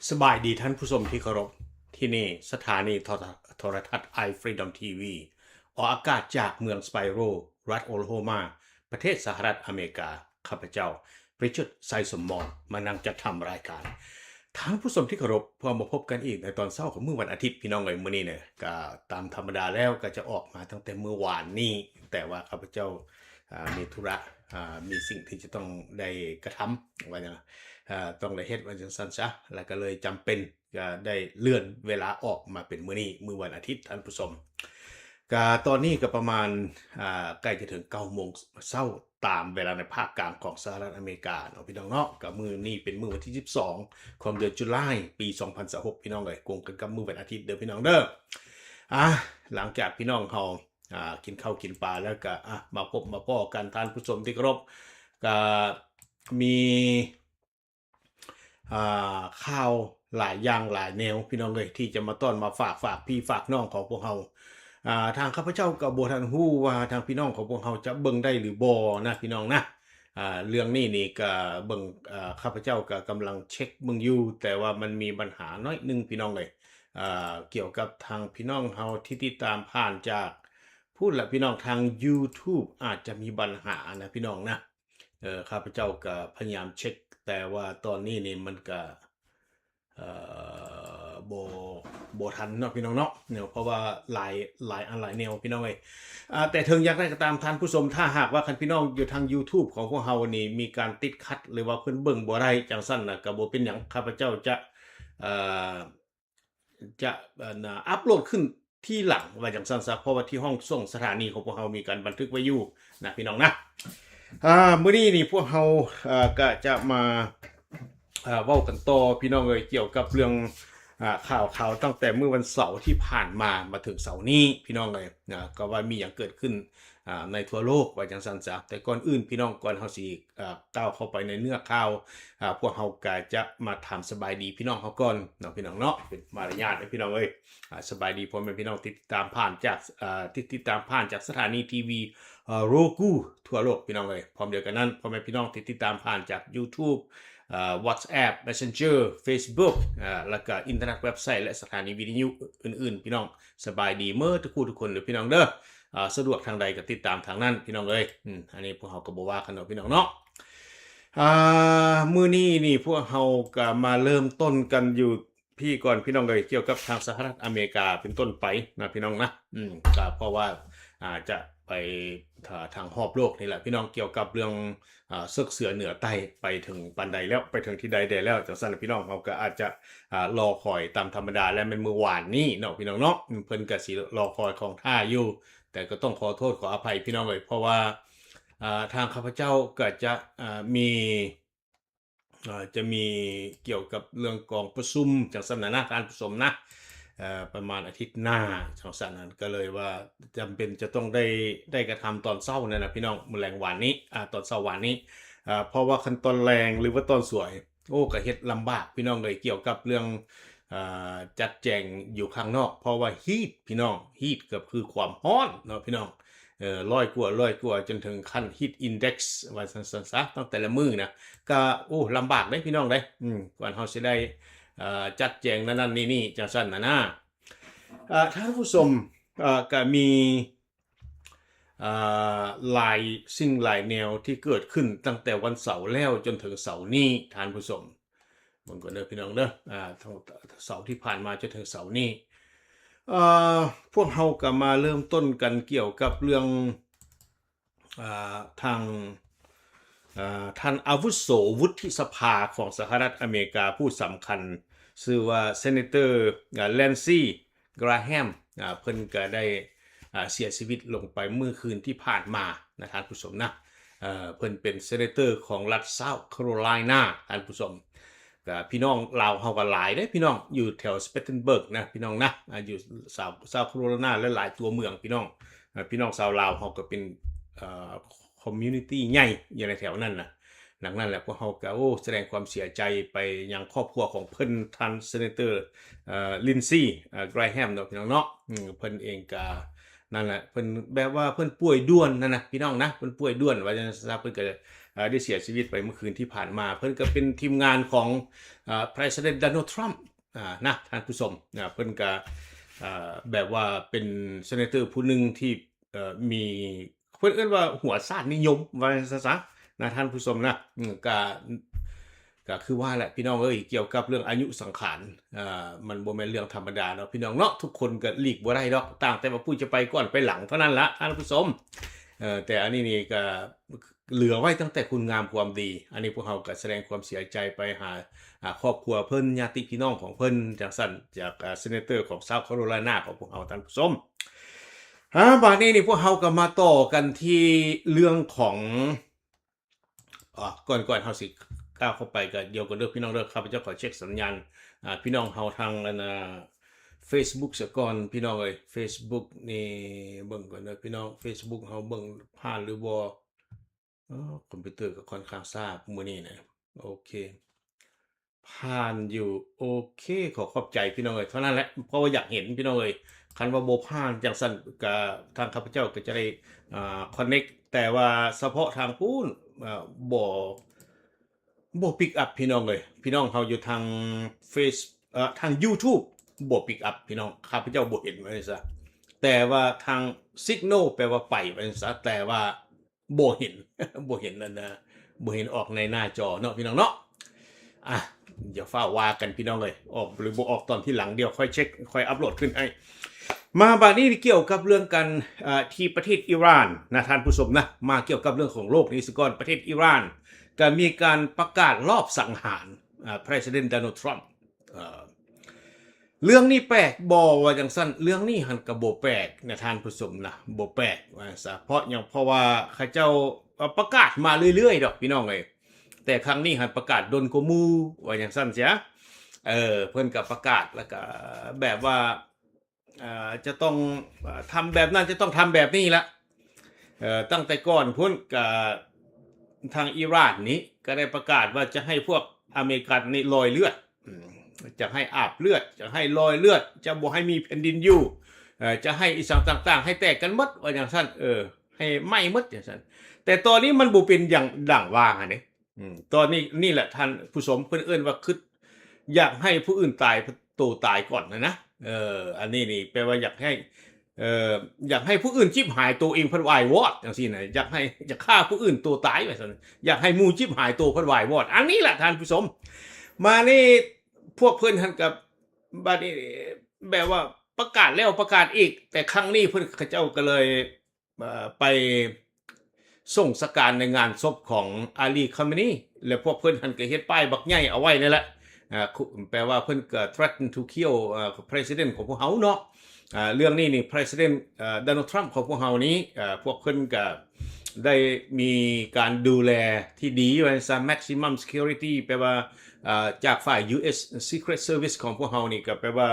ສະບາຍດີທ່ານຜູ້ຊົມທີ່ເຄົາລົບ, ທີ່ນີ້ສະຖານີໂທລະ ໂທລະທັດ Eye Freedom ທີວີ ອອກອາກາດຈາກເມືອງ Spiro ລັດ Oklahoma ປະເທດສະຫະລັດອາເມລິກາ. ຂ້າພະເຈົ້າ Richard ໄຊສົມມອນ ມານັ່ງຈັດທຳລາຍການ. ທ່ານຜູ້ຊົມທີ່ເຄົາລົບ, ພວກເຮົາມາພົບກັນອີກໃນຕອນເຊົ້າຂອງມື້ວັນອາທິດ ພີ່ນ້ອງເອີຍ. ມື້ນີ້ນະ ກະຕາມທຳມະດາແລ້ວ ກະຈະອອກມາຕັ້ງແຕ່ມື້ວານນີ້, ແຕ່ວ່າຂ້າພະເຈົ້າ ອາ ມີທຸລະ ອາ ມີສິ່ງທີ່ຈະຕ້ອງໄດ້ກະທຳ ວ່າຈັ່ງ ອາ ຕ້ອງໄດ້ເຮັດ ວ່າຈັ່ງຊັ້ນຊະ, ແລ້ວກໍເລີຍຈຳເປັນ ກໍໄດ້ເລື່ອນເວລາອອກມາເປັນມື້ນີ້ ມື້ວັນອາທິດ ທ່ານຜູ້ຊົມ. ກະຕອນນີ້ກໍປະມານ ອາ ໃກ້ຈະເຖິງເກົ້າໂມງເຊົ້າ ຕາມເວລາໃນພາກກາງຂອງສະຫະລັດອາເມລິກາເນາະ ພີ່ນ້ອງເນາະ. ກະມື້ນີ້ເປັນມື້ວັນທີສິບສອງ ຂອງເດືອນຈຸລາຍ ປີສອງພັນຊາວຫົກ ພີ່ນ້ອງເອີຍ, ກົງກັນກັບມື້ວັນອາທິດເດີ ພີ່ນ້ອງເດີ. ອາ ຫຼັງຈາກພີ່ນ້ອງເຮົາ ອາ ກິນເຂົ້າກິນປາແລ້ວກະ ອາ ມາພົບມາພໍ້ກັນ ທ່ານຜູ້ຊົມທີ່ເຄົາລົບ. ກະມີ ອາ ຂ່າວຫຼາຍຢ່າງຫຼາຍແນວ ພີ່ນ້ອງເອີຍ ທີ່ຈະມາຕ້ອນມາຝາກ ຝາກພີ່ຝາກນ້ອງຂອງພວກເຮົາ. ອາ ທາງຂ້າພະເຈົ້າກໍບໍ່ທັນຮູ້ວ່າທາງພີ່ນ້ອງຂອງພວກເຮົາຈະເບິ່ງໄດ້ຫຼືບໍ່ນະ ພີ່ນ້ອງນະ. ອາ ເລື່ອງນີ້ນີ້ກໍເບິ່ງ ອາ ຂ້າພະເຈົ້າກໍກຳລັງເຊັກເບິ່ງຢູ່, ແຕ່ວ່າມັນມີບັນຫາໜ້ອຍໜຶ່ງ ພີ່ນ້ອງເອີຍ. ອາ ກ່ຽວກັບທາງພີ່ນ້ອງເຮົາທີ່ຕິດຕາມຜ່ານຈາກພຸ້ນລະ ພີ່ນ້ອງ, ທາງ YouTube ອາດຈະມີບັນຫານະ ພີ່ນ້ອງນະ. ເອີ ຂ້າພະເຈົ້າກະພະຍາຍາມເຊັກ, ແຕ່ວ່າຕອນນີ້ນີ້ມັນກະ ເອີ ບໍ່ ບໍ່ທັນເນາະ ພີ່ນ້ອງເນາະ, ເນາະ ເພາະວ່າຫຼາຍ ຫຼາຍອັນຫຼາຍແນວ ພີ່ນ້ອງເອີຍ. ອາ ແຕ່ເຖິງຢ່າງໃດກໍຕາມ ທ່ານຜູ້ຊົມ, ຖ້າຫາກວ່າຄັນພີ່ນ້ອງຢູ່ທາງ YouTube ຂອງພວກເຮົານີ້ມີການຕິດຂັດ ຫຼືວ່າເພິ່ນເບິ່ງບໍ່ໄດ້ຈັ່ງຊັ້ນນະ ກໍບໍ່ເປັນຫຍັງ, ຂ້າພະເຈົ້າຈະ ເອີ ຈະ ອັນ ອັບໂຫຼດຂຶ້ນທີຫຼັງ ວ່າຈັ່ງຊັ້ນຊະ, ເພາະວ່າທີ່ຫ້ອງສົ່ງສະຖານີຂອງພວກເຮົາມີການບັນທຶກໄວ້ຢູ່ນະ ພີ່ນ້ອງນະ. ອາ ມື້ນີ້ນີ້ພວກເຮົາ ເອີ ກະຈະມາ ເອີ ເວົ້າກັນຕໍ່ ພີ່ນ້ອງເອີຍ, ກ່ຽວກັບເລື່ອງ ອາ ຂ່າວໆ ຕັ້ງແຕ່ມື້ວັນເສົາທີ່ຜ່ານມາ ມາເຖິງເສົານີ້ ພີ່ນ້ອງເອີຍ, ນະ ກໍວ່າມີຫຍັງເກີດຂຶ້ນ ອາ ໃນທົ່ວໂລກ ວ່າຈັ່ງຊັ້ນຊະ. ແຕ່ກ່ອນອື່ນ ພີ່ນ້ອງ, ກ່ອນເຮົາຊິ ເອີ ກ້າວເຂົ້າໄປໃນເນື້ອຂ່າວ, ອາ ພວກເຮົາກະຈະມາຖາມສະບາຍດີພີ່ນ້ອງເຮົາກ່ອນເນາະ ພີ່ນ້ອງເນາະ, ເປັນມາລະຍາດເດີ ພີ່ນ້ອງເອີຍ. ອາ ສະບາຍດີພໍ່ແມ່ພີ່ນ້ອງທີ່ຕິດຕາມຜ່ານຈາກ ເອີ ທີ່ຕິດຕາມຜ່ານຈາກສະຖານີທີວີ ເອີ Roku ທົ່ວໂລກ ພີ່ນ້ອງເອີຍ. ພ້ອມດຽວກັນນັ້ນ ພໍ່ແມ່ພີ່ນ້ອງທີ່ຕິດຕາມຜ່ານຈາກ YouTube ເອີ WhatsApp Messenger Facebook ເອີ ແລ້ວກະອິນເຕີເນັດເວັບໄຊ ແລະ ສະຖານີວິທະຍຸອື່ນໆ ພີ່ນ້ອງ ສະບາຍດີເໝິດທຸກຜູ້ທຸກຄົນເດີ ພີ່ນ້ອງເດີ. ອາ ສະດວກທາງໃດກໍຕິດຕາມທາງນັ້ນ ພີ່ນ້ອງເອີຍ. ອືມ ອັນນີ້ພວກເຮົາກໍບໍ່ວ່າກັນເນາະ ພີ່ນ້ອງເນາະ. ອາ ມື້ນີ້ນີ້ພວກເຮົາກໍມາເລີ່ມຕົ້ນກັນຢູ່ພີ້ກ່ອນ ພີ່ນ້ອງເອີຍ, ກ່ຽວກັບທາງສະຫະລັດອາເມລິກາເປັນຕົ້ນໄປນະ ພີ່ນ້ອງນະ. ອືມ ກໍເພາະວ່າ ອາ ຈະໄປ ທາ ທາງຮອບໂລກນີ້ແຫຼະ ພີ່ນ້ອງ, ກ່ຽວກັບເລື່ອງ ອາ ເສິກເສືອເໜືອໃຕ້ໄປເຖິງປານໃດແລ້ວ ໄປເຖິງທີ່ໃດແດ່ແລ້ວ ຈັ່ງຊັ້ນ ພີ່ນ້ອງເຮົາກໍອາດຈະ ອາ ລໍຄອຍຕາມທຳມະດາ ແລະ ແມ່ນມື້ວານນີ້ເນາະ ພີ່ນ້ອງເນາະ, ເພິ່ນກໍຊິລໍຄອຍຂອງຖ້າຢູ່. ແຕ່ກໍຕ້ອງຂໍໂທດຂໍອະໄພ ພີ່ນ້ອງເອີຍ, ເພາະວ່າ ອາ ທາງຂ້າພະເຈົ້າກໍຈະ ອາ ມີ ອາ ຈະມີກ່ຽວກັບເລື່ອງກອງປະຊຸມຈັ່ງຊັ້ນນະນະ ທ່ານຜູ້ຊົມນະ, ເອີ ປະມານອາທິດໜ້າຈັ່ງຊັ້ນນັ້ນ, ກໍເລີຍວ່າຈຳເປັນຈະຕ້ອງໄດ້ ໄດ້ກະທຳຕອນເຊົ້ານັ້ນນະ ພີ່ນ້ອງ, ມື້ແລງວານນີ້ ອາ ຕອນເຊົ້າວານນີ້. ອາ ເພາະວ່າຄັນຕອນແລງ ຫຼືວ່າຕອນສວຍ ໂອ້ ກໍເຮັດລຳບາກ ພີ່ນ້ອງເອີຍ, ກ່ຽວກັບເລື່ອງ ອາ ຈັດແຈງຢູ່ຂ້າງນອກ, ເພາະວ່າ heat ພີ່ນ້ອງ, heat ກໍຄືຄວາມຮ້ອນເນາະ ພີ່ນ້ອງ. ເອີ ຮ້ອຍກວ່າ ຮ້ອຍກວ່າ ຈົນເຖິງຂັ້ນ heat index ວ່າຊັ້ນໆຊະ, ຕັ້ງແຕ່ລະມື້ນະ ກະ ໂອ້ ລຳບາກເດ້ ພີ່ນ້ອງເດ້. ອືມ ກວ່າເຮົາຊິໄດ້ ເອີ ຈັດແຈງນັ້ນໆນີ້ໆ ຈັ່ງຊັ້ນນະນະ. ເອີ ທ່ານຜູ້ຊົມ ເອີ ກະມີ ເອີ ຫຼາຍສິ່ງຫຼາຍແນວທີ່ເກີດຂຶ້ນຕັ້ງແຕ່ວັນເສົາແລ້ວຈົນເຖິງເສົານີ້ ທ່ານຜູ້ຊົມ. ເບິ່ງກ່ອນເດີ ພີ່ນ້ອງເດີ, ອາ ເສົາທີ່ຜ່ານມາຈົນເຖິງເສົານີ້ ເອີ ພວກເຮົາກໍມາເລີ່ມຕົ້ນກັນກ່ຽວກັບເລື່ອງ ອາ ທາງ ອາ ທ່ານອາວຸໂສວຸດທິສະພາຂອງສະຫະລັດອາເມລິກາຜູ້ສຳຄັນ ຊື່ວ່າ Senator ອາ Lindsey Graham ອາ ເພິ່ນກໍໄດ້ ອາ ເສຍຊີວິດລົງໄປມື້ຄືນທີ່ຜ່ານມານະ ທ່ານຜູ້ຊົມນະ. ເອີ ເພິ່ນເປັນ Senator ຂອງລັດ South Carolina ທ່ານຜູ້ຊົມ. ກະພີ່ນ້ອງລາວເຮົາກໍຫຼາຍເດ້ ພີ່ນ້ອງ, ຢູ່ແຖວ Spartanburg ນະ ພີ່ນ້ອງນະ, ອາ ຢູ່ South Carolina ຫຼາຍໆຕົວເມືອງ ພີ່ນ້ອງ. ອາ ພີ່ນ້ອງຊາວລາວເຮົາກໍເປັນ ເອີ community ໃຫຍ່ຢູ່ໃນແຖວນັ້ນນະ. ດັ່ງນັ້ນແຫຼະ ພວກເຮົາກໍ ໂອ້ ສະແດງຄວາມເສຍໃຈໄປຍັງຄອບຄົວຂອງເພິ່ນ ທ່ານ Senator ເອີ Lindsey ເອີ Graham ເນາະ ພີ່ນ້ອງເນາະ. ອືມ ເພິ່ນເອງກໍ ນັ້ນແຫຼະ ເພິ່ນແບບວ່າເພິ່ນປ່ວຍດ່ວນນັ້ນນະ ພີ່ນ້ອງນະ, ເພິ່ນປ່ວຍດ່ວນ ວ່າຈັ່ງຊັ້ນ ເພິ່ນກໍ ເອີ ໄດ້ເສຍຊີວິດໄປເມື່ອຄືນທີ່ຜ່ານມາ. ເພິ່ນກໍເປັນທີມງານຂອງ ເອີ President Donald Trump ອ່າ ນະ ທ່ານຜູ້ຊົມ ນະ. ເພິ່ນກໍ ເອີ ແບບວ່າເປັນ senator ຜູ້ໜຶ່ງທີ່ ເອີ ມີ ເພິ່ນເອີ້ນວ່າຫົວຊາດນິຍົມ ວ່າຊັ້ນຊະ ນະ ທ່ານຜູ້ຊົມນະ. ອືມ ກະ ກະຄືວ່າແຫຼະ ພີ່ນ້ອງເອີຍ, ກ່ຽວກັບເລື່ອງອາຍຸສັງຂານ ເອີ ມັນບໍ່ແມ່ນເລື່ອງທຳມະດາເນາະ ພີ່ນ້ອງເນາະ. ທຸກຄົນກະຫຼີກບໍ່ໄດ້ດອກ, ຕ່າງແຕ່ວ່າຜູ້ຈະໄປກ່ອນໄປຫຼັງເທົ່ານັ້ນລະ ທ່ານຜູ້ຊົມ. ເອີ ແຕ່ອັນນີ້ນີ້ກະ ເຫຼືອໄວ້ຕັ້ງແຕ່ຄຸນງາມຄວາມດີ. ອັນນີ້ພວກເຮົາກໍສະແດງຄວາມເສຍໃຈໄປຫາ ອາ ຄອບຄົວເພິ່ນ, ຍາດຕິພີ່ນ້ອງຂອງເພິ່ນ ຈັ່ງຊັ້ນ ຈາກ ອາ senator ຂອງ South Carolina ຂອງພວກເຮົາ ທ່ານຜູ້ຊົມ. ອາ ບາດນີ້ນີ້ພວກເຮົາກໍມາຕໍ່ກັນທີ່ເລື່ອງຂອງ ອາ ກ່ອນ ກ່ອນເຮົາຊິກ້າວເຂົ້າໄປ ກໍດຽວກ່ອນເດີພີ່ນ້ອງເດີ, ຂ້າພະເຈົ້າຂໍເຊັກສັນຍານ ອາ ພີ່ນ້ອງເຮົາທາງ ອັນ ອາ Facebook ສາກ່ອນ ພີ່ນ້ອງເອີຍ. Facebook ນີ້ເບິ່ງກ່ອນເດີພີ່ນ້ອງ, Facebook ເຮົາເບິ່ງຜ່ານຫຼືບໍ່? ເອີ ຄອມພິວເຕີກໍຄ່ອນຂ້າງຊ້າມື້ນີ້ນະ. ໂອເຄ ຜ່ານຢູ່. ໂອເຄ ຂໍຂອບໃຈພີ່ນ້ອງເອີຍ. ເທົ່ານັ້ນແຫຼະ ເພາະວ່າຢາກເຫັນພີ່ນ້ອງເອີຍ. ຄັນວ່າບໍ່ຜ່ານຈັ່ງຊັ້ນ ກະທາງຂ້າພະເຈົ້າກໍຈະໄດ້ ອາ connect ແຕ່ວ່າສະເພາະທາງພຸ້ນ ອາ ບໍ່ ບໍ່ pick up ພີ່ນ້ອງເອີຍ. ພີ່ນ້ອງເຮົາຢູ່ທາງເຟສ ເອີ ທາງ YouTube ບໍ່ pick up ພີ່ນ້ອງ, ຂ້າພະເຈົ້າບໍ່ເຫັນ ວ່າຊັ້ນຊະ. ແຕ່ວ່າທາງ Signal ແປວ່າໄປ ວ່າຊັ້ນຊະ, ແຕ່ວ່າບໍ່ເຫັນ ບໍ່ເຫັນອັນນະ ບໍ່ເຫັນອອກໃນໜ້າຈໍເນາະ ພີ່ນ້ອງເນາະ. ອ່ະ ຢ່າຟ້າວວ່າກັນພີ່ນ້ອງເອີຍ, ອອກຫຼືບໍ່ອອກຕອນທີຫຼັງ ດຽວຄ່ອຍເຊັກ ຄ່ອຍອັບໂຫຼດຂຶ້ນໃຫ້. ມາບາດນີ້ກ່ຽວກັບເລື່ອງການ ເອີ ທີ່ປະເທດອີຣານນະ ທ່ານຜູ້ຊົມນະ. ມາກ່ຽວກັບເລື່ອງຂອງໂລກນີ້ສາກ່ອນ. ປະເທດອີຣານກໍມີການປະກາດລອບສັງຫານ ອາ President Donald Trump. ເອີ ເລື່ອງນີ້ແປກບໍ່ ວ່າຈັ່ງຊັ້ນ. ເລື່ອງນີ້ຫັ້ນກໍບໍ່ແປກນະ ທ່ານຜູ້ຊົມນະ, ບໍ່ແປກ ວ່າຊັ້ນຊະ. ເພາະຫຍັງ? ເພາະວ່າເຂົາເຈົ້າ ເອີ ປະກາດມາເລື້ອຍໆດອກ ພີ່ນ້ອງເອີຍ, ແຕ່ຄັ້ງນີ້ຫັ້ນປະກາດດົນກວ່າໝູ່ ວ່າຈັ່ງຊັ້ນຊະ. ເອີ ເພິ່ນກໍປະກາດ ແລ້ວກໍແບບວ່າ ເອີ ຈະຕ້ອງ ເອີ ທຳແບບນັ້ນ ຈະຕ້ອງທຳແບບນີ້ລະ. ເອີ ຕັ້ງແຕ່ກ່ອນພຸ້ນກະ ທາງອີຣານນີ້ກະໄດ້ປະກາດວ່າຈະໃຫ້ພວກອາເມລິກັນນີ້ລອຍເລືອດ, ອືມ ຈະໃຫ້ອາບເລືອດ, ຈະໃຫ້ລອຍເລືອດ, ຈະບໍ່ໃຫ້ມີແຜ່ນດິນຢູ່, ເອີ ຈະໃຫ້ອີ່ສັງຕ່າງໆ ໃຫ້ແຕກກັນໝົດ ວ່າຈັ່ງຊັ້ນ, ເອີ ໃຫ້ໄໝ້ໝົດ ຈັ່ງຊັ້ນ. ແຕ່ຕອນນີ້ມັນບໍ່ເປັນຢ່າງດັ່ງວ່າຫັ້ນເດ້. ອືມ ຕອນນີ້ ນີ້ແຫຼະທ່ານຜູ້ຊົມ, ເພິ່ນເອີ້ນວ່າຄິດຢາກໃຫ້ຜູ້ອື່ນຕາຍ ໂຕຕາຍກ່ອນນະນະ. ເອີ ອັນນີ້ນີ້ແປວ່າຢາກໃຫ້ ເອີ ຢາກໃຫ້ຜູ້ອື່ນຈິບຫາຍ ໂຕເອງພັດວາຍວອດ ຈັ່ງຊີ້ນະ. ຢາກໃຫ້ ຢາກຂ້າຜູ້ອື່ນໂຕຕາຍ ວ່າຊັ້ນ, ຢາກໃຫ້ໝູ່ຈິບຫາຍ ໂຕພັດວາຍວອດ. ອັນນີ້ແຫຼະທ່ານຜູ້ຊົມ. ມານີ້ພວກເພິ່ນຫັ້ນກໍ ບາດນີ້ແບບວ່າປະກາດແລ້ວປະກາດອີກ, ແຕ່ຄັ້ງນີ້ເພິ່ນ ເຂົາເຈົ້າກໍເລີຍ ເອີ ໄປສົ່ງສະການໃນງານສົບຂອງອາລີ ຄາເມນີ ແລະ ພວກເພິ່ນຫັ້ນກໍເຮັດປ້າຍບັກໃຫຍ່ເອົາໄວ້ນັ້ນແຫຼະ. ເອີ ແປວ່າເພິ່ນກໍ threaten to kill ເອີ president ຂອງພວກເຮົາເນາະ. ເອີ ເລື່ອງນີ້ນີ້ President ເອີ Donald Trump ຂອງພວກເຮົານີ້ ເອີ ພວກເພິ່ນກໍໄດ້ມີການດູແລທີ່ດີ ວ່າຊັ້ນ maximum security ແປວ່າ ເອີ ຈາກຝ່າຍ US Secret Service ຂອງພວກເຮົານີ້ ກໍແປວ່າ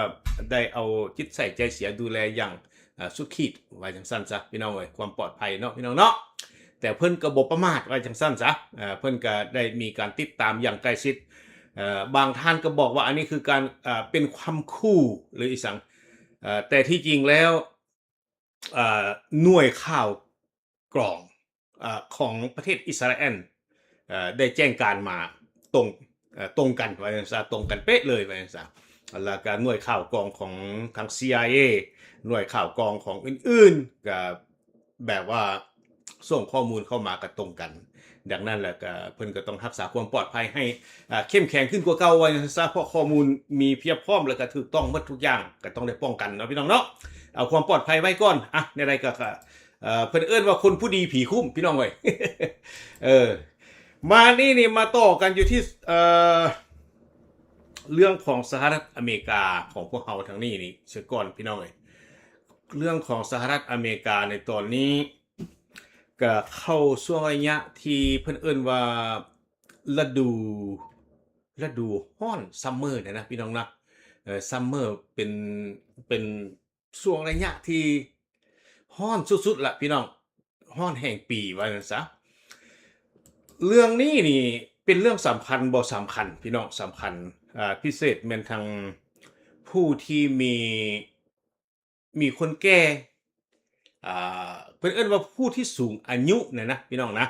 ໄດ້ເອົາຈິດໃສ່ໃຈເສຍດູແລຢ່າງ ເອີ ສຸດຂີດ ວ່າຈັ່ງຊັ້ນຊະ ພີ່ນ້ອງເອີຍ, ຄວາມປອດໄພເນາະ ພີ່ນ້ອງເນາະ. ແຕ່ເພິ່ນກໍບໍ່ປະໝາດ ວ່າຈັ່ງຊັ້ນຊະ. ເອີ ເພິ່ນກໍໄດ້ມີການຕິດຕາມຢ່າງໃກ້ຊິດ. ເອີ ບາງທ່ານກໍບອກວ່າອັນນີ້ຄືການ ເອີ ເປັນຄຳຂູ່ ຫຼື ອີ່ສັງ. ເອີ ແຕ່ທີ່ຈິງແລ້ວ ເອີ ໜ່ວຍຂ່າວກອງ ເອີ ຂອງປະເທດອິດສະຣາແອນ ເອີ ໄດ້ແຈ້ງການມາຕົງ ເອີ ຕົງກັນ ວ່າຈັ່ງຊັ້ນ ຕົງກັນເປະເລີຍ ວ່າຈັ່ງຊັ້ນ. ແລ້ວກໍໜ່ວຍຂ່າວກອງຂອງທາງ ຊີໄອເອ ໜ່ວຍຂ່າວກອງຂອງອື່ນໆ ກໍແບບວ່າສົ່ງຂໍ້ມູນເຂົ້າມາກໍຕົງກັນ. ດັ່ງນັ້ນແຫຼະ ກໍເພິ່ນກໍຕ້ອງຮັກສາຄວາມປອດໄພໃຫ້ ເອີ ເຂັ້ມແຂງຂຶ້ນກວ່າເກົ່າ ວ່າຊັ້ນຊະ, ເພາະຂໍ້ມູນມີພຽບພ້ອມ ແລ້ວກໍຖືກຕ້ອງໝົດທຸກຢ່າງ, ກໍຕ້ອງໄດ້ປ້ອງກັນເນາະ ພີ່ນ້ອງເນາະ. ເອົາຄວາມປອດໄພໄວ້ກ່ອນ. ອະ ແນວໃດກໍ ເອີ ເພິ່ນເອີ້ນວ່າຄົນຜູ້ດີຜີຄຸ້ມ ພີ່ນ້ອງເອີຍ. ເອີ ມານີ້ນີ້ມາຕໍ່ກັນຢູ່ທີ່ ເອີ ເລື່ອງຂອງສະຫະລັດອາເມລິກາຂອງພວກເຮົາທາງນີ້ນີ້ສາກ່ອນ ພີ່ນ້ອງເອີຍ. ເລື່ອງຂອງສະຫະລັດອາເມລິກາໃນຕອນນີ້ ກະເຂົ້າຊ່ວງໄລຍະທີ່ເພິ່ນເອີ້ນວ່າລະດູ ລະດູຮ້ອນ summer ນີ້ນະ ພີ່ນ້ອງນະ. ເອີ summer ເປັນ ເປັນຊ່ວງໄລຍະທີ່ຮ້ອນສຸດໆລະ ພີ່ນ້ອງ, ຮ້ອນແຫ່ງປີ ວ່າຊັ້ນຊະ. ເລື່ອງນີ້ນີ້ເປັນເລື່ອງສຳຄັນບໍ່ສຳຄັນ ພີ່ນ້ອງ, ສຳຄັນ ອາ ພິເສດແມ່ນທາງຜູ້ທີ່ມີ ມີຄົນແກ່ ອ່າ ເພິ່ນເອີ້ນວ່າຜູ້ທີ່ສູງອາຍຸນີ້ນະ ພີ່ນ້ອງນະ.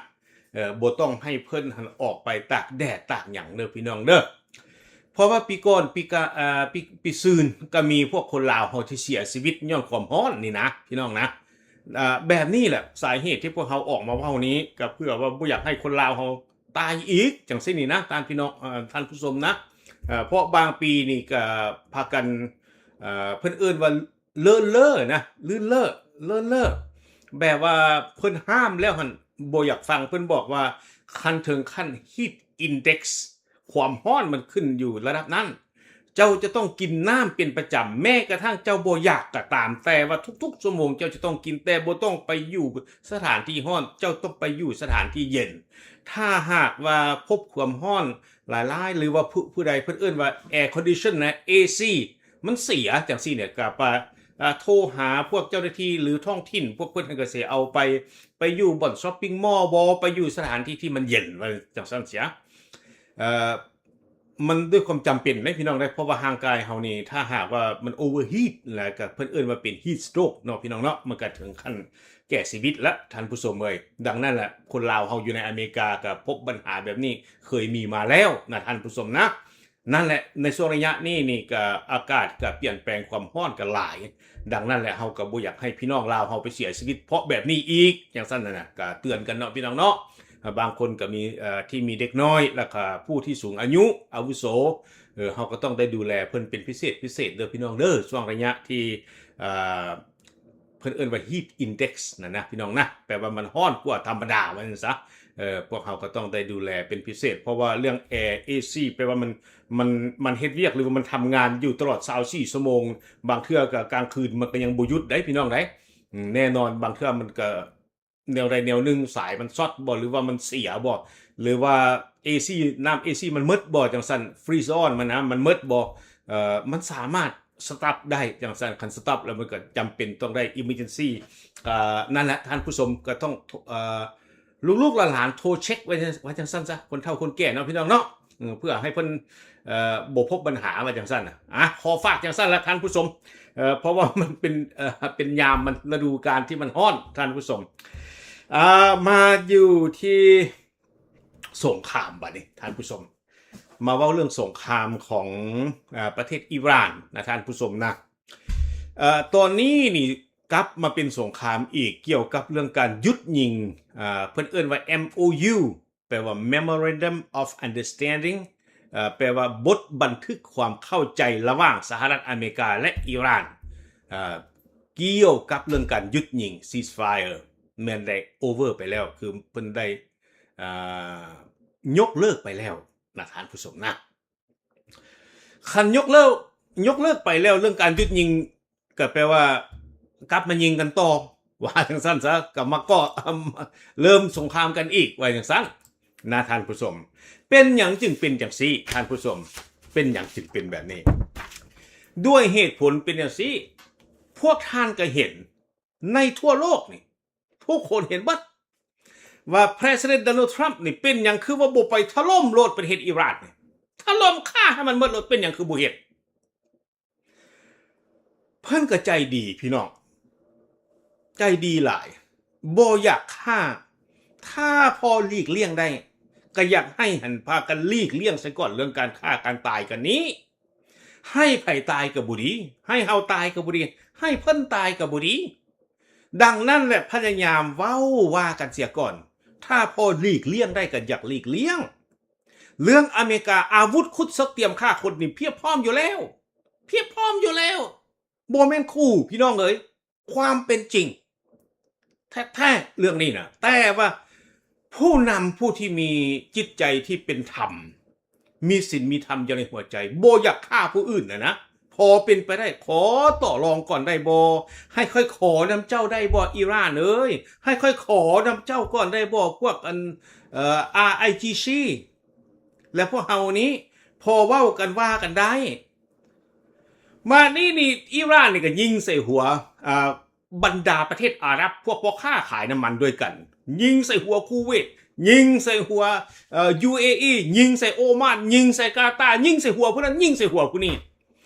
ເອີ ບໍ່ຕ້ອງໃຫ້ເພິ່ນຫັ້ນອອກໄປຕາກແດດຕາກຫຍັງເດີພີ່ນ້ອງເດີ. ເພາະວ່າປີກ່ອນ ປີກາ ເອີ ປີ ປີຊືນກໍມີພວກຄົນລາວເຮົາທີ່ເສຍຊີວິດຍ້ອນຄວາມຮ້ອນນີ້ນະ ພີ່ນ້ອງນະ. ອາ ແບບນີ້ແຫຼະ ສາເຫດທີ່ພວກເຮົາອອກມາເວົ້ານີ້ ກໍເພື່ອວ່າບໍ່ຢາກໃຫ້ຄົນລາວເຮົາຕາຍອີກ ຈັ່ງຊີ້ນີ້ນະ ທ່ານພີ່ນ້ອງ ເອີ ທ່ານຜູ້ຊົມນະ. ເອີ ເພາະບາງປີນີ້ກໍພາກັນ ເອີ ເພິ່ນເອີ້ນວ່າ ເລີນເລີນະ ລື່ນເລີ ເລີນເລີ ແບບວ່າເພິ່ນຫ້າມແລ້ວຫັ້ນບໍ່ຢາກຟັງ ເພິ່ນບອກວ່າຄັນເຖິງຂັ້ນ heat index ຄວາມຮ້ອນມັນຂຶ້ນຢູ່ລະດັບນັ້ນ ເຈົ້າຈະຕ້ອງກິນນ້ຳເປັນປະຈຳ ແມ້ກະທັ່ງເຈົ້າບໍ່ຢາກກໍຕາມ ແຕ່ວ່າທຸກໆຊົ່ວໂມງເຈົ້າຈະຕ້ອງກິນ ແຕ່ບໍ່ຕ້ອງໄປຢູ່ສະຖານທີ່ຮ້ອນ ເຈົ້າຕ້ອງໄປຢູ່ສະຖານທີ່ເຢັນ. ຖ້າຫາກວ່າພົບຄວາມຮ້ອນຫຼາຍໆ ຫຼືວ່າຜູ້ ຜູ້ໃດເພິ່ນເອີ້ນວ່າ air condition ນະ AC ມັນເສຍຈັ່ງຊີ້ນີ້ ກໍໄປ ອາ ໂທຫາພວກເຈົ້າໜ້າທີ່ ຫຼືທ້ອງຖິ່ນ ພວກເພິ່ນກໍຊິເອົາໄປ ໄປຢູ່ບ່ອນ shopping mall ບໍ ໄປຢູ່ສະຖານທີ່ທີ່ມັນເຢັນ ວ່າຈັ່ງຊັ້ນເສຍ. ເອີ ມັນດ້ວຍຄວາມຈຳເປັນເດ້ພີ່ນ້ອງເດ້ ເພາະວ່າຮ່າງກາຍເຮົານີ້ ຖ້າຫາກວ່າມັນ overheat ແລ້ວກໍເພິ່ນເອີ້ນວ່າເປັນ heat stroke ເນາະ ພີ່ນ້ອງເນາະ ມັນກໍເຖິງຂັ້ນແກ່ຊີວິດລະ ທ່ານຜູ້ຊົມເອີຍ. ດັ່ງນັ້ນແຫຼະ ຄົນລາວເຮົາຢູ່ໃນອາເມລິກາກໍພົບບັນຫາແບບນີ້ເຄີຍມີມາແລ້ວນະ ທ່ານຜູ້ຊົມນະ. ນັ້ນແຫຼະ ໃນຊ່ວງໄລຍະນີ້ນີ້ກະອາກາດກະປ່ຽນແປງ ຄວາມຮ້ອນກະຫຼາຍ. ດັ່ງນັ້ນແຫຼະ ເຮົາກະບໍ່ຢາກໃຫ້ພີ່ນ້ອງລາວເຮົາໄປເສຍຊີວິດເພາະແບບນີ້ອີກ ຈັ່ງຊັ້ນນະ ກະເຕືອນກັນເນາະ ພີ່ນ້ອງເນາະ. ບາງຄົນກະມີ ເອີ ທີ່ມີເດັກນ້ອຍ ແລ້ວກະຜູ້ທີ່ສູງອາຍຸ ອາວຸໂສ ເອີ ເຮົາກະຕ້ອງໄດ້ດູແລເພິ່ນເປັນພິເສດ ພິເສດເດີພີ່ນ້ອງເດີ ຊ່ວງໄລຍະທີ່ ເອີ ເພິ່ນເອີ້ນວ່າ heat index ນະນະ ພີ່ນ້ອງນະ ແປວ່າມັນຮ້ອນກວ່າທຳມະດາ ວ່າຊັ້ນຊະ. ເອີ ພວກເຮົາກໍຕ້ອງໄດ້ດູແລເປັນພິເສດ ເພາະວ່າເລື່ອງແອ AC ແປວ່າມັນ ມັນ ມັນເຮັດວຽກ ຫຼືວ່າມັນທຳງານຢູ່ຕະຫຼອດຊາວສີ່ຊົ່ວໂມງ ບາງເທື່ອກໍກາງຄືນມັນກໍຍັງບໍ່ຢຸດໄດ໋ ພີ່ນ້ອງໄດ໋. ອືມ ແນ່ນອນ ບາງເທື່ອມັນກໍແນວໃດແນວໜຶ່ງ ສາຍມັນຊັອດບໍ ຫຼືວ່າມັນເສຍບໍ ຫຼືວ່າ AC ນ້ຳ AC ມັນໝົດບໍ ຈັ່ງຊັ້ນ freeze on ມັນນະ ມັນໝົດບໍ ເອີ ມັນສາມາດ stop ໄດ້ຈັ່ງຊັ້ນ. ຄັນ stop ແລ້ວມັນກໍຈຳເປັນຕ້ອງໄດ້ emergency ກໍນັ້ນແຫຼະ ທ່ານຜູ້ຊົມກໍຕ້ອງ ເອີ ລູກໆຫຼານໆໂທເຊັກໄວ້ ວ່າຈັ່ງຊັ້ນຊະ ຄົນເຖົ້າຄົນແກ່ເນາະ ພີ່ນ້ອງເນາະ ເອີ ເພື່ອໃຫ້ເພິ່ນ ເອີ ບໍ່ພົບບັນຫາ ວ່າຈັ່ງຊັ້ນນະ. ອາ ຂໍຝາກຈັ່ງຊັ້ນລະທ່ານຜູ້ຊົມ ເອີ ເພາະວ່າມັນເປັນ ເອີ ເປັນຍາມ ມັນລະດູການທີ່ມັນຮ້ອນ ທ່ານຜູ້ຊົມ. ອາ ມາຢູ່ທີ່ ສົງຄາມບາດນີ້ທ່ານຜູ້ຊົມ ມາເວົ້າເລື່ອງສົງຄາມຂອງ ອາ ປະເທດອີຣານນະທ່ານຜູ້ຊົມນະ. ເອີ ຕອນນີ້ນີ້ກັບມາເປັນສົງຄາມອີກ ກ່ຽວກັບເລື່ອງການຢຸດຍິງ ອາ ເພິ່ນເອີ້ນວ່າ MOU ແປວ່າ Memorandum of Understanding ເອີ ແປວ່າບົດບັນທຶກຄວາມເຂົ້າໃຈລະຫວ່າງສະຫະລັດອາເມລິກາ ແລະ ອີຣານ ອາ ກ່ຽວກັບເລື່ອງການຢຸດຍິງ ceasefire ແມ່ນໄດ້ over ໄປແລ້ວ ຄືເພິ່ນໄດ້ ອ່າ ຍົກເລີກໄປແລ້ວນະທ່ານຜູ້ຊົມນະ. ຄັນຍົກເລີກ ຍົກເລີກໄປແລ້ວ ເລື່ອງການຢຸດຍິງ ກໍແປວ່າກັບມາຍິງກັນຕໍ່ ວ່າຈັ່ງຊັ້ນຊະ ກໍມາກໍ່ ເລີ່ມສົງຄາມກັນອີກ ວ່າຈັ່ງຊັ້ນນະທ່ານຜູ້ຊົມ. ເປັນຫຍັງຈຶ່ງເປັນຈັ່ງຊີ້ທ່ານຜູ້ຊົມ? ເປັນຫຍັງຈຶ່ງເປັນແບບນີ້? ດ້ວຍເຫດຜົນເປັນຈັ່ງຊີ້ ພວກທ່ານກໍເຫັນ ໃນທົ່ວໂລກນີ້ ທຸກຄົນເຫັນເບິດວ່າ President Donald Trump ນີ້ ເປັນຫຍັງຄືວ່າບໍ່ໄປຖະຫຼົ່ມໂລດປະເທດອີຣານນີ້ ຖະຫຼົ່ມຂ້າໃຫ້ມັນເບິດໂລດ ເປັນຫຍັງຄືບໍ່ເຮັດ? ເພິ່ນກໍໃຈດີພີ່ນ້ອງ ໃຈດີຫຼາຍ ບໍ່ຢາກຂ້າ ຖ້າພໍຫຼີກລ່ຽງໄດ້ ກໍຢາກໃຫ້ຫັ້ນພາກັນຫຼີກລ່ຽງໃສ່ກ່ອນ ເລື່ອງການຂ້າການຕາຍກັນນີ້. ໃຫ້ໃຜຕາຍກໍບໍ່ດີ ໃຫ້ເຮົາຕາຍກໍບໍ່ດີ ໃຫ້ເພິ່ນຕາຍກໍບໍ່ດີ. ດັ່ງນັ້ນແຫຼະ ພະຍາຍາມເວົ້າວ່າກັນເສຍກ່ອນ ຖ້າພໍຫຼີກລ່ຽງໄດ້ກໍຢາກຫຼີກລ່ຽງ. ເລື່ອງອາເມລິກາ ອາວຸດຂຸດເສິກຕຽມຂ້າຄົນນີ້ພຽບພ້ອມຢູ່ແລ້ວ ພຽບພ້ອມຢູ່ແລ້ວ ບໍ່ແມ່ນຂູ່ ພີ່ນ້ອງເອີຍ. ຄວາມເປັນຈິງແທ້ໆເລື່ອງນີ້ນະ ແຕ່ວ່າຜູ້ນຳຜູ້ທີ່ມີຈິດໃຈທີ່ເປັນທຳ ມີສິນມີທຳຢູ່ໃນຫົວໃຈ ບໍ່ຢາກຂ້າຜູ້ອື່ນນະນະ ພໍເປັນໄປໄດ້ ຂໍຕໍ່ລອງກ່ອນໄດ້ບໍ່? ໃຫ້ຂ້ອຍຂໍນຳເຈົ້າໄດ້ບໍ່ ອີຣານເອີຍ? ໃຫ້ຂ້ອຍຂໍນຳເຈົ້າກ່ອນໄດ້ບໍ່? ພວກອັນ ເອີ RIGC ແລະ ພວກເຮົານີ້ພໍເວົ້າກັນວ່າກັນໄດ້. ມານີ້ນີ້ ອີຣານນີ້ກໍຍິງໃສ່ຫົວ ອ່າ ບັນດາປະເທດອາຣັບ ພວກພໍ່ຄ້າຂາຍນ້ຳມັນດ້ວຍກັນ ຍິງໃສ່ຫົວຄູເວດ ຍິງໃສ່ຫົວ ເອີ UAE ຍິງໃສ່ໂອມານ ຍິງໃສ່ກາຕາ ຍິງໃສ່ຫົວຜູ້ນັ້ນ ຍິງໃສ່ຫົວຜູ້ນີ້.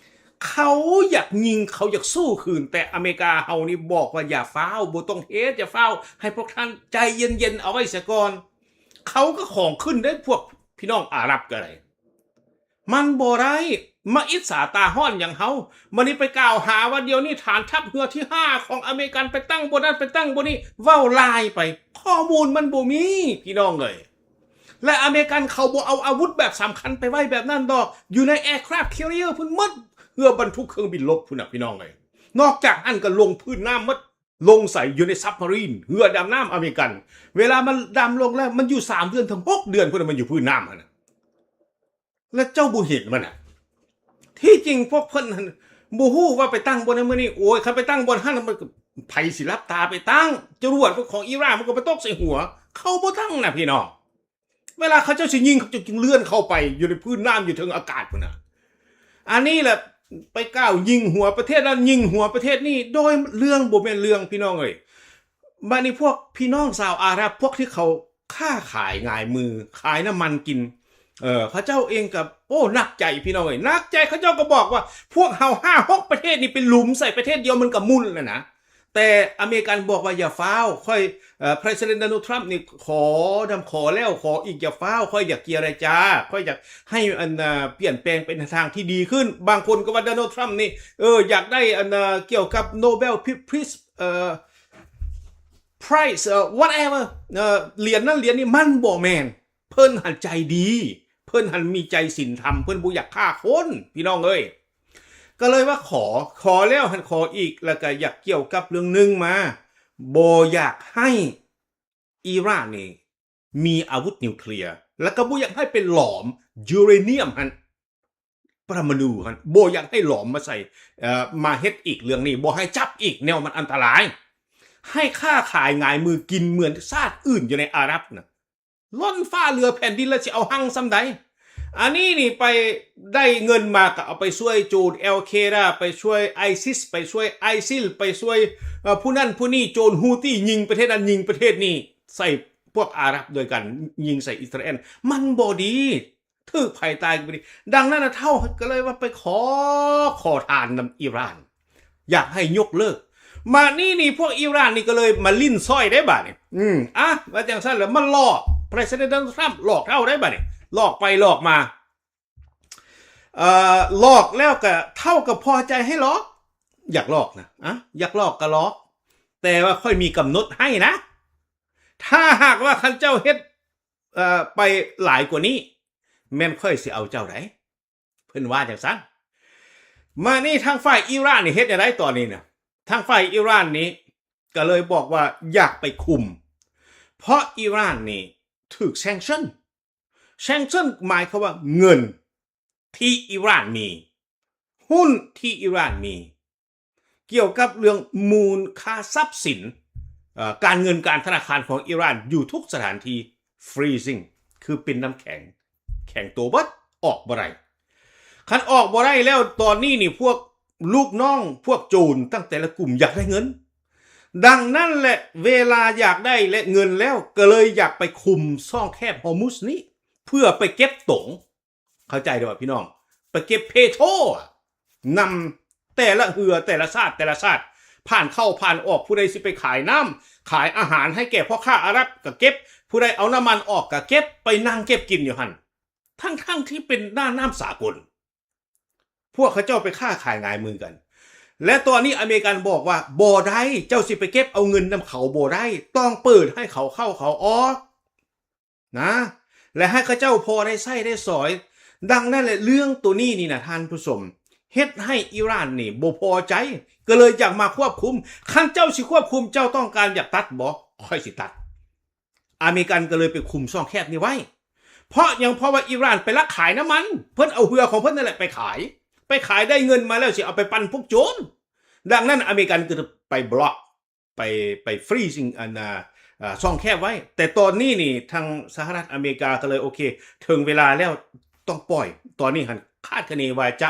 ເຂົາຢາກຍິງ ເຂົາຢາກສູ້ຄືນ ແຕ່ອາເມລິກາເຮົານີ້ບອກວ່າ ຢ່າຟ້າວ ບໍ່ຕ້ອງເຮັດ ຢ່າຟ້າວ ໃຫ້ພວກທ່ານໃຈເຢັນໆ ເອົາໄວ້ເສຍກ່ອນ. ເຂົາກໍຂອງຂຶ້ນເດ້ ພວກພີ່ນ້ອງອາຣັບກໍໄດ້. ມັນບໍ່ໄດ້ ມາອິດສາຕາຮ້ອນຫຍັງເຮົາ. ບັດນີ້ໄປກ່າວຫາວ່າດຽວນີ້ຖານທັບເຮືອທີຫ້າຂອງອາເມລິກັນໄປຕັ້ງບ່ອນນັ້ນ ໄປຕັ້ງບ່ອນນີ້ ເວົ້າລາຍໄປ. ຂໍ້ມູນມັນບໍ່ມີ ພີ່ນ້ອງເອີຍ. ແລະ ອາເມລິກັນເຂົາບໍ່ເອົາອາວຸດແບບສຳຄັນໄປໄວ້ແບບນັ້ນດອກ ຢູ່ໃນ aircraft carrier ພຸ້ນໝົດ ເຮືອບັນທຸກເຄື່ອງບິນລົບພຸ້ນນະ ພີ່ນ້ອງເອີຍ. ນອກຈາກນັ້ນກໍລົງພື້ນນ້ຳໝົດ ລົງໃສ່ຢູ່ໃນ submarine ເຮືອດຳນ້ຳອາເມລິກັນ. ເວລາມັນດຳລົງແລ້ວ ມັນຢູ່ສາມເດືອນເຖິງຫົກເດືອນພຸ້ນນະ ມັນຢູ່ພື້ນນ້ຳຫັ້ນນະ. ແລ້ວເຈົ້າບໍ່ເຫັນມັນນະ? ທີ່ຈິງພວກເພິ່ນຫັ້ນ ບໍ່ຮູ້ວ່າໄປຕັ້ງບ່ອນນັ້ນບ່ອນນີ້. ໂອ້ຍ ຄັນໄປຕັ້ງບ່ອນຫັ້ນ ມັນກໍ ໃຜຊິຫຼັບຕາໄປຕັ້ງ? ຈະລວດຂອງອີຣານມັນກໍໄປຕົກໃສ່ຫົວ. ເຂົາບໍ່ຕັ້ງນະ ພີ່ນ້ອງ. ເວລາເຂົາເຈົ້າຊິຍິງ ເຂົາເຈົ້າຈຶ່ງເລື່ອນເຂົ້າໄປຢູ່ໃນພື້ນນ້ຳ ຢູ່ເທິງອາກາດພຸ້ນນະ. ອັນນີ້ແຫຼະ ໄປກ່າວຍິງຫົວປະເທດນັ້ນ ຍິງຫົວປະເທດນີ້ ໂດຍເລື່ອງບໍ່ແມ່ນເລື່ອງ ພີ່ນ້ອງເອີຍ. ບາດນີ້ພວກພີ່ນ້ອງຊາວອາຣັບ ພວກທີ່ເຂົາຄ້າຂາຍຫງາຍມື ຂາຍນ້ຳມັນກິນ ເອີ ເຂົາເຈົ້າເອງກໍ ໂອ້ ໜັກໃຈ ພີ່ນ້ອງເອີຍ ໜັກໃຈ. ເຂົາເຈົ້າກໍບອກວ່າ ພວກເຮົາຫ້າຫົກປະເທດນີ້ໄປຫຼຸມໃສ່ປະເທດດຽວ ມັນກໍໝຸ່ນແລ້ວນະ. ແຕ່ອາເມລິກັນບອກວ່າຢ່າຟ້າວ ຂ້ອຍ ເອີ President Donald Trump ນີ້ຂໍນຳ ຂໍແລ້ວຂໍອີກ ຢ່າຟ້າວ ຂ້ອຍຢາກເຈລະຈາ ຂ້ອຍຢາກໃຫ້ອັນ ເອີ ປ່ຽນແປງໄປໃນທາງທີ່ດີຂຶ້ນ. ບາງຄົນກໍວ່າ Donald Trump ນີ້ ເອີ ຢາກໄດ້ອັນ ເອີ ກ່ຽວກັບ Nobel Peace ເອີ Prize ເອີ whatever ເອີ ຫຼຽນນັ້ນຫຼຽນນີ້ ມັນບໍ່ແມ່ນ. ເພິ່ນຫັ້ນໃຈດີ ເພິ່ນຫັ້ນມີໃຈສິນທຳ ເພິ່ນບໍ່ຢາກຂ້າຄົນ ພີ່ນ້ອງເອີຍ. ກໍເລີຍວ່າຂໍ ຂໍແລ້ວຫັ້ນຂໍອີກ ແລ້ວກໍຢາກກ່ຽວກັບເລື່ອງໜຶ່ງມາ ບໍ່ຢາກໃຫ້ອີຣານນີ້ມີອາວຸດນິວເຄລຍ ແລ້ວກໍບໍ່ຢາກໃຫ້ໄປຫຼອມຢູເຣນຽມຫັ້ນ ປະມະນູຫັ້ນ ບໍ່ຢາກໃຫ້ຫຼອມມາໃສ່ ເອີ ມາເຮັດອີກເລື່ອງນີ້ ບໍ່ໃຫ້ຈັບອີກ ແນວມັນອັນຕະລາຍ. ໃຫ້ຄ້າຂາຍຫງາຍມືກິນເໝືອນຊາດອື່ນຢູ່ໃນອາຣັບນະ. ລ້ນຟ້າເຫຼືອແຜ່ນດິນ ແລ້ວຊິເອົາຮັ່ງສ່ຳໃດ? ອັນນີ້ນີ້ໄປໄດ້ເງິນມາກໍເອົາໄປຊ່ວຍໂຈນ Al Qaeda ໄປຊ່ວຍ ISIS ໄປຊ່ວຍ ISIL ໄປຊ່ວຍ ເອີ ຜູ້ນັ້ນຜູ້ນີ້ ໂຈນ Houthi ຍິງປະເທດນັ້ນຍິງປະເທດນີ້ ໃສ່ພວກອາຣັບດ້ວຍກັນ ຍິງໃສ່ອິດສະຣາແອນ ມັນບໍ່ດີ ຖືກໃຜຕາຍກໍບໍ່ດີ. ດັ່ງນັ້ນນະ ເຮົາກໍເລີຍວ່າໄປຂໍ ຂໍທານນຳອີຣານ ຢາກໃຫ້ຍົກເລີກ. ມານີ້ນີ້ ພວກອີຣານນີ້ກໍເລີຍມາຫຼິ້ນຊ້ອຍໄດ້ບາດນີ້ ອືມ ອະ ວ່າຈັ່ງຊັ້ນແລ້ວມາຫຼອກ President Donald Trump ຫຼອກເຮົາໄດ້ບາດນີ້ ຫຼອກໄປຫຼອກມາ ເອີ ຫຼອກແລ້ວກໍ ເຮົາກໍພໍໃຈໃຫ້ຫຼອກ ຢາກຫຼອກນະ ອະ ຢາກຫຼອກກໍຫຼອກ ແຕ່ວ່າຂ້ອຍມີກຳນົດໃຫ້ນະ ຖ້າຫາກວ່າຄັນເຈົ້າເຮັດ ເອີ ໄປຫຼາຍກວ່ານີ້ ແມ່ນຂ້ອຍຊິເອົາເຈົ້າໃດ. ເພິ່ນວ່າຈັ່ງຊັ້ນ. ມານີ້ທາງຝ່າຍອີຣານນີ້ເຮັດແນວໃດຕອນນີ້ນະ? ທາງຝ່າຍອີຣານນີ້ກໍເລີຍບອກວ່າຢາກໄປຄຸມ ເພາະອີຣານນີ້ຖືກ sanction. Sanction ໝາຍຄວາມວ່າເງິນທີ່ອີຣານມີ, ຫຸ້ນທີ່ອີຣານມີ, ກ່ຽວກັບເລື່ອງມູນຄ່າຊັບສິນ ເອີ ການເງິນການທະນາຄານຂອງອີຣານຢູ່ທຸກສະຖານທີ່ freezing ຄືເປັນນ້ຳແຂງ ແຂງໂຕເບິດ ອອກບໍ່ໄດ້. ຄັນອອກບໍ່ໄດ້ແລ້ວ ຕອນນີ້ນີ້ພວກລູກນ້ອງ ພວກໂຈນຕັ້ງແຕ່ລະກຸ່ມຢາກໄດ້ເງິນ. ດັ່ງນັ້ນແຫຼະ ເວລາຢາກໄດ້ແລະເງິນແລ້ວ ກໍເລີຍຢາກໄປຄຸມຊ່ອງແຄບຮອມຸດນີ້ ເພື່ອໄປເກັບຕົງ ເຂົ້າໃຈເດີ້ວ່າພີ່ນ້ອງ ໄປເກັບເປໂຕຣ ນຳແຕ່ລະເຮືອ ແຕ່ລະຊາດ ແຕ່ລະຊາດ ຜ່ານເຂົ້າຜ່ານອອກ ຜູ້ໃດຊິໄປຂາຍນ້ຳ ຂາຍອາຫານໃຫ້ແກ່ພໍ່ຄ້າອາຣັບກໍເກັບ ຜູ້ໃດເອົານ້ຳມັນອອກກໍເກັບ ໄປນັ່ງເກັບກິນຢູ່ຫັ້ນ ທັງໆທີ່ເປັນໜ້ານ້ຳສາກົນ. ພວກເຂົາເຈົ້າໄປຄ້າຂາຍຫງາຍມືກັນ ແລະ ຕອນນີ້ອາເມລິກັນບອກວ່າ ບໍ່ໄດ້ ເຈົ້າຊິໄປເກັບເອົາເງິນນຳເຂົາບໍ່ໄດ້ ຕ້ອງເປີດໃຫ້ເຂົາເຂົ້າເຂົາອອກ ນະ ແລະ ໃຫ້ເຂົາເຈົ້າພໍໄດ້ໃຊ້ໄດ້ສອຍ. ດັ່ງນັ້ນແຫຼະ ເລື່ອງໂຕນີ້ນີ້ນະ ທ່ານຜູ້ຊົມ ເຮັດໃຫ້ອີຣານນີ້ບໍ່ພໍໃຈ ກໍເລີຍຢາກມາຄວບຄຸມ. ຄັນເຈົ້າຊິຄວບຄຸມ ເຈົ້າຕ້ອງການຢາກຕັດບໍ່? ຂ້ອຍຊິຕັດ. ອາເມລິກັນກໍເລີຍໄປຄຸມຊ່ອງແຄບນີ້ໄວ້. ເພາະຫຍັງ? ເພາະວ່າອີຣານໄປລັກຂາຍນ້ຳມັນ. ເພິ່ນເອົາເຮືອຂອງເພິ່ນນັ້ນແຫຼະໄປຂາຍ. ໄປຂາຍໄດ້ເງິນມາແລ້ວ ຊິເອົາໄປປັນພວກໂຈນ. ດັ່ງນັ້ນ ອາເມລິກັນກໍໄປບລັອກ ໄປ ໄປ freezing ອັນ ອ່າ ອ່າ ຊ່ອງແຄບໄວ້. ແຕ່ຕອນນີ້ນີ້ ທາງສະຫະລັດອາເມລິກາກໍເລີຍ ໂອເຄ ເຖິງເວລາແລ້ວ ຕ້ອງປ່ອຍ. ຕອນນີ້ຫັ້ນ ຄາດຄະເນວ່າຈະ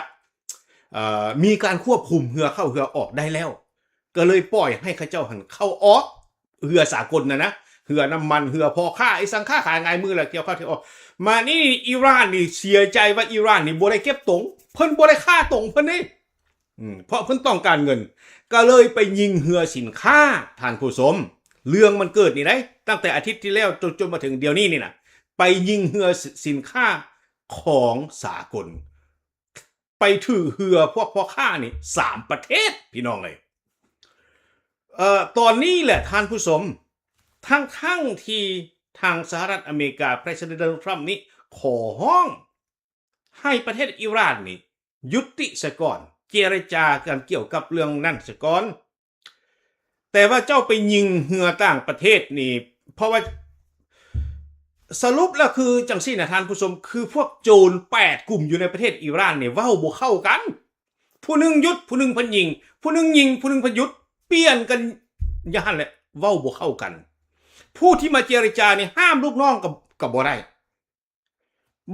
ເອີ ມີການຄວບຄຸມເຮືອເຂົ້າເຮືອອອກໄດ້ແລ້ວ ກໍເລີຍປ່ອຍໃຫ້ເຂົາເຈົ້າຫັ້ນເຂົ້າອອກ ເຮືອສາກົນນະນະ ເຮືອນ້ຳມັນ ເຮືອພໍ່ຄ້າ ອີ່ສັງຄ້າຂາຍຫງາຍມື ແລ້ວກ່ຽວເຂົ້າກ່ຽວອອກ. ມານີ້ອີຣານນີ້ເສຍໃຈວ່າອີຣານນີ້ບໍ່ໄດ້ເກັບຕົງ ເພິ່ນບໍ່ໄດ້ຄ້າຕົງເພິ່ນເດ້. ອືມ ເພາະເພິ່ນຕ້ອງການເງິນ ກໍເລີຍໄປຍິງເຮືອສິນຄ້າ ທ່ານຜູ້ຊົມ. ເລື່ອງມັນເກີດນີ້ໄດ໋ ຕັ້ງແຕ່ອາທິດທີ່ແລ້ວ ຈົນ ຈົນມາເຖິງດຽວນີ້ນີ້ນະ. ໄປຍິງເຮືອ ສ- ສິນຄ້າຂອງສາກົນ ໄປຖືກເຮືອພວກພໍ່ຄ້ານີ້ສາມປະເທດ ພີ່ນ້ອງເອີຍ. ເອີ ຕອນນີ້ແຫຼະທ່ານຜູ້ຊົມ, ທັງໆທີ່ທາງສະຫະລັດອາເມລິກາ President Donald Trump ນີ້ຂໍຮ້ອງໃຫ້ປະເທດອີຣານນີ້ຢຸດຕິສະກ່ອນ, ເຈລະຈາກັນກ່ຽວກັບເລື່ອງນັ້ນສະກ່ອນ, ແຕ່ວ່າເຈົ້າໄປຍິງເຮືອຕ່າງປະເທດນີ້ ເພາະວ່າ ສະຫຼຸບແລ້ວຄືຈັ່ງຊີ້ນະທ່ານຜູ້ຊົມ, ຄືພວກໂຈນແປດກຸ່ມຢູ່ໃນປະເທດອີຣານນີ້ເວົ້າບໍ່ເຂົ້າກັນ, ຜູ້ໜຶ່ງຢຸດ ຜູ້ໜຶ່ງພັດຍິງ, ຜູ້ໜຶ່ງຍິງ ຜູ້ໜຶ່ງພັດຢຸດ, ປ່ຽນກັນຢ່າງຫັ້ນແຫຼະ, ເວົ້າບໍ່ເຂົ້າກັນ. ຜູ້ທີ່ມາເຈລະຈານີ້ຫ້າມລູກນ້ອງກໍ ກໍບໍ່ໄດ້,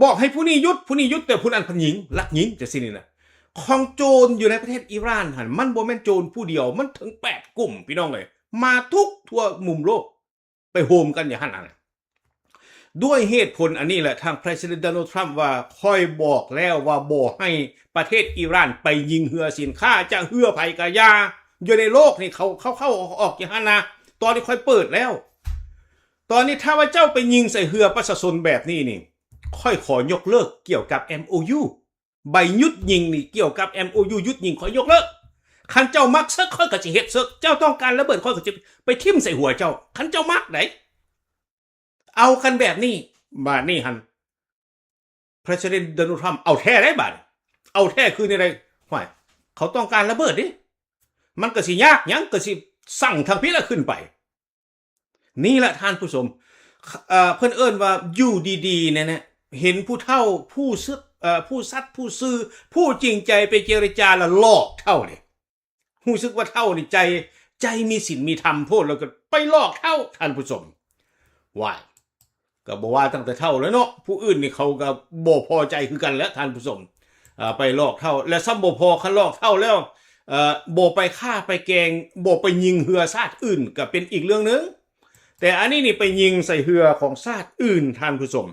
ບອກໃຫ້ຜູ້ນີ້ຢຸດ ຜູ້ນີ້ຢຸດ ແຕ່ຜູ້ນັ້ນພັດຍິງ ລັກຍິງ ຈັ່ງຊີ້ນີ້ນະ. ຂອງໂຈນຢູ່ໃນປະເທດອີຣານຫັ້ນ ມັນບໍ່ແມ່ນໂຈນຜູ້ດຽວ, ມັນເຖິງແປດກຸ່ມ ພີ່ນ້ອງເອີຍ, ມາທຸກທົ່ວມຸມໂລກ ໄປໂຮມກັນຢູ່ຫັ້ນນະ. ດ້ວຍເຫດຜົນອັນນີ້ແຫຼະ ທາງ President Donald Trump ວ່າ ຂ້ອຍບອກແລ້ວວ່າບໍ່ໃຫ້ປະເທດອີຣານໄປຍິງເຮືອສິນຄ້າ ຈະເຮືອໃຜກະຢ່າ, ຢູ່ໃນໂລກນີ້ເຂົາເຂົ້າໆອອກໆຢູ່ຫັ້ນນະ, ຕອນນີ້ຂ້ອຍເປີດແລ້ວ. ຕອນນີ້ຖ້າວ່າເຈົ້າໄປຍິງໃສ່ເຮືອປະຊາຊົນແບບນີ້ນີ້ ຂ້ອຍຂໍຍົກເລີກກ່ຽວກັບ MOU ໃບຢຸດຍິງນີ້, ກ່ຽວກັບ MOU ຢຸດຍິງ ຂ້ອຍຍົກເລີກ. ຄັນເຈົ້າມັກເສິກ ຂ້ອຍກໍຊິເຮັດເສິກ, ເຈົ້າຕ້ອງການລະເບີດ ຂ້ອຍກໍຊິໄປຖິ້ມໃສ່ຫົວເຈົ້າ, ຄັນເຈົ້າມັກໃດ. ເອົາກັນແບບນີ້, ບາດນີ້ຫັ້ນ President Donald Trump ເອົາແທ້ໄດ໋ບາດນີ້, ເອົາແທ້ຄືແນວໃດ? ຫ້ວຍ ເຂົາຕ້ອງການລະເບີດເດ້, ມັນກໍຊິຍາກຫຍັງ, ກໍຊິສັ່ງທາງພີ້ລະຂຶ້ນໄປ. ນີ້ລະທ່ານຜູ້ຊົມ, ເອີ ເພິ່ນເອີ້ນວ່າຢູ່ດີໆ ແນ່ໆ ເຫັນຜູ້ເຖົ້າ ຜູ້ຊ- ເອີ ຜູ້ສັດຜູ້ຊື່ ຜູ້ຈິງໃຈໄປເຈລະຈາ ລະຫຼອກເຖົ້າເດ້. ຮູ້ສຶກວ່າເຖົ້ານີ້ໃຈ ໃຈມີສິນມີທຳໂພດ ແລ້ວກໍໄປຫຼອກເຖົ້າ ທ່ານຜູ້ຊົມ. ວ້າຍ ກໍບໍ່ວ່າຕັ້ງແຕ່ເຖົ້າແລ້ວເນາະ, ຜູ້ອື່ນນີ້ເຂົາກໍບໍ່ພໍໃຈຄືກັນແຫຼະທ່ານຜູ້ຊົມ. ເອີ ໄປຫຼອກເຖົ້າ ແລະ ຊ້ຳບໍ່ພໍ ຄັນຫຼອກເຖົ້າແລ້ວ ເອີ ບໍ່ໄປຂ້າໄປແກ່ງ ບໍ່ໄປຍິງເຮືອຊາດອື່ນ ກໍເປັນອີກເລື່ອງໜຶ່ງ, ແຕ່ອັນນີ້ນີ້ໄປຍິງໃສ່ເຮືອຂອງຊາດອື່ນ ທ່ານຜູ້ຊົມ.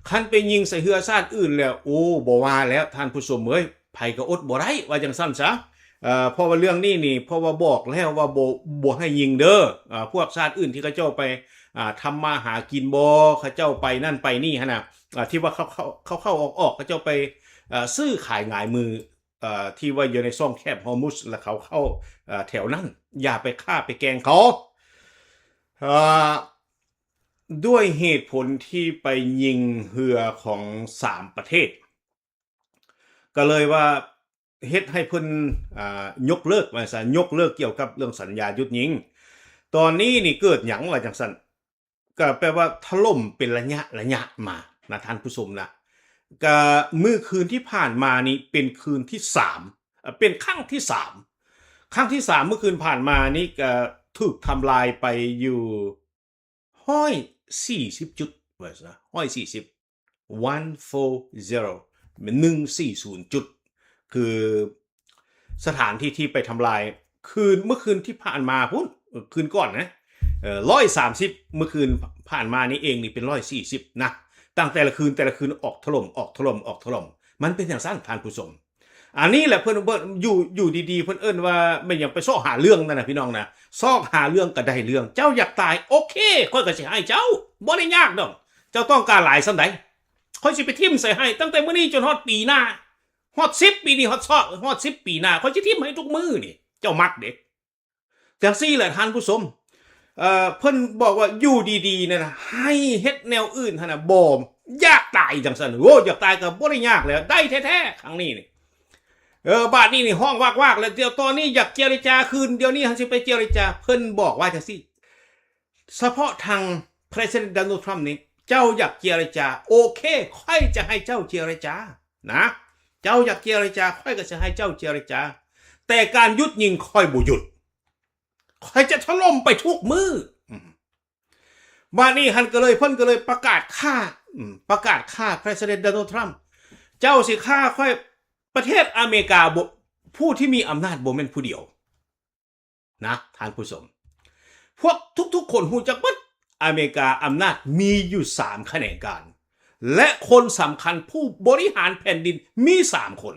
ຄັນໄປຍິງໃສ່ເຮືອຊາດອື່ນແລ້ວ ໂອ້ ບໍ່ວ່າແລ້ວທ່ານຜູ້ຊົມເອີຍ, ໃຜກໍອົດບໍ່ໄດ້ ວ່າຈັ່ງຊັ້ນຊະ. ເອີ ເພາະວ່າເລື່ອງນີ້ນີ້ ເພາະວ່າບອກແລ້ວວ່າບໍ່ ບໍ່ໃຫ້ຍິງເດີ. ເອີ ພວກຊາດອື່ນທີ່ເຂົາເຈົ້າໄປ ອ່າ ທຳມາຫາກິນບໍ່ ເຂົາເຈົ້າໄປນັ້ນໄປນີ້ຫັ້ນນະ, ອ່າ ທີ່ວ່າເຂົາເຂົ້າ ເຂົາເຂົ້າອອກໆ ເຂົາເຈົ້າໄປ ເອີ ຊື້ຂາຍຫງາຍມື ເອີ ທີ່ວ່າຢູ່ໃນຊ່ອງແຄບຮອມຸດ ແລ້ວເຂົາເຂົ້າ ເອີ ແຖວນັ້ນ, ຢ່າໄປຂ້າໄປແກ່ງເຂົາ. ເອີ ດ້ວຍເຫດຜົນທີ່ໄປຍິງເຮືອຂອງສາມປະເທດ ກໍເລີຍວ່າເຮັດໃຫ້ເພິ່ນ ອ່າ ຍົກເລີກ ວ່າຊັ້ນ ຍົກເລີກກ່ຽວກັບເລື່ອງສັນຍາຢຸດຍິງ. ຕອນນີ້ນີ້ເກີດຫຍັງວ່າຈັ່ງຊັ້ນ? ກໍແປວ່າຖະຫຼົ່ມເປັນໄລຍະໄລຍະມານະທ່ານຜູ້ຊົມນະ. ກໍມື້ຄືນທີ່ຜ່ານມານີ້ເປັນຄືນທີສາມ ເປັນຄັ້ງທີສາມ ຄັ້ງທີສາມ ມື້ຄືນຜ່ານມານີ້ກໍຖືກທຳລາຍໄປຢູ່ຮ້ອຍສີ່ສິບຈຸດ ວ່າຊັ້ນ ຮ້ອຍສີ່ສິບ one four zero ໜຶ່ງສີ່ສູນຈຸດ ຄື ສະຖານທີ່ທີ່ໄປທຳລາຍ ຄືນ ມື້ຄືນທີ່ຜ່ານມາພຸ້ນ ເອີ ຄືນກ່ອນນະ ເອີ ຮ້ອຍສາມສິບ ມື້ຄືນຜ່ານມານີ້ເອງນີ້ເປັນຮ້ອຍສີ່ສິບນະ. ຕັ້ງແຕ່ລະຄືນ ແຕ່ລະຄືນອອກຖະຫຼົ່ມ ອອກຖະຫຼົ່ມ ອອກຖະຫຼົ່ມ ມັນເປັນຈັ່ງຊັ້ນທ່ານຜູ້ຊົມ. ອັນນີ້ແຫຼະເພິ່ນ ເພິ່ນຢູ່ ຢູ່ດີໆ ເພິ່ນເອີ້ນວ່າແມ່ນຫຍັງ ໄປຊອກຫາເລື່ອງນັ້ນນະ ພີ່ນ້ອງນະ ຊອກຫາເລື່ອງກໍໄດ້ເລື່ອງ. ເຈົ້າຢາກຕາຍ ໂອເຄ ຂ້ອຍກໍຊິໃຫ້ເຈົ້າ ບໍ່ໄດ້ຍາກດອກ. ເຈົ້າຕ້ອງການຫຼາຍສ່ຳໃດ ຂ້ອຍຊິໄປຖິ້ມໃສ່ໃຫ້ ຕັ້ງແຕ່ມື້ນີ້ຈົນຮອດປີໜ້າ ຮອດສິບປີນີ້ ຮອດຊອດ ຮອດສິບປີໜ້າ ຂ້ອຍຊິຖິ້ມໃຫ້ທຸກມື້ນີ້ ເຈົ້າມັກເດ້. ຈັ່ງຊີ້ແຫຼະທ່ານຜູ້ຊົມ ເອີ ເພິ່ນບອກວ່າຢູ່ດີໆ ນັ້ນນະ ໃຫ້ເຮັດແນວອື່ນຫັ້ນນະ ບໍ່ ຢາກຕາຍຈັ່ງຊັ້ນ. ໂອ້ ຢາກຕາຍກໍບໍ່ໄດ້ຍາກແລ້ວ ໄດ້ແທ້ໆ ຄັ້ງນີ້ນີ້. ເອີ ບາດນີ້ນີ້ຮ້ອງວາກໆ ແລ້ວ ດຽວຕອນນີ້ຢາກເຈລະຈາຄືນ ດຽວນີ້ຫັ້ນຊິໄປເຈລະຈາ. ເພິ່ນບອກວ່າຈັ່ງຊີ້ ສະເພາະທາງ President Donald Trump ນີ້ ເຈົ້າຢາກເຈລະຈາ ໂອເຄ ຂ້ອຍຈະໃຫ້ເຈົ້າເຈລະຈານະ ເຈົ້າຢາກເຈລະຈາ ຂ້ອຍກໍຈະໃຫ້ເຈົ້າເຈລະຈາ ແຕ່ການຢຸດຍິງຂ້ອຍບໍ່ຢຸດ ຂ້ອຍຈະຖະຫຼົ່ມໄປທຸກມື້. ອືມ ບາດນີ້ຫັ້ນກໍເລີຍ ເພິ່ນກໍເລີຍປະກາດຂ້າ ອືມ ປະກາດຂ້າ President Donald Trump ເຈົ້າຊິຂ້າຂ້ອຍ ປະເທດອາເມລິກາບໍ່ ຜູ້ທີ່ມີອຳນາດບໍ່ແມ່ນຜູ້ດຽວ ນະທ່ານຜູ້ຊົມ. ພວກທຸກໆຄົນຮູ້ຈັກເບິດ ອາເມລິກາອຳນາດມີຢູ່ສາມຂະແໜງການ ແລະ ຄົນສຳຄັນຜູ້ບໍລິຫານແຜ່ນດິນມີສາມຄົນ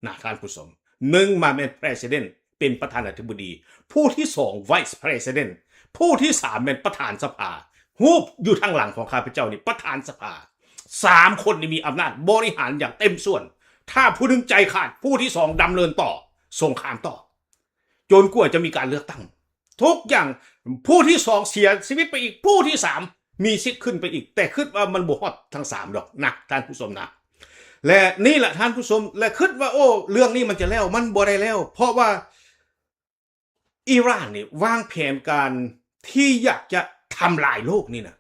ນະທ່ານຜູ້ຊົມ. ໜຶ່ງມາແມ່ນ President ເປັນປະທານາທິບໍດີ, ຜູ້ທີສອງ Vice President, ຜູ້ທີສາມແມ່ນປະທານສະພາ. ຮູບຢູ່ທາງຫຼັງຂອງຂ້າພະເຈົ້ານີ້ ປະທານສະພາ ສາມຄົນນີ້ມີອຳນາດບໍລິຫານຢ່າງເຕັມສ່ວນ. ຖ້າຜູ້ໜຶ່ງໃຈຂາດ ຜູ້ທີສອງດຳເນີນຕໍ່ ສົງຄາມຕໍ່ ຈົນກວ່າຈະມີການເລືອກຕັ້ງ. ທຸກຢ່າງ ຜູ້ທີສອງເສຍຊີວິດໄປອີກ ຜູ້ທີສາມມີສິດຂຶ້ນໄປອີກ ແຕ່ຄິດວ່າມັນບໍ່ຮອດທັງສາມດອກນະ ທ່ານຜູ້ຊົມນະ. ແລະ ນີ້ລະທ່ານຜູ້ຊົມ ແລະ ຄິດວ່າ ໂອ້ ເລື່ອງນີ້ມັນຈະແລ້ວ ມັນບໍ່ໄດ້ແລ້ວ ເພາະວ່າ ອີຣານນີ້ວາງແຜນການທີ່ຢາກຈະທຳລາຍໂລກນີ້ນະ.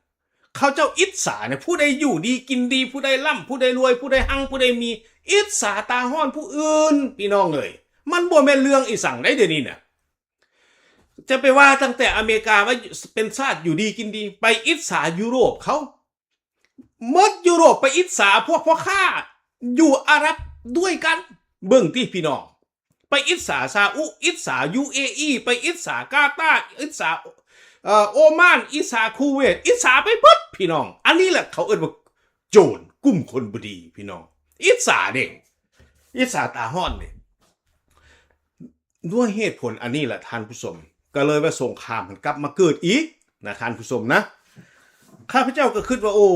ເຂົາເຈົ້າອິດສານະ ຜູ້ໃດຢູ່ດີກິນດີ ຜູ້ໃດລ່ຳ ຜູ້ໃດລວຍ ຜູ້ໃດຮັ່ງ ຜູ້ໃດມີ ອິດສາຕາຮ້ອນຜູ້ອື່ນ ພີ່ນ້ອງເອີຍ. ມັນບໍ່ແມ່ນເລື່ອງອີ່ສັງໃດ ດຽວນີ້ນະ. ຈະໄປວ່າຕັ້ງແຕ່ອາເມລິກາວ່າເປັນຊາດຢູ່ດີກິນດີ ໄປອິດສາຢູໂຣບເຂົາ. ໝົດຢູໂຣບໄປອິດສາພວກພໍ່ຄ້າຢູ່ອາຣັບດ້ວຍກັນ. ເບິ່ງຕິພີ່ນ້ອງ ໄປອິດສາຊາອຸ ອິດສາ UAE ໄປອິດສາກາຕາ ອິດສາ ເອີ ໂອມານ ອິດສາຄູເວດ ອິດສາໄປເບິດພີ່ນ້ອງ. ອັນນີ້ແຫຼະເຂົາເອີ້ນວ່າໂຈນກຸ່ມຄົນບໍ່ດີພີ່ນ້ອງ ອິດສາເດ້ ອິດສາຕາຮ້ອນເດ້. ດ້ວຍເຫດຜົນອັນນີ້ແຫຼະທ່ານຜູ້ຊົມ ກໍເລີຍວ່າສົງຄາມມັນກັບມາເກີດອີກນະທ່ານຜູ້ຊົມນະ. ຂ້າພະເຈົ້າກໍຄິດວ່າ ໂອ້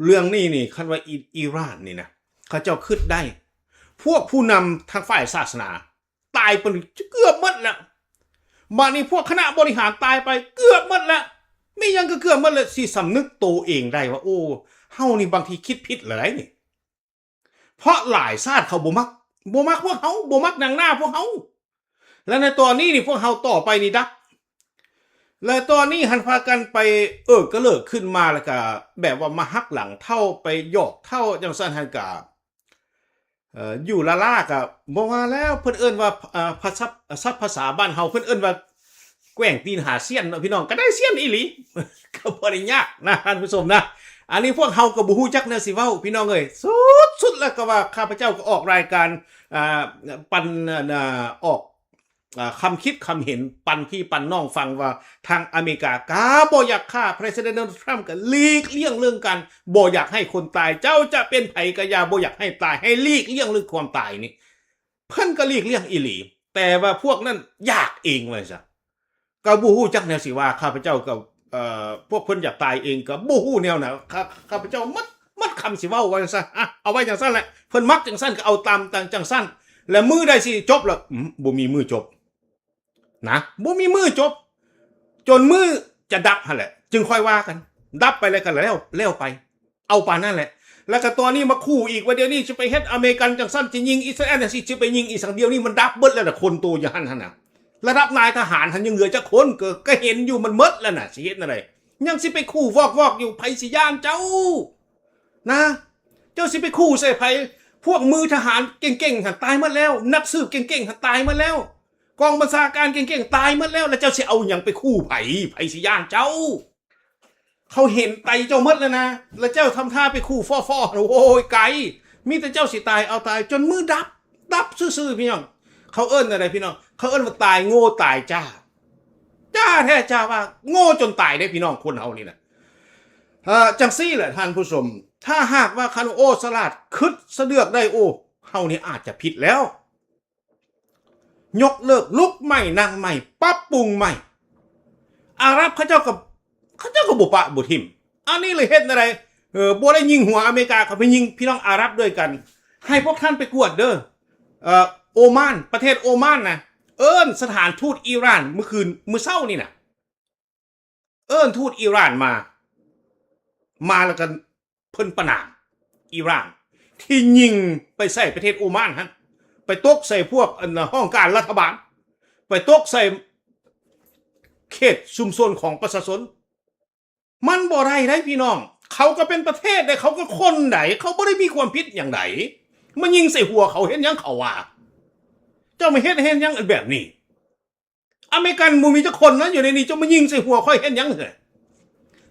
ເລື່ອງນີ້ນີ້ ຄັນວ່າອີ ອີຣານນີ້ນະ ເຂົາເຈົ້າຄິດໄດ້ ພວກຜູ້ນຳທາງຝ່າຍສາສະໜາຕາຍໄປເກືອບໝົດແລ້ວ. ບາດນີ້ພວກຄະນະບໍລິຫານຕາຍໄປເກືອບໝົດແລ້ວ. ມີຫຍັງກໍເກືອບໝົດແລ້ວ ຊິສຳນຶກໂຕເອງໄດ້ວ່າ ໂອ້ ເຮົານີ້ບາງທີຄິດຜິດແລ້ວໃດນີ້. ເພາະຫຼາຍຊາດເຂົາບໍ່ມັກ ບໍ່ມັກພວກເຮົາ ບໍ່ມັກໜັງໜ້າພວກເຮົາ. ແລະໃນຕອນນີ້ນີ້ພວກເຮົາຕໍ່ໄປນີ້ດັບ ແລະຕອນນີ້ຫັ້ນພາກັນໄປເອີກະເລີກຂຶ້ນມາ ແລ້ວກະແບບວ່າມາຫັກຫຼັງເຖົ້າ ໄປຫຍອກເຖົ້າຈັ່ງຊັ້ນຫັ້ນກະ ເອີ ຢູ່ລ້າໆກະບໍ່ວ່າແລ້ວ. ເພິ່ນເອີ້ນວ່າ ເອີ ພາສາ ສັບພາສາບ້ານເຮົາເພິ່ນເອີ້ນວ່າ ແກວ່ງຕີນຫາສ້ຽນເນາະພີ່ນ້ອງ ກໍໄດ້ສ້ຽນອີ່ຫຼີ ກໍບໍ່ໄດ້ຍາກນະທ່ານຜູ້ຊົມນະ. ອັນນີ້ພວກເຮົາກໍບໍ່ຮູ້ຈັກແນວຊິເວົ້າພີ່ນ້ອງເອີຍ. ສຸດ ສຸດແລ້ວກໍວ່າຂ້າພະເຈົ້າກໍອອກລາຍການ ອ່າ ປັນ ອ່າ ອອກ ອ່າ ຄຳຄິດຄຳເຫັນປັນພີ່ປັນນ້ອງຟັງວ່າ ທາງອາເມລິກາກໍບໍ່ຢາກຂ້າ President Donald Trump ກໍຫຼີກລ່ຽງເລື່ອງການບໍ່ຢາກໃຫ້ຄົນຕາຍ. ເຈົ້າຈະເປັນໃຜກໍຢ່າ ບໍ່ຢາກໃຫ້ຕາຍ ໃຫ້ຫຼີກລ່ຽງເລື່ອງຄວາມຕາຍນີ້. ເພິ່ນກໍຫຼີກລ່ຽງອີ່ຫຼີ ແຕ່ວ່າພວກນັ້ນຢາກເອງວ່າຊັ້ນ ກໍບໍ່ຮູ້ຈັກແນວຊິວ່າ. ຂ້າພະເຈົ້າກໍ ເອີ ພວກເພິ່ນຢາກຕາຍເອງກໍບໍ່ຮູ້ແນວນະ. ຂ້າ ຂ້າພະເຈົ້າໝົດ ໝົດຄຳຊິເວົ້າວ່າຊັ້ນຊະ. ອະ ເອົາໄວ້ຈັ່ງຊັ້ນແຫຼະ ເພິ່ນມັກຈັ່ງຊັ້ນກໍເອົາຕາມ ຕາມຈັ່ງຊັ້ນ ແລະມື້ໃດຊິຈົບລະ ອືມ ບໍ່ມີມື້ຈົບນະ ບໍ່ມີມື້ຈົບ ຈົນມື້ຈະດັບຫັ້ນແຫຼະ ຈຶ່ງຄ່ອຍວ່າກັນ. ດັບໄປແລ້ວກໍແລ້ວ ແລ້ວໄປ. ເອົາປານນັ້ນແຫຼະ. ແລ້ວກໍຕອນນີ້ມາຂູ່ອີກວ່າ ດຽວນີ້ຊິໄປເຮັດອາເມລິກັນຈັ່ງຊັ້ນ ຊິຍິງອິດສະຣາແອນຈັ່ງຊີ້ ຊິໄປຍິງອີ່ສັງ. ດຽວນີ້ມັນດັບເບິດແລ້ວນະ ຄົນໂຕຢູ່ຫັ້ນຫັ້ນນະ. ລະດັບນາຍທະຫານຫັ້ນຍັງເຫຼືອຈັກຄົນ? ກໍ ກໍເຫັນຢູ່ມັນໝົດແລ້ວນະ ຊິເຮັດແນວໃດ? ຍັງຊິໄປຂູ່ວອກໆຢູ່ ໃຜຊິຢ້ານເຈົ້ານະ? ເຈົ້າຊິໄປຂູ່ໃສ່ໃຜ? ພວກມືທະຫານເກັ່ງໆຫັ້ນຕາຍໝົດແລ້ວ ນັກສືບເກັ່ງໆຫັ້ນຕາຍໝົດແລ້ວ ກອງບັນຊາການເກັ່ງໆຕາຍໝົດແລ້ວ ແລ້ວເຈົ້າຊິເອົາຫຍັງໄປຂູ່ໃຜ? ໃຜຊິຢ້ານເຈົ້າ? ເຂົາເຫັນໄຕເຈົ້າໝົດແລ້ວນະ ແລ້ວເຈົ້າທຳທ່າໄປຂູ່ຟ້ໍ້ໆ ໂອ້ຍ ໄກ ມີແຕ່ເຈົ້າຊິຕາຍເອົາຕາຍ ຈົນມື້ດັບ ດັບຊື່ໆ ພີ່ນ້ອງ. ເຂົາເອີ້ນແນວໃດພີ່ນ້ອງ? ເຂົາເອີ້ນວ່າຕາຍໂງ່ຕາຍຈ້າ ຈ້າແທ້ຈ້າວ່າ ໂງ່ຈົນຕາຍເດ້ພີ່ນ້ອງ ຄົນເຮົານີ້ນະ. ເອີ ຈັ່ງຊີ້ແຫຼະທ່ານຜູ້ຊົມ ຖ້າຫາກວ່າຄັນ ໂອ້ ສະຫຼາດ ຄຶດສະເລືອກໄດ້ ໂອ້ ເຮົານີ້ອາດຈະຜິດແລ້ວ. ຍົກເລີກ ລຸກໃໝ່ ນັ່ງໃໝ່ ປັບປຸງໃໝ່. ອາຣັບເຂົາເຈົ້າກໍ ເຂົາເຈົ້າກໍບໍ່ປະບໍ່ຖິ້ມ. ອັນນີ້ເລີຍເຮັດແນວໃດ? ເອີ ບໍ່ໄດ້ຍິງຫົວອາເມລິກາ ເຂົາໄປຍິງພີ່ນ້ອງອາຣັບດ້ວຍກັນ. ໃຫ້ພວກທ່ານໄປກວດເດີ ເອີ ໂອມານ ປະເທດໂອມານນະ ເອີ້ນສະຖານທູດອີຣານມື້ຄືນ ມື້ເຊົ້ານີ້ນະ ເອີ້ນທູດອີຣານມາ ມາແລ້ວກໍເພິ່ນປະນາມອີຣານທີ່ຍິງໄປໃສ່ປະເທດໂອມານຫັ້ນ ໄປຕົກໃສ່ພວກ ອັນ ຫ້ອງການລັດຖະບານ ໄປຕົກໃສ່ເຂດຊຸມຊົນຂອງປະຊາຊົນ. ມັນບໍ່ໄດ້ໃດພີ່ນ້ອງ ເຂົາກໍເປັນປະເທດໃດ ເຂົາກໍຄົນໃດ ເຂົາບໍ່ໄດ້ມີຄວາມຜິດຫຍັງໃດ ມາຍິງໃສ່ຫົວເຂົາເຮັດຫຍັງ ເຂົາວ່າ ເຈົ້າມາເຮັດ ເຮັດຫຍັງອັນແບບນີ້? ອາເມລິກັນບໍ່ມີຈັກຄົນນະ ຢູ່ໃນນີ້ ເຈົ້າມາຍິງໃສ່ຫົວຂ້ອຍເຮັດຫຍັງ?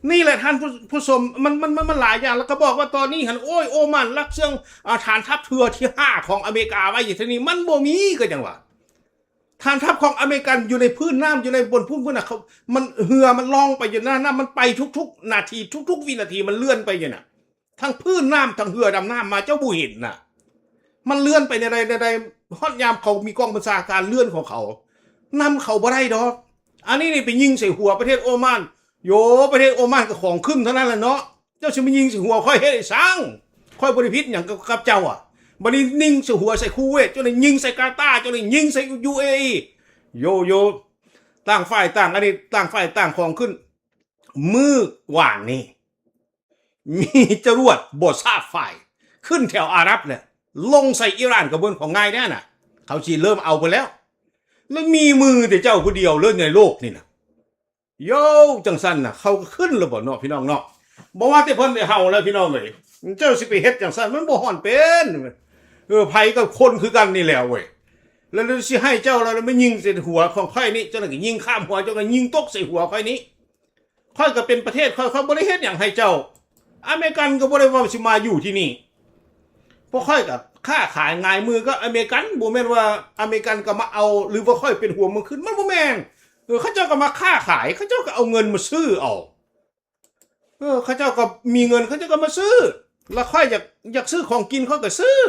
ນີ້ແຫຼະທ່ານຜູ້ ຜູ້ຊົມ ມັນ ມັນ ມັນ ມັນຫຼາຍຢ່າງ. ແລ້ວກໍບອກວ່າຕອນນີ້ຫັ້ນ ໂອ້ຍ ໂອມານລັກເຊື່ອງ ອ່າ ຖານທັບເທື່ອທີຫ້າຂອງອາເມລິກາໄວ້ຢູ່ທີ່ນີ້ ມັນບໍ່ມີ ກໍຈັ່ງວ່າ ຖານທັບຂອງອາເມລິກັນຢູ່ໃນພື້ນນ້ຳ ຢູ່ໃນບົນພື້ນພຸ້ນນະ ເຂົາ ມັນ ເຮືອມັນລ່ອງໄປຢູ່ນັ້ນນະ ມັນໄປທຸກໆນາທີ ທຸກໆວິນາທີ ມັນເລື່ອນໄປຢູ່ນະ. ທັງພື້ນນ້ຳ ທັງເຮືອດຳນ້ຳມາ ເຈົ້າບໍ່ເຫັນນະ ມັນເລື່ອນໄປແນວໃດແນວໃດ ຮອດຍາມເຂົາມີກອງບັນຊາການເລື່ອນຂອງເຂົາ ນຳເຂົາບໍ່ໄດ້ດອກ. ອັນນີ້ນີ້ໄປຍິງໃສ່ຫົວປະເທດໂອມານ ໂຢ ປະເທດໂອມານກໍຂອງຂຶ້ນເທົ່ານັ້ນແຫຼະເນາະ ເຈົ້າຊິມາຍິງໃສ່ຫົວຂ້ອຍເຮັດອີ່ສັງ? ຂ້ອຍບໍ່ໄດ້ຜິດຫຍັງກັບ ກັບເຈົ້າອະ. ບັດນີ້ຍິງໃສ່ຫົວໃສ່ຄູເວດ ເຈົ້າໄດ້ຍິງໃສ່ກາຕາ ເຈົ້າໄດ້ຍິງໃສ່ ຢູເອອີ ໂຢ ໂຢ ຕ່າງຝ່າຍຕ່າງ ອັນນີ້ຕ່າງຝ່າຍຕ່າງຂອງຂຶ້ນ. ມື້ວານນີ້ ມີຈະຫຼວດບໍ່ຊາບຝ່າຍ ຂຶ້ນແຖວອາຣັບແຫຼະ ລົງໃສ່ອີຣານ ກະເບິ່ງຂອງງ່າຍແດ່ນະ ເຂົາຊິເລີ່ມເອົາເບິດແລ້ວ ແລ້ວມີມືແຕ່ເຈົ້າຜູ້ດຽວເລີຍໃນໂລກນີ້ນະ. ໂຢ ຈັ່ງຊັ້ນນະ ເຂົາກໍຂຶ້ນແລ້ວບໍ່ເນາະ ພີ່ນ້ອງເນາະ. ບໍ່ວ່າແຕ່ເພິ່ນແຕ່ເຮົາແຫຼະ ພີ່ນ້ອງເອີຍ ເຈົ້າຊິໄປເຮັດຈັ່ງຊັ້ນ ມັນບໍ່ຮ້ອນເປັນ. ເອີ ໃຜກໍຄົນຄືກັນນີ້ແຫຼະເວີຍ ແລ້ວຊິໃຫ້ເຈົ້າ ແລ້ວມາຍິງໃສ່ຫົວຂອງຂ້ອຍນີ້ ເຈົ້ານັ້ນກໍຍິງຂ້າມຫົວ ເຈົ້າກໍຍິງຕົກໃສ່ຫົວຂ້ອຍນີ້. ຂ້ອຍກໍເປັນປະເທດຂ້ອຍ ຂ້ອຍບໍ່ໄດ້ເຮັດຫຍັງໃຫ້ເຈົ້າ. ອາເມລິກັນກໍບໍ່ໄດ້ວ່າຊິມາຢູ່ທີ່ນີ້. ພວກຂ້ອຍກໍຄ້າຂາຍງ່າຍມືກັບອາເມລິກັນ ບໍ່ແມ່ນວ່າອາເມລິກັນກໍມາເອົາ ຫຼືວ່າຂ້ອຍເປັນຫົວເມືອງຂຶ້ນ ມັນບໍ່ແມ່ນ. ເອີ ເຂົາເຈົ້າກໍມາຄ້າຂາຍ ເຂົາເຈົ້າກໍເອົາເງິນມາຊື້ເອົາ. ເອີ ເຂົາເຈົ້າກໍມີເງິນ ເຂົາເຈົ້າກໍມາຊື້. ແລ້ວຂ້ອຍຢາກ ຢາກຊື້ຂອງກິນ ຂ້ອຍກໍຊື້.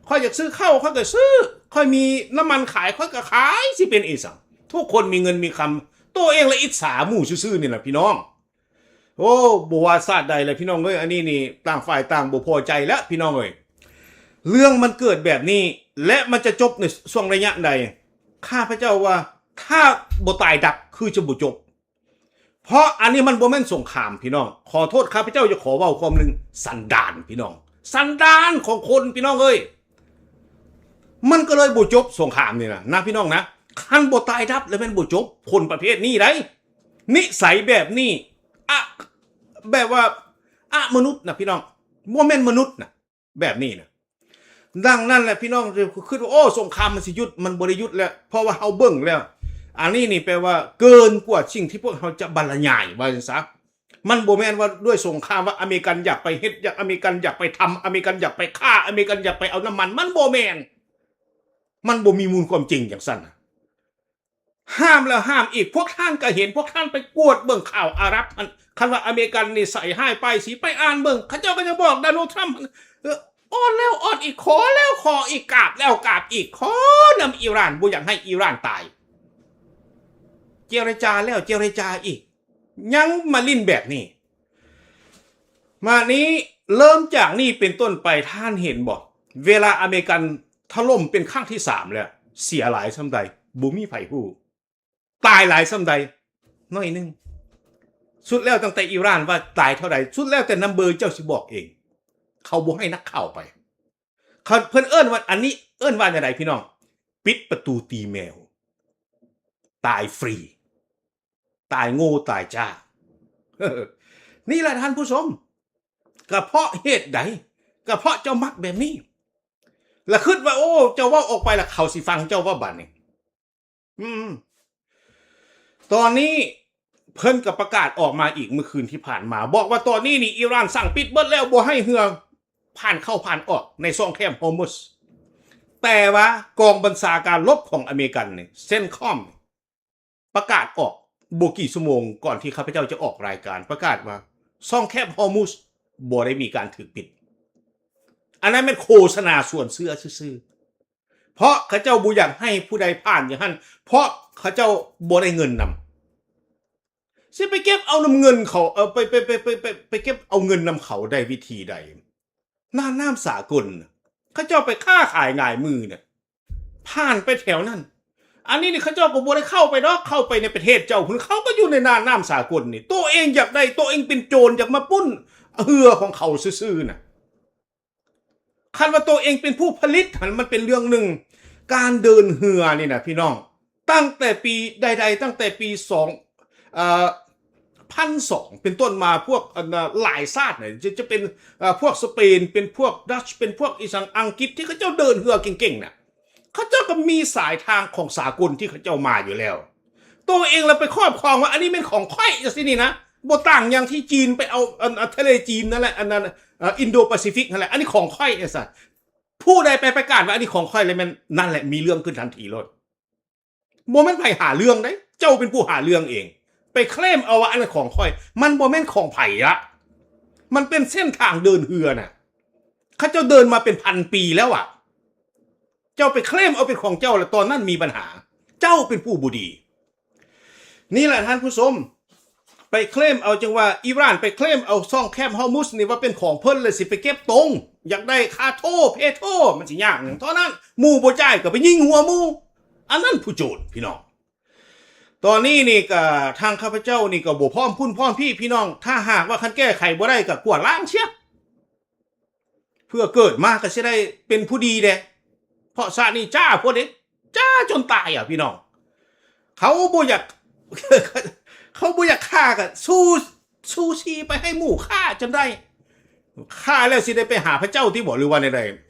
ຂ້ອຍຢາກຊື້ເຂົ້າ ຂ້ອຍກໍຊື້. ຂ້ອຍມີນ້ຳມັນຂາຍ ຂ້ອຍກໍຂາຍ. ຊິເປັນອີ່ສັງ? ທຸກຄົນມີເງິນມີຄຳ. ໂຕເອງລະອິດສາໝູ່ຊື່ໆນີ້ລະ ພີ່ນ້ອງ. ໂອ້ ບໍ່ວ່າຊາດໃດແຫຼະ ພີ່ນ້ອງເອີຍ ອັນນີ້ນີ້ຕ່າງຝ່າຍຕ່າງບໍ່ພໍໃຈແລ້ວ ພີ່ນ້ອງເອີຍ. ເລື່ອງມັນເກີດແບບນີ້ ແລະ ມັນຈະຈົບໃນຊ່ວງໄລຍະໃດ? ຂ້າພະເຈົ້າວ່າ ຖ້າບໍ່ຕາຍດັບ ຄືຈະບໍ່ຈົບ. ເພາະອັນນີ້ມັນບໍ່ແມ່ນສົງຄາມ ພີ່ນ້ອງ. ຂໍໂທດ ຂ້າພະເຈົ້າຢາກຂໍເວົ້າຄວາມໜຶ່ງ ສັນດານ ພີ່ນ້ອງ ສັນດານຂອງຄົນ ພີ່ນ້ອງເອີຍ. ມັນກໍເລີຍບໍ່ຈົບສົງຄາມນີ້ນະ ນະ ພີ່ນ້ອງນະ. ຄັນບໍ່ຕາຍດັບແລ້ວແມ່ນບໍ່ຈົບ ຄົນປະເພດນີ້ໃດ໋ ນິໄສແບບນີ້ ອະ ແບບວ່າອະມະນຸດນະ ພີ່ນ້ອງ ບໍ່ແມ່ນມະນຸດນະ ແບບນີ້ນະ. ດັ່ງນັ້ນແຫຼະ ພີ່ນ້ອງ ຄືວ່າ ໂອ້ ສົງຄາມມັນຊິຢຸດ ມັນບໍ່ໄດ້ຢຸດແລ້ວ ເພາະວ່າເຮົາເບິ່ງແລ້ວ ອັນນີ້ນີ້ແປວ່າເກີນກວ່າສິ່ງທີ່ພວກເຮົາຈະບັນລະຍາຍ ວ່າຊັ້ນຊະ. ມັນບໍ່ແມ່ນວ່າດ້ວຍສົງຄາມວ່າອາເມລິກັນຢາກໄປເຮັດ ຢາກ ອາເມລິກັນຢາກໄປທຳ ອາເມລິກັນຢາກໄປຂ້າ ອາເມລິກັນຢາກໄປເອົານ້ຳມັນ ມັນບໍ່ແມ່ນ. ມັນບໍ່ມີມູນຄວາມຈິງຈັ່ງຊັ້ນ. ຫ້າມແລ້ວຫ້າມອີກ ພວກທ່ານກໍເຫັນ ພວກທ່ານໄປກວດເບິ່ງຂ່າວອາຣັບຫັ້ນ ຄັນວ່າອາເມລິກັນນີ້ໃສ່ຮ້າຍປ້າຍສີ ໄປອ່ານເບິ່ງ ເຂົາເຈົ້າກໍຍັງບອກໂດນັລ ທຣຳ ເອີ ອ່ອນແລ້ວອ່ອນອີກ ຂໍແລ້ວຂໍອີກ ກາບແລ້ວກາບອີກ ຂໍນຳອີຣານ ບໍ່ຢາກໃຫ້ອີຣານຕາຍ. ເຈລະຈາແລ້ວເຈລະຈາອີກ ຍັງມາຫຼິ້ນແບບນີ້. ມານີ້ ເລີ່ມຈາກນີ້ເປັນຕົ້ນໄປ ທ່ານເຫັນບໍ່ ເວລາອາເມລິກັນຖະຫຼົ່ມເປັນຄັ້ງທີສາມແລ້ວ ເສຍຫຼາຍສ່ຳໃດ ບໍ່ມີໃຜຮູ້. ຕາຍຫຼາຍສ່ຳໃດ ໜ້ອຍໜຶ່ງ. ສຸດແລ້ວຕັ້ງແຕ່ອີຣານວ່າຕາຍເທົ່າໃດ ສຸດແລ້ວແຕ່ນຳເບີເຈົ້າຊິບອກເອງ. ເຂົາບໍ່ໃຫ້ນັກຂ່າວໄປ. ເຂົາ ເພິ່ນເອີ້ນວ່າ ອັນນີ້ເອີ້ນວ່າແນວໃດ ພີ່ນ້ອງ? ປິດປະຕູຕີແມວ ຕາຍຟຣີ ຕາຍໂງ່ຕາຍຈ້າ. ນີ້ແຫຼະທ່ານຜູ້ຊົມ ກະເພາະເຫດໃດ? ກະເພາະເຈົ້າມັກແບບນີ້ ລະຄິດວ່າ ໂອ້ ເຈົ້າເວົ້າອອກໄປລະເຂົາຊິຟັງເຈົ້າເວົ້າບາດນີ້. ອືມ ຕອນນີ້ເພິ່ນກໍປະກາດອອກມາອີກມື້ຄືນທີ່ຜ່ານມາ ບອກວ່າຕອນນີ້ນີ້ອີຣານສັ່ງປິດເບິດແລ້ວ ບໍ່ໃຫ້ເຮືອຜ່ານເຂົ້າຜ່ານອອກໃນຊ່ອງແຄບຮອຣມຸດ. ແຕ່ວ່າກອງບັນຊາການລົບຂອງອາເມລິກັນນີ້ ເຊັນຄອມ ປະກາດອອກບໍ່ກີ່ຊົ່ວໂມງກ່ອນທີ່ຂ້າພະເຈົ້າຈະອອກລາຍການ ປະກາດວ່າຊ່ອງແຄບຮອຣມຸດບໍ່ໄດ້ມີການຖືກປິດ. ອັນນັ້ນແມ່ນໂຄສະນາຊວນເຊື່ອຊື່ໆ ເພາະເຂົາເຈົ້າບໍ່ຢາກໃຫ້ຜູ້ໃດຜ່ານຢູ່ຫັ້ນ ເພາະເຂົາເຈົ້າບໍ່ໄດ້ເງິນນຳ. ຊິໄປເກັບເອົານຳເງິນເຂົາ ເອີ ໄປ ໄປ ໄປ ໄປ ໄປ ໄປເກັບເອົາເງິນນຳເຂົາໄດ້ວິທີໃດ? ນ່ານນ້ຳສາກົນ ເຂົາເຈົ້າໄປຄ້າຂາຍງ່າຍມືນະ ຜ່ານໄປແຖວນັ້ນ. ອັນນີ້ນີ້ເຂົາເຈົ້າກໍບໍ່ໄດ້ເຂົ້າໄປດອກ ເຂົ້າໄປໃນປະເທດເຈົ້າພຸ້ນ ເຂົາກໍຢູ່ໃນນ່ານນ້ຳສາກົນນີ້ ໂຕເອງຢາກໄດ້ ໂຕເອງເປັນໂຈນ ຢາກມາປຸ້ນເຮືອຂອງເຂົາຊື່ໆນະ. ຄັນວ່າໂຕເອງເປັນຜູ້ຜະລິດຫັ້ນ ມັນເປັນເລື່ອງໜຶ່ງ. ການເດີນເຮືອນີ້ນະ ພີ່ນ້ອງ ຕັ້ງແຕ່ປີໃດໆ ຕັ້ງແຕ່ປີສອງ ເອີ ພັນສອງ ເປັນຕົ້ນມາ ພວກ ອັນ ຫຼາຍຊາດນະ ຈະ ຈະເປັນ ເອີ ພວກສະເປນ ເປັນພວກດັດ ເປັນພວກອີ່ສັງອັງກິດ ທີ່ເຂົາເຈົ້າເດີນເຮືອເກັ່ງໆນະ ເຂົາເຈົ້າກໍມີສາຍທາງຂອງສາກົນທີ່ເຂົາເຈົ້າມາຢູ່ແລ້ວ. ໂຕເອງລະໄປຄອບຄອງວ່າ ອັນນີ້ແມ່ນຂອງຂ້ອຍ ຈັ່ງຊີ້ນີ້ນະ ບໍ່ຕ່າງຫຍັງທີ່ຈີນໄປເອົາ ອັນ ທະເລຈີນນັ້ນແຫຼະ ອັນນັ້ນ ອິນໂດປາຊີຟິກຫັ້ນແຫຼະ ອັນນີ້ຂອງຂ້ອຍ ຈັ່ງຊັ້ນ. ຜູ້ໃດໄປປະກາດວ່າ ອັນນີ້ຂອງຂ້ອຍ ແລ້ວແມ່ນ ນັ້ນແຫຼະ ມີເລື່ອງຂຶ້ນທັນທີໂລດ. ບໍ່ແມ່ນໃຜຫາເລື່ອງເດ້ ເຈົ້າເປັນຜູ້ຫາເລື່ອງເອງ ໄປເຄລມເອົາວ່າ ອັນນັ້ນຂອງຂ້ອຍ ມັນບໍ່ແມ່ນຂອງໃຜລະ ມັນເປັນເສັ້ນທາງເດີນເຮືອນະ ເຂົາເຈົ້າເດີນມາເປັນພັນປີແລ້ວອະ ເຈົ້າໄປເຄລມເອົາເປັນຂອງເຈົ້າ ແລ້ວຕອນນັ້ນມີບັນຫາ ເຈົ້າເປັນຜູ້ບໍ່ດີ. ນີ້ແຫຼະທ່ານຜູ້ຊົມ ໄປເຄລມເອົາ ຈັ່ງວ່າອີຣານໄປເຄລມເອົາຊ່ອງແຄມຮອວມຸດນີ້ວ່າເປັນຂອງເພິ່ນ ແລ້ວຊິໄປເກັບຕົງ ຢາກໄດ້ຄາໂທ ເພໂທ ມັນຊິຍາກຫຍັງເທົ່ານັ້ນ ໝູ່ບໍ່ຈ່າຍກໍໄປຍິງຫົວໝູ່ ອັນນັ້ນຜູ້ໂຈນ ພີ່ນ້ອງ. ຕອນນີ້ນີ້ກໍ ທາງຂ້າພະເຈົ້ານີ້ກໍບໍ່ພ້ອມພຸ້ນພ້ອມພີ້ ພີ່ນ້ອງ. ຖ້າຫາກວ່າຄັນແກ້ໄຂບໍ່ໄດ້ກໍກວາດລ້າງເສຍ ເພື່ອເກີດມາກໍຊິໄດ້ເປັນຜູ້ດີແດ່ ເພາະຊາດນີ້ຈ້າໂພດເດ້ ຈ້າຈົນຕາຍອະ ພີ່ນ້ອງ. ເຂົາບໍ່ຢາກ ເຂົາບໍ່ຢາກຂ້າກໍສູ້ ສູ້ຊີໄປໃຫ້ໝູ່ຂ້າຈົນໄດ້. ຂ້າແລ້ວຊິໄດ້ໄປຫາພະເຈົ້າຕິບໍ ຫຼືວ່າແນວໃດ?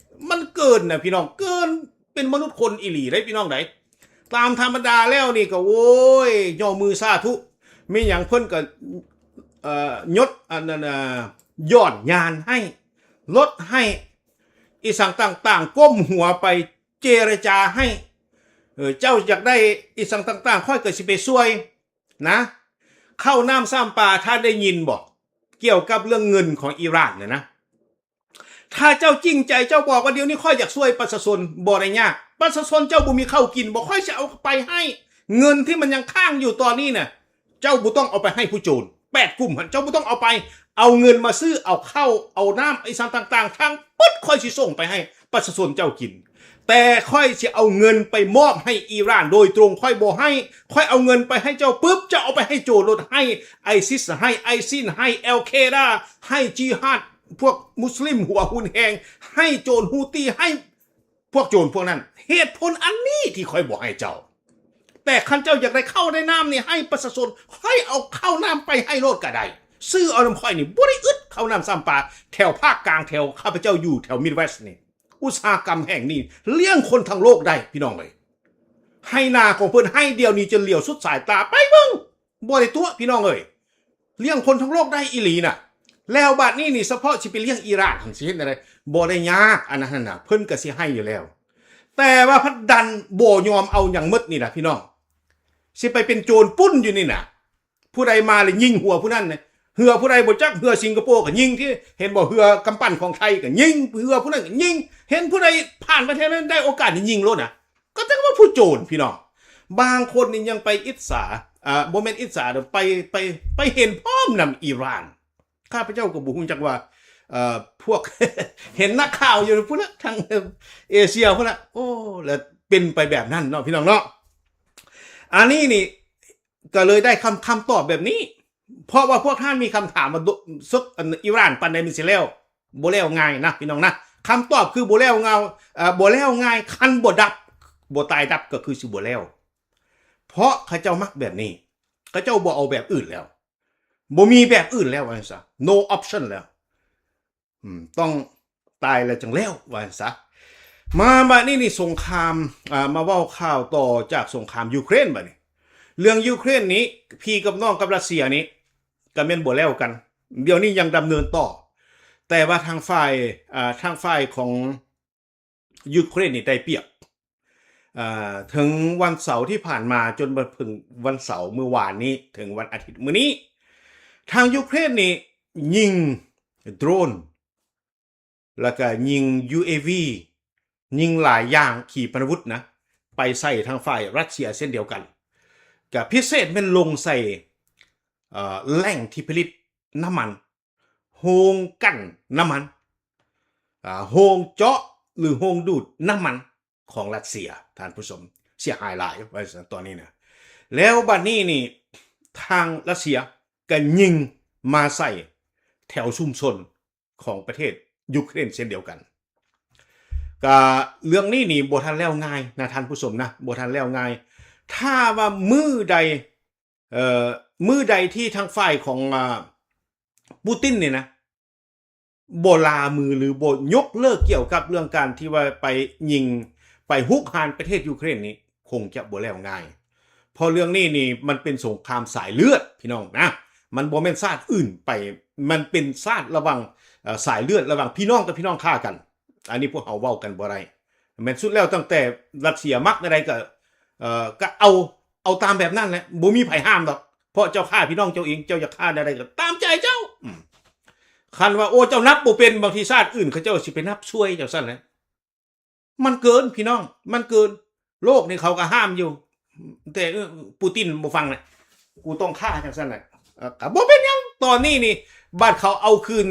ມັນເກີນນະ ພີ່ນ້ອງ ເກີນເປັນມະນຸດຄົນອີ່ຫຼີເດ້ ພີ່ນ້ອງໃດ໋. ຕາມທຳມະດາແລ້ວນີ້ກໍ ໂອ້ຍ ຍໍມືສາທຸ ມີຫຍັງເພິ່ນກໍ ເອີ ຍົດ ອັນນັ້ນ ເອີ ຍ້ອນຍານໃຫ້ ລົດໃຫ້ ອີ່ສັງຕ່າງໆ ກົ້ມຫົວໄປເຈລະຈາໃຫ້ ເອີ ເຈົ້າຢາກໄດ້ອີ່ສັງຕ່າງໆ ຂ້ອຍກໍຊິໄປຊ່ວຍນະ. ເຂົ້ານ້ຳຊຳປາ ທ່ານໄດ້ຍິນບໍ່ ກ່ຽວກັບເລື່ອງເງິນຂອງອີຣານນະນະ? ຖ້າເຈົ້າຈິງໃຈ ເຈົ້າບອກວ່າ ດຽວນີ້ຂ້ອຍຢາກຊ່ວຍປະຊາຊົນ ບໍ່ໄດ້ຍາກ. ປະຊາຊົນເຈົ້າບໍ່ມີເຂົ້າກິນ ບໍ່ ຂ້ອຍຊິເອົາໄປໃຫ້. ເງິນທີ່ມັນຍັງຄ້າງຢູ່ຕອນນີ້ນະ ເຈົ້າບໍ່ຕ້ອງເອົາໄປໃຫ້ຜູ້ໂຈນ ແປດກຸ່ມຫັ້ນ ເຈົ້າບໍ່ຕ້ອງເອົາໄປ. ເອົາເງິນມາຊື້ ເອົາເຂົ້າ ເອົານ້ຳ ອີ່ສັງຕ່າງໆ ທັງໝົດ ຂ້ອຍຊິສົ່ງໄປໃຫ້ປະຊາຊົນເຈົ້າກິນ. ແຕ່ຂ້ອຍຊິເອົາເງິນໄປມອບໃຫ້ອີຣານໂດຍຕົງ ຂ້ອຍບໍ່ໃຫ້. ຂ້ອຍເອົາເງິນໄປໃຫ້ເຈົ້າປຶບ ເຈົ້າເອົາໄປໃຫ້ໂຈນໂລດ ໃຫ້ໄອຊິສ ໃຫ້ໄອຊິນ ໃຫ້ແອລເຄດາ ໃຫ້ຈິຮາດ ພວກມຸສລິມຫົວຮຸນແຮງ ໃຫ້ໂຈນຮູ້ຕີ ໃຫ້ພວກໂຈນພວກນັ້ນ. ເຫດຜົນອັນນີ້ທີ່ຂ້ອຍບໍ່ໃຫ້ເຈົ້າ. ແຕ່ຄັນເຈົ້າຢາກໄດ້ເຂົ້າໄດ້ນ້ຳນີ້ ໃຫ້ປະຊາຊົນ ຂ້ອຍເອົາເຂົ້ານ້ຳໄປໃຫ້ໂລດກໍໄດ້. ຊື້ເອົານຳຂ້ອຍນີ້ ບໍ່ໄດ້ອຶດເຂົ້ານ້ຳຊຳປາ. ແຖວພາກກາງ ແຖວຂ້າພະເຈົ້າຢູ່ແຖວມິດເວສນີ້ ອຸດສາຫະກຳແຫ່ງນີ້ລ້ຽງຄົນທັງໂລກໄດ້ ພີ່ນ້ອງເອີຍ. ໄຮ່ນາຂອງເພິ່ນໄຮ່ດຽວນີ້ຈົນຫຼຽວສຸດສາຍຕາ ໄປເບິ່ງ ບໍ່ໄດ້ຕົວະ ພີ່ນ້ອງເອີຍ. ລ້ຽງຄົນທັງໂລກໄດ້ອີ່ຫຼີນະ. ແລ້ວບາດນີ້ນີ້ ສະເພາະຊິໄປລ້ຽງອີຣານຫັ້ນ ຊິເຮັດແນວໃດ? ບໍ່ໄດ້ຍາກ ອັນນັ້ນນະ ເພິ່ນກໍຊິໃຫ້ຢູ່ແລ້ວ. ແຕ່ວ່າພັດດັນບໍ່ຍອມເອົາຫຍັງໝົດນີ້ນະ ພີ່ນ້ອງ. ຊິໄປເປັນໂຈນປຸ້ນຢູ່ນີ້ນະ. ຜູ້ໃດມາແລ້ວຍິງຫົວຜູ້ນັ້ນນະ. ເຮືອຜູ້ໃດບໍ່ຈັກ ເຮືອສິງກະໂປກໍຍິງ ທີ່ເຫັນບໍ່ ເຮືອກຳປັ່ນຂອງໄທກໍຍິງ ເຮືອຜູ້ນັ້ນກໍຍິງ. ເຫັນຜູ້ໃດຜ່ານໄປແຖວນັ້ນໄດ້ໂອກາດນີ້ຍິງໂລດນະ. ກໍຈັກວ່າຜູ້ໂຈນ ພີ່ນ້ອງ. ບາງຄົນນີ້ຍັງໄປອິດສາ ອ່າ ບໍ່ແມ່ນອິດສາເດີ້ ໄປ ໄປ ໄປເຫັນພ້ອມນຳອີຣານ. ຂ້າພະເຈົ້າກໍບໍ່ຮູ້ຈັກວ່າ ເອີ ພວກ ເຫັນນັກຂ່າວຢູ່ພຸ້ນນະ ທາງເອເຊຍພຸ້ນນະ ໂອ້ ແລ້ວເປັນໄປແບບນັ້ນເນາະ ພີ່ນ້ອງເນາະ. ອັນນີ້ນີ້ກໍເລີຍໄດ້ຄຳ ຄຳຕອບແບບນີ້ ເພາະວ່າພວກທ່ານມີຄຳຖາມວ່າ ສົກ ອັນ ອີຣານປານໃດມັນຊິແລ້ວ? ບໍ່ແລ້ວງ່າຍນະ ພີ່ນ້ອງນະ. ຄຳຕອບຄືບໍ່ແລ້ວງ່າຍ ເອີ ບໍ່ແລ້ວງ່າຍ ຄັນບໍ່ດັບ ບໍ່ຕາຍດັບ ກໍຄືຊິບໍ່ແລ້ວ. ເພາະເຂົາເຈົ້າມັກແບບນີ້ ເຂົາເຈົ້າບໍ່ເອົາແບບອື່ນແລ້ວ ບໍ່ມີແບບອື່ນແລ້ວ ວ່າຊັ້ນຊະ no option ແລ້ວ ອືມ ຕ້ອງຕາຍແລ້ວຈັ່ງແລ້ວ ວ່າຊັ້ນຊະ. ມາບາດນີ້ນີ້ສົງຄາມ ອ່າ ມາເວົ້າຂ່າວຕໍ່ຈາກສົງຄາມຢູເຄຣນບາດນີ້. ເລື່ອງຢູເຄຣນນີ້ ພີ່ກັບນ້ອງກັບຣັດເຊຍນີ້ ກໍແມ່ນບໍ່ແລ້ວກັນ ດຽວນີ້ຍັງດຳເນີນຕໍ່. ແຕ່ວ່າທາງຝ່າຍ ອ່າ ທາງຝ່າຍຂອງຢູເຄຣນນີ້ໄດ້ປຽບ ອ່າ ເຖິງວັນເສົາທີ່ຜ່ານມາ ຈົນມາເຖິງວັນເສົາມື້ວານນີ້ ເຖິງວັນອາທິດມື້ນີ້ ທາງຢູເຄຣນນີ້ຍິງໂດຣນ ແລ້ວກະຍິງ UAV ຍິງຫຼາຍຢ່າງ ຂີປະນາວຸດນະ ໄປໃສ່ທາງຝ່າຍຣັດເຊຍເຊັ່ນດຽວກັນ. ກະພິເສດແມ່ນລົງໃສ່ ເອີ ແຫຼ່ງທີ່ຜະລິດນ້ຳມັນ ໂຮງກັ່ນນ້ຳມັນ ອ່າ ໂຮງເຈາະ ຫຼື ໂຮງດູດນ້ຳມັນຂອງຣັດເຊຍ ທ່ານຜູ້ຊົມ ເສຍຫາຍຫຼາຍ ວ່າຊັ້ນຕອນນີ້ນະ. ແລ້ວບັດນີ້ນີ້ ທາງຣັດເຊຍກໍຍິງມາໃສ່ແຖວຊຸມຊົນ ຂອງປະເທດຢູເຄຣນເຊັ່ນດຽວກັນ. ກະເລື່ອງນີ້ນີ້ບໍ່ທັນແລ້ວງ່າຍນະທ່ານຜູ້ຊົມນະ ບໍ່ທັນແລ້ວງ່າຍ. ຖ້າວ່າມື້ໃດ ເອີ ມື້ໃດທີ່ທາງຝ່າຍຂອງ ອ່າ ປູຕິນນີ້ນະ ບໍ່ລາມື ຫຼື ບໍ່ຍົກເລີກກ່ຽວກັບເລື່ອງການທີ່ວ່າໄປຍິງ ໄປຮຸກຮານປະເທດຢູເຄຣນນີ້ ຄົງຈະບໍ່ແລ້ວງ່າຍ. ເພາະເລື່ອງນີ້ນີ້ມັນເປັນສົງຄາມສາຍເລືອດ ພີ່ນ້ອງນະ ມັນບໍ່ແມ່ນຊາດອື່ນໄປ ມັນເປັນຊາດລະຫວ່າງ ເອີ ສາຍເລືອດລະຫວ່າງພີ່ນ້ອງກັບພີ່ນ້ອງຂ້າກັນ. ອັນນີ້ພວກເຮົາເວົ້າກັນບໍ່ໄດ້ ແມ່ນສຸດແລ້ວ ຕັ້ງແຕ່ຣັດເຊຍມັກແນວໃດກໍ ເອີ ກໍເອົາ ເອົາຕາມແບບນັ້ນແຫຼະ ບໍ່ມີໃຜຫ້າມດອກ ເພາະເຈົ້າຂ້າພີ່ນ້ອງເຈົ້າເອງ ເຈົ້າຢາກຂ້າແນວໃດກໍຕາມໃຈເຈົ້າ. ອືມ ຄັນວ່າ ໂອ້ ເຈົ້ານັບບໍ່ເປັນ ບາງທີຊາດອື່ນເຂົາເຈົ້າຊິໄປນັບຊ່ວຍເຈົ້າຊັ້ນແຫຼະ. ມັນເກີນ ພີ່ນ້ອງ ມັນເກີນ. ໂລກນີ້ເຂົາກໍຫ້າມຢູ່ ແຕ່ ເອີ ປູຕິນບໍ່ຟັງແຫຼະ ກູຕ້ອງຂ້າຈັ່ງຊັ້ນແຫຼະ. ເອີ ກໍບໍ່ເປັນຫຍັງ. ຕອນນີ້ນີ້ ບາດເຂົາເອົາຄືນ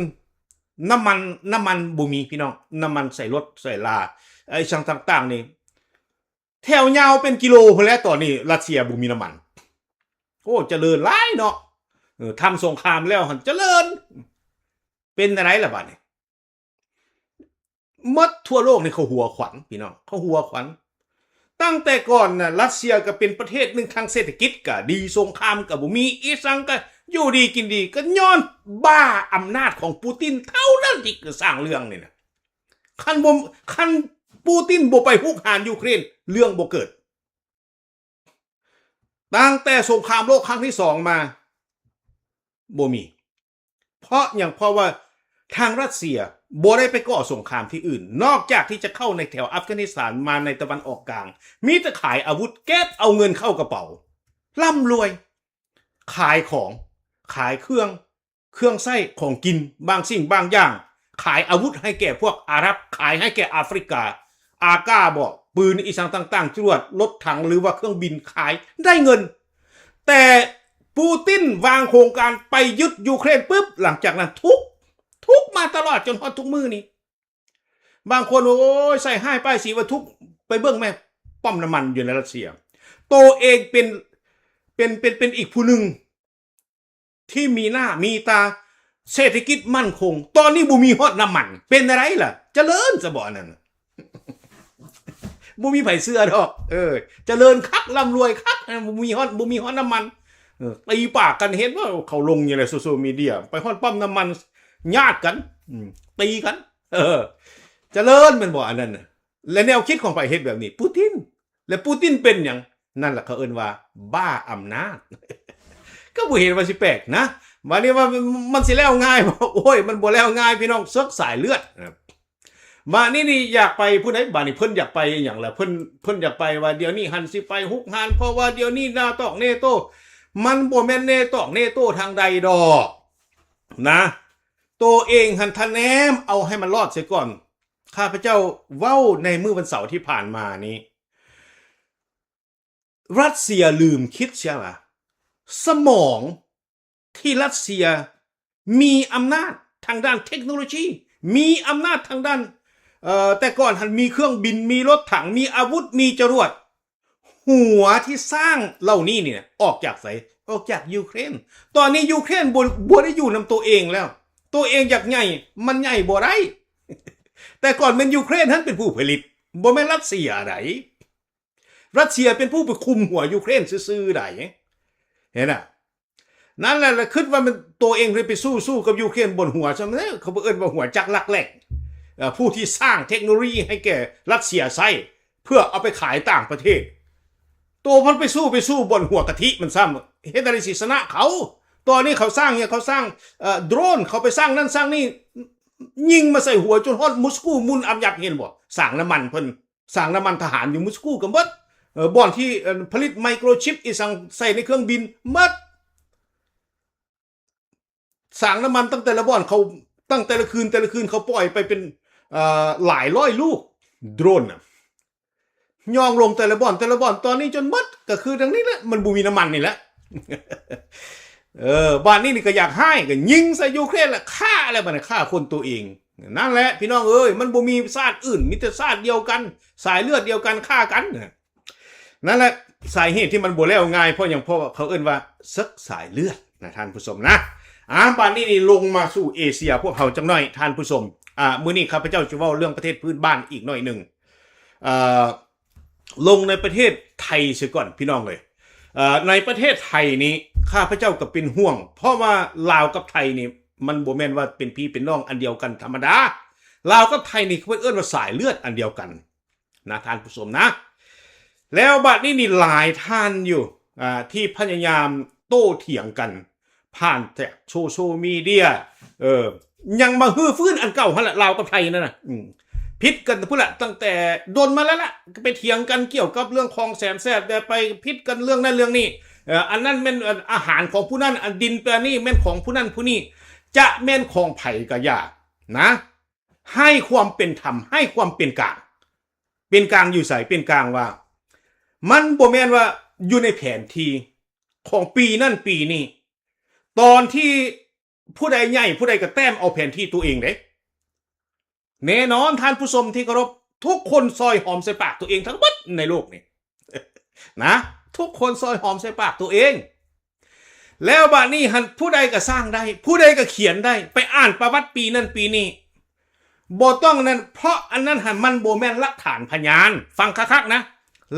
ນ້ຳມັນ ນ້ຳມັນບໍ່ມີພີ່ນ້ອງ, ນ້ຳມັນໃສ່ລົດໃສ່ລາ ໄອ້ຊ່າງຕ່າງໆນີ້ ແຖວຍາວເປັນກິໂລພຸ້ນແຫຼະ. ຕອນນີ້ຣັດເຊຍບໍ່ມີນ້ຳມັນ. ໂອ້ ຈະເລີນຫຼາຍເນາະ. ເອີ ທຳສົງຄາມແລ້ວຫັ້ນຈະເລີນ. ເປັນຈັ່ງໃດລະບາດນີ້? ໝົດທົ່ວໂລກນີ້ເຂົາຫົວຂວັນພີ່ນ້ອງ, ເຂົາຫົວຂວັນ. ຕັ້ງແຕ່ກ່ອນນະ ຣັດເຊຍກໍເປັນປະເທດໜຶ່ງທາງເສດຖະກິດກໍດີ, ສົງຄາມກໍບໍ່ມີ, ອີສັງກໍຢູ່ດີກິນດີ, ກໍຍ້ອນບ້າອຳນາດຂອງປູຕິນເທົ່ານັ້ນທີ່ສະຮ້າງເລື່ອງນີ້ນະ. ຄັນບໍ່ ຄັນປູຕິນບໍ່ໄປຮຸກຮານຢູເຄຣນ ເລື່ອງບໍ່ເກີດ. ຕັ້ງແຕ່ສົງຄາມໂລກຄັ້ງທີສອງມາ ບໍ່ມີ. ເພາະຫຍັງ? ເພາະວ່າທາງຣັດເຊຍບໍ່ໄດ້ໄປກໍ່ສົງຄາມທີ່ອື່ນ ນອກຈາກທີ່ຈະເຂົ້າໃນແຖວອັຟການິສຖານ ມາໃນຕາເວັນອອກກາງ, ມີແຕ່ຂາຍອາວຸດ ເກັບເອົາເງິນເຂົ້າກະເປົາ, ລ່ຳລວຍ, ຂາຍຂອງ, ຂາຍເຄື່ອງ, ເຄື່ອງໃຊ້ຂອງກິນບາງສິ່ງບາງຢ່າງ, ຂາຍອາວຸດໃຫ້ແກ່ພວກອາຣັບ, ຂາຍໃຫ້ແກ່ອາຟຣິກາ, ອາກາບໍ, ປືນອີ່ສັງຕ່າງໆ, ຈະຫຼວດ, ລົດຖັງ ຫຼືວ່າເຄື່ອງບິນ, ຂາຍໄດ້ເງິນ. ແຕ່ປູຕິນວາງໂຄງການໄປຍຶດຢູເຄຣນປຶບ, ຫຼັງຈາກນັ້ນທຸກ, ທຸກມາຕະຫຼອດຈົນຮອດທຸກມື້ນີ້. ບາງຄົນ ໂອ້ຍ ໃສ່ຮ້າຍປ້າຍສີວ່າທຸກ, ໄປເບິ່ງແມ້ປ້ຳນ້ຳມັນຢູ່ໃນຣັດເຊຍ. ໂຕເອງເປັນ, ເປັນ, ເປັນ, ເປັນອີກຜູ້ໜຶ່ງ ທີ່ມີໜ້າມີຕາ, ເສດຖະກິດໝັ້ນຄົງ, ຕອນນີ້ບໍ່ມີຮອດນ້ຳມັນ, ເປັນແນວໃດລະ? ຈະເລີນຊະບໍ່ອັນນັ້ນ? ບໍ່ມີໃຜເຊື່ອດອກ. ເອີ ຈະເລີນຄັກ, ລ່ຳລວຍຄັກ, ບໍ່ມີຮອດ, ບໍ່ມີຮອດນ້ຳມັນ. ເອີ ຕີປາກກັນ, ເຫັນວ່າເຂົາລົງຢູ່ໃນໂຊຊຽວມີເດຍ, ໄປຮອດປ້ຳນ້ຳມັນ, ຍາດກັນ, ອືມ, ຕີກັນ. ເອີ ຈະເລີນແມ່ນບໍ່ອັນນັ້ນນະ? ແລະແນວຄິດຂອງໃຜເຮັດແບບນີ້? ປູຕິນ. ແລະປູຕິນເປັນຫຍັງ? ນັ້ນລະເຂົາເອີ້ນວ່າບ້າອຳນາດ. ກໍບໍ່ເຫັນວ່າຊິແປກນະ. ບາດນີ້ວ່າມັນຊິແລ້ວງ່າຍບໍ່? ໂອ້ຍ ມັນບໍ່ແລ້ວງ່າຍພີ່ນ້ອງ, ເສິກສາຍເລືອດ. ບາດນີ້ນີ້ຢາກໄປຜູ້ໃດ? ບາດນີ້ເພິ່ນຢາກໄປຫຍັງລະ? ເພິ່ນ, ເພິ່ນຢາກໄປວ່າດຽວນີ້ຫັ້ນຊິໄປຮຸກຮານ, ເພາະວ່າດຽວນີ້ໜ້າຕອກເນໂຕ. ມັນບໍ່ແມ່ນເນຕອກເນໂຕທາງໃດດອກນະ. ໂຕເອງຫັ້ນທະແນມເອົາໃຫ້ມັນລອດເສຍກ່ອນ. ຂ້າພະເຈົ້າເວົ້າໃນມື້ວັນເສົາທີ່ຜ່ານມານີ້ ຣັດເຊຍລືມຄິດເສຍວ່າ ສະໝອງທີ່ຣັດເຊຍມີອຳນາດທາງດ້ານເທັກໂນໂລຊີ, ມີອຳນາດທາງດ້ານ, ເອີ, ແຕ່ກ່ອນຫັ້ນມີເຄື່ອງບິນ, ມີລົດຖັງ, ມີອາວຸດ, ມີຈະຫຼວດ. ຫົວທີ່ສ້າງເຫຼົ່ານີ້ນີ້ນະ ອອກຈາກໃສ? ອອກຈາກຢູເຄຣນ. ຕອນນີ້ຢູເຄຣນບໍ່, ບໍ່ໄດ້ຢູ່ນຳໂຕເອງແລ້ວ. ໂຕເອງຢາກໃຫຍ່, ມັນໃຫຍ່ບໍ່ໄດ້. ແຕ່ກ່ອນແມ່ນຢູເຄຣນຫັ້ນເປັນຜູ້ຜະລິດ, ບໍ່ແມ່ນຣັດເຊຍໃດ. ຣັດເຊຍເປັນຜູ້ໄປຄຸມຫົວຢູເຄຣນຊື່ໆໃດ. ເຫັນນະ? ນັ້ນແຫຼະ, ລະຄິດວ່າມັນໂຕເອງໄປສູ້, ສູ້ກັບຢູເຄຣນບ່ອນຫົວຊະແລ້ວ, ເຂົາເອີ້ນວ່າຫົວຈັກລັກແຫຼກ, ເອີ, ຜູ້ທີ່ສ້າງເທັກໂນໂລຢີໃຫ້ແກ່ຣັດເຊຍໃຊ້ ເພື່ອເອົາໄປຂາຍຕ່າງປະເທດ. ໂຕມັນໄປສູ້, ໄປສູ້ບ່ອນຫົວກະທິມັນຊ້ຳ, ເຮັດໃດຊິຊະນະເຂົາ? ຕອນນີ້ເຂົາສ້າງຫຍັງ? ເຂົາສ້າງ, ເອີ, ໂດຣນ, ເຂົາໄປສ້າງນັ້ນສ້າງນີ້, ຍິງມາໃສ່ຫົວຈົນຮອດມຸສກູ, ມຸນອຳຍັບ, ເຫັນບໍ່? ສ້າງນ້ຳມັນເພິ່ນ. ສ້າງນ້ຳມັນທະຫານຢູ່ມຸສກູກໍໝົດ, ເອີ, ບ່ອນທີ່, ເອີ, ຜະລິດໄມໂຄຣຊິບອີ່ສັງໃສ່ໃນເຄື່ອງບິນໝົດ, ສ້າງນ້ຳມັນຕັ້ງແຕ່ລະບ່ອນເຂົາ, ຕັ້ງແຕ່ລະຄືນ, ແຕ່ລະຄືນເຂົາປ່ອຍໄປເປັນ, ເອີ, ຫຼາຍຮ້ອຍລູກ, ໂດຣນນະ, ຍ່ອງລົງແຕ່ລະບ່ອນ, ແຕ່ລະບ່ອນ, ຕອນນີ້ຈົນໝົດ, ກໍຄືດັ່ງນີ້ແຫຼະ, ມັນບໍ່ມີນ້ຳມັນນີ້ແຫຼະ. ເອີ, ບາດນີ້ນີ້ກໍຢາກຮ້າຍ, ກໍຍິງໃສ່ຢູເຄຣນລະ, ຂ້າແລ້ວ, ບາດນີ້ຂ້າຄົນໂຕເອງ. ນັ້ນແຫຼະພີ່ນ້ອງເອີຍ, ມັນບໍ່ມີຊາດອື່ນ, ມີແຕ່ຊາດດຽວກັນ, ສາຍເລືອດດຽວກັນ, ຂ້າກັນ. ນັ້ນແຫຼະ ສາເຫດທີ່ມັນບໍ່ແລ້ວງ່າຍ ເພາະຫຍັງ? ເພາະວ່າເຂົາເອີ້ນວ່າເສິກສາຍເລືອດນະທ່ານຜູ້ຊົມນະ. ອາ ບາດນີ້ນີ້ລົງມາສູ່ເອເຊຍພວກເຮົາຈັກໜ້ອຍທ່ານຜູ້ຊົມ. ອາ ມື້ນີ້ຂ້າພະເຈົ້າຈະເວົ້າເລື່ອງປະເທດພື້ນບ້ານອີກໜ້ອຍໜຶ່ງ. ອາ ລົງໃນປະເທດໄທເສຍກ່ອນພີ່ນ້ອງເອີຍ. ເອີ ໃນປະເທດໄທນີ້ ຂ້າພະເຈົ້າກໍເປັນຫ່ວງ ເພາະວ່າລາວກັບໄທນີ້ ມັນບໍ່ແມ່ນວ່າເປັນພີ່ເປັນນ້ອງອັນດຽວກັນທຳມະດາ. ລາວກັບໄທນີ້ ເພິ່ນເອີ້ນວ່າສາຍເລືອດອັນດຽວກັນນະທ່ານຜູ້ຊົມນະ. ແລ້ວບາດນີ້ນີ້ຫຼາຍທ່ານຢູ່ ອາ ທີ່ພະຍາຍາມໂຕ້ຖຽງກັນຜ່ານແຕ່ໂຊຊຽວມີເດຍ ເອີ ຍັງມາຮື້ຟື້ນອັນເກົ່າຫັ້ນລະ ລາວກັບໄທນັ້ນນະ. ອືມ ຜິດກັນພຸ້ນລະ ຕັ້ງແຕ່ດົນມາແລ້ວລະ ກໍໄປຖຽງກັນກ່ຽວກັບເລື່ອງຂອງແສນແສບ ແຕ່ໄປຜິດກັນເລື່ອງນັ້ນເລື່ອງນີ້. ເອີ ອັນນັ້ນແມ່ນ ອາ ອາຫານຂອງຜູ້ນັ້ນ ອັນດິນແປນນີ້ແມ່ນຂອງຜູ້ນັ້ນຜູ້ນີ້ ຈະແມ່ນຂອງໃຜກໍຢ່ານະ ໃຫ້ຄວາມເປັນທຳ ໃຫ້ຄວາມເປັນກາງ. ເປັນກາງຢູ່ໃສ? ເປັນກາງວ່າ ມັນບໍ່ແມ່ນວ່າຢູ່ໃນແຜນທີ່ຂອງປີນັ້ນປີນີ້. ໂຕ ຕອນທີ່ຜູ້ໃດໃຫຍ່ ຜູ້ໃດກໍແຕ້ມເອົາແຜນທີ່ຕົວເອງເດ້. ແນ່ນອນທ່ານຜູ້ຊົມທີ່ເຄົາລົບ, ທຸກຄົນຊອຍຫອມໃສ່ປາກຕົວເອງທັງເບິດໃນໂລກນີ້ ນະ, ທຸກຄົນຊອຍຫອມໃສ່ປາກຕົວເອງ. ແລ້ວບາດນີ້ຫັ້ນ ຜູ້ໃດກໍສ້າງໄດ້ ຜູ້ໃດກໍຂຽນໄດ້ ໄປອ່ານປະຫວັດປີນັ້ນປີນີ້ ບໍ່ຕ້ອງນັ້ນ ເພາະອັນນັ້ນຫັ້ນມັນບໍ່ແມ່ນຫຼັກຖານພະຍານ. ຟັງຄັກໆນະ,